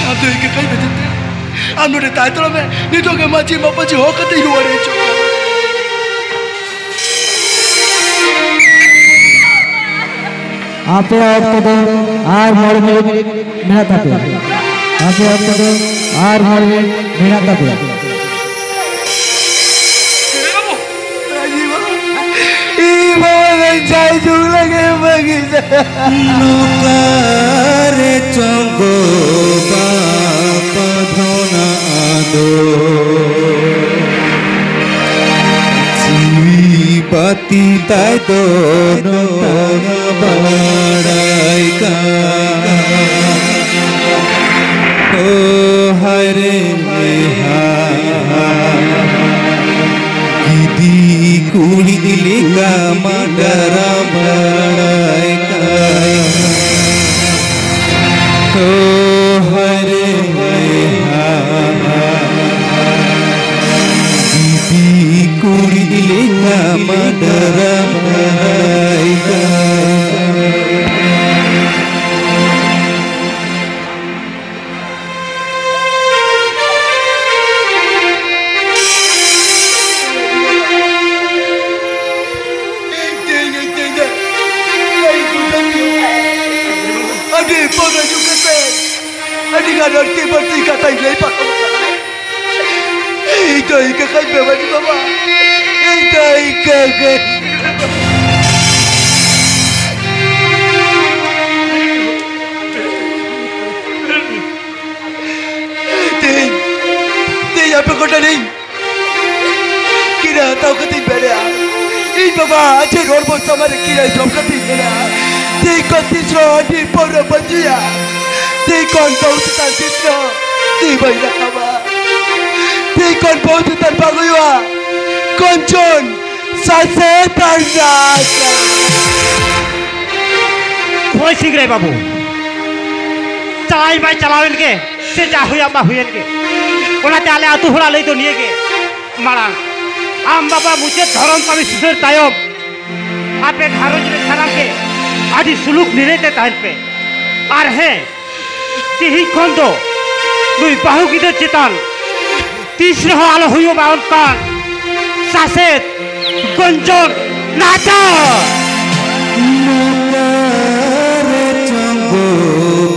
ᱟᱢ ᱫᱚ ᱮᱠᱟᱭ ᱢᱮᱛᱟᱫ ᱛᱮ, ᱟᱢ ᱱᱚᱰᱮ ᱛᱟᱦᱮᱸ ᱦᱟᱛᱟᱲᱚᱜ ᱢᱮ᱾ ᱱᱤᱛᱚᱜ ᱜᱮ ᱢᱟᱹᱡᱷᱤ ᱢᱟᱯᱟᱡᱷᱤ ᱦᱚᱦᱚ ᱠᱟᱛᱮ ᱤᱧ ᱨᱩᱣᱟᱹᱲ ᱦᱤᱡᱩᱜ ᱠᱟᱱᱟ᱾ ᱟᱯᱮᱭᱟᱜ ᱚᱠᱛᱚ ᱫᱚ ᱟᱨ ᱢᱚᱬᱮ ᱢᱤᱱᱤᱴ ᱢᱮᱱᱟᱜ ᱛᱟᱯᱮᱭᱟ᱾ ᱟᱯᱮᱭᱟᱜ ᱚᱠᱛᱚ ᱫᱚ ᱟᱨ ᱢᱚᱬᱮ ᱢᱤᱱᱤᱴ ᱢᱮᱱᱟᱜ ᱛᱟᱯᱮᱭᱟ᱾ ᱤᱧ ᱵᱟᱵᱟ ᱫᱚ ᱡᱟᱭ ᱡᱩᱜᱽ ᱞᱟᱹᱜᱤᱫ ᱵᱟᱹᱜᱤ ᱱᱚᱠᱟᱨᱮ ᱪᱚᱝᱜᱚ ᱵᱟᱯᱟ ᱫᱷᱚᱱᱟ ᱟᱫᱚ ᱡᱤᱣᱤ ᱵᱟᱹᱛᱤ ᱛᱟᱭ ᱫᱚ ᱱᱚᱝᱠᱟ ᱵᱟᱲᱟᱭ ᱠᱟᱱ᱾ ᱳ ᱦᱟᱭ ᱨᱮ ᱦᱟᱭ, ᱜᱤᱫᱤ ᱠᱩᱲᱤ ᱞᱮᱠᱟ ᱢᱟᱰᱨᱟ ᱵᱟᱲᱟᱭ ᱠᱟᱱ᱾ ᱳ ᱦᱟᱭ ᱨᱮ ᱦᱟᱭ, ᱜᱤᱫᱤ ᱠᱩᱲᱤ ᱞᱮᱠᱟ ᱢᱟᱰᱨᱟ ᱵᱟᱲᱟᱭ ᱠᱟᱱ᱾ ᱟᱹᱰᱤ ᱯᱚᱨᱮ ᱦᱤᱡᱩᱜ ᱠᱟᱛᱮ, ᱟᱹᱰᱤ ᱜᱟᱱ ᱟᱹᱲᱛᱤ ᱵᱟᱹᱲᱛᱤ ᱠᱟᱛᱷᱟᱧ ᱞᱟᱹᱭ ᱯᱟᱨᱚᱢ ᱠᱟᱜᱼᱟ᱾ ᱤᱧ ᱫᱚ ᱤᱱᱠᱟᱹ ᱠᱟᱹᱧ ᱢᱮ, ᱢᱟᱹᱡᱷᱤ ᱵᱟᱵᱟ᱾ ᱤᱧ ᱫᱚ ᱤᱱᱠᱟᱹ ᱜᱮ᱾ ᱛᱮᱦᱮᱧ, ᱛᱮᱦᱮᱧ ᱟᱯᱮ ᱠᱚᱴᱷᱮᱱᱤᱧ ᱠᱤᱨᱟᱹ ᱦᱟᱛᱟᱣ ᱠᱟᱛᱮᱧ ᱢᱮᱱᱮᱜᱼᱟ, ᱤᱧ ᱵᱟᱵᱟ ᱟᱡ ᱦᱚᱲᱢᱚ ᱥᱟᱢᱟᱝ ᱨᱮ ᱠᱤᱨᱟᱹ ᱡᱚᱢ ᱠᱟᱛᱮᱧ ᱢᱮᱱᱮᱜᱼᱟ, ᱛᱮᱦᱮᱧ ᱠᱷᱚᱱ ᱛᱤᱥ ᱨᱮᱦᱚᱸ ᱦᱟᱺᱰᱤ ᱯᱟᱹᱣᱨᱟᱹ ᱵᱟᱹᱧ ᱧᱩᱭᱟ᱾ ᱛᱮᱦᱮᱧ ᱠᱷᱚᱱ ᱵᱟᱹᱦᱩ ᱪᱮᱛᱟᱱ ᱛᱤᱥ ᱨᱮᱦᱚᱸ ᱛᱤ ᱵᱟᱹᱧ ᱨᱟᱠᱟᱵᱟ᱾ ᱛᱮᱦᱮᱧ ᱠᱷᱚᱱ ᱵᱟᱹᱦᱩ ᱪᱮᱛᱟᱱ ᱵᱟᱝ ᱦᱩᱭᱩᱜᱼᱟ ᱠᱚᱧᱪᱚᱱ ᱥᱟᱥᱮᱛ ᱟᱨ ᱨᱟᱡᱽ᱾ ᱦᱳᱭ ᱥᱤᱝᱨᱟᱹᱭ ᱵᱟᱹᱵᱩ, ᱪᱟᱞᱟᱣ ᱢᱟᱭ ᱪᱟᱞᱟᱣᱮᱱ ᱜᱮ, ᱥᱮ ᱡᱟ ᱦᱩᱭᱟ ᱢᱟ ᱦᱩᱭᱮᱱ ᱜᱮ᱾ ᱚᱱᱟᱛᱮ ᱟᱞᱮ ᱟᱹᱛᱩ ᱦᱚᱲᱟᱜ ᱞᱟᱹᱭ ᱫᱚ ᱱᱤᱭᱟᱹ ᱜᱮ, ᱢᱟᱲᱟᱝ ᱟᱢ ᱵᱟᱵᱟ ᱢᱩᱪᱟᱹᱫ ᱫᱷᱚᱨᱚᱢ ᱠᱟᱹᱢᱤ ᱥᱩᱥᱟᱹᱨ ᱛᱟᱭᱚᱢ ᱟᱯᱮ ᱜᱷᱟᱨᱚᱸᱡᱽ ᱨᱮ ᱥᱟᱱᱟᱢ ᱜᱮ ᱟᱹᱰᱤ ᱥᱩᱞᱩᱠ ᱱᱤᱨᱟᱹᱭ ᱛᱮ ᱛᱟᱦᱮᱱ ᱯᱮ᱾ ᱟᱨ ᱦᱮᱸ, ᱛᱮᱦᱮᱧ ᱠᱷᱚᱱ ᱫᱚ ᱱᱩᱭ ᱵᱟᱹᱦᱩ ᱜᱤᱫᱟᱹᱨ ᱪᱮᱛᱟᱱ ᱛᱤᱥ ᱨᱮᱦᱚᱸ ᱟᱞᱚ ᱦᱩᱭᱩᱜ ᱢᱟ ᱚᱱᱠᱟᱱ ᱥᱟᱥᱮᱛ ᱜᱚᱧᱡᱚᱱ ᱱᱟᱦᱟᱪᱟᱨ᱾ ᱱᱚᱠᱟᱨᱮ ᱪᱚᱝᱜᱚ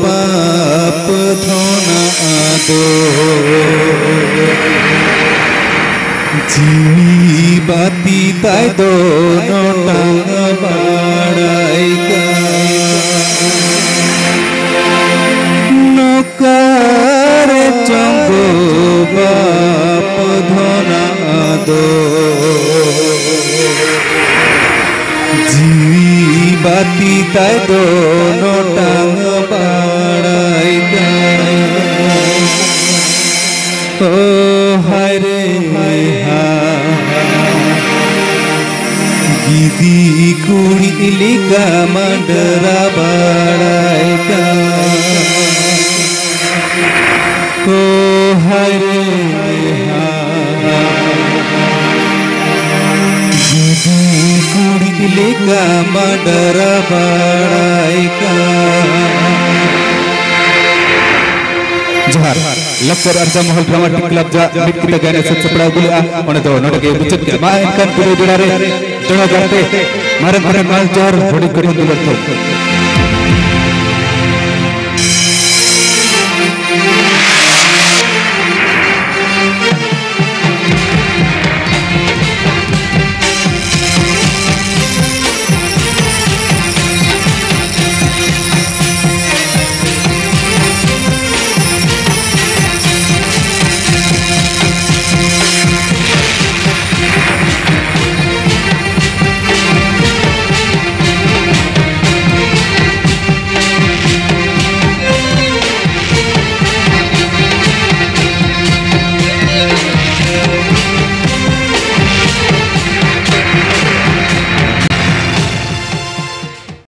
ᱵᱟᱯ ᱫᱷᱚᱱᱟ ᱟᱫᱚ᱾ ᱡᱤᱣᱤ ᱵᱟᱹᱛᱤ ᱛᱟᱭ ᱫᱚ ᱱᱚᱴᱟᱝ ᱵᱟᱲᱟᱭ ᱠᱟᱱ᱾ ᱱᱚᱠᱟᱨᱮ ᱪᱚᱝᱜᱚ ᱵᱟᱯ ᱫᱷᱚᱱᱟ ᱟᱫᱚ᱾ ᱡᱤᱣᱤ ᱵᱟᱹᱛᱤ ᱛᱟᱭ ᱫᱚ ᱱᱚᱴᱟᱝ ᱵᱟᱲᱟᱭ ᱠᱟᱱ᱾ ᱳ ᱦᱟᱭ ᱨᱮ ᱦᱟᱭ ᱦᱟ, ᱜᱤᱫᱤ ᱠᱩᱲᱤ ᱞᱮᱠᱟ ᱢᱟᱰᱨᱟ ᱵᱟᱲᱟᱭ ᱠᱟᱱ᱾ ᱳ ᱦᱟᱭ ᱨᱮ ᱦᱟᱭ, ᱜᱤᱫᱤ ᱠᱩᱲᱤ ᱞᱮᱠᱟ ᱢᱟᱰᱨᱟ ᱵᱟᱲᱟᱭ ᱠᱟᱱ᱾ ᱡᱚᱦᱟᱨ᱾ ᱞᱟᱠᱪᱟᱨ ᱟᱨᱡᱟᱣ ᱢᱚᱦᱚᱞ ᱰᱨᱟᱢᱟᱴᱤᱠ ᱠᱞᱟᱵᱽ ᱡᱟᱦᱟᱸ ᱢᱤᱫ ᱠᱤᱛᱟᱹ ᱜᱟᱭᱟᱱ ᱮ ᱥᱟᱹᱛ ᱥᱟᱯᱲᱟᱣ ᱟᱹᱜᱩ ᱞᱮᱫᱼᱟ, ᱚᱱᱟ ᱫᱚ ᱱᱚᱰᱮ ᱜᱮ ᱢᱩᱪᱟᱹᱫ ᱠᱮᱫᱼᱟ᱾ ᱢᱟ ᱮᱱᱠᱷᱟᱱ ᱵᱤᱫᱟᱹᱭ ᱵᱮᱲᱟ ᱨᱮ ᱡᱚᱲᱟᱣ ᱜᱟᱨᱛᱮ ᱢᱟᱨᱮᱱ ᱢᱟᱨᱮᱱ ᱢᱟᱞ ᱡᱚᱦᱟᱨ, ᱦᱩᱰᱤᱧ ᱠᱚᱴᱷᱮᱱ ᱫᱩᱞᱟᱹᱲ ᱛᱷᱚᱠ᱾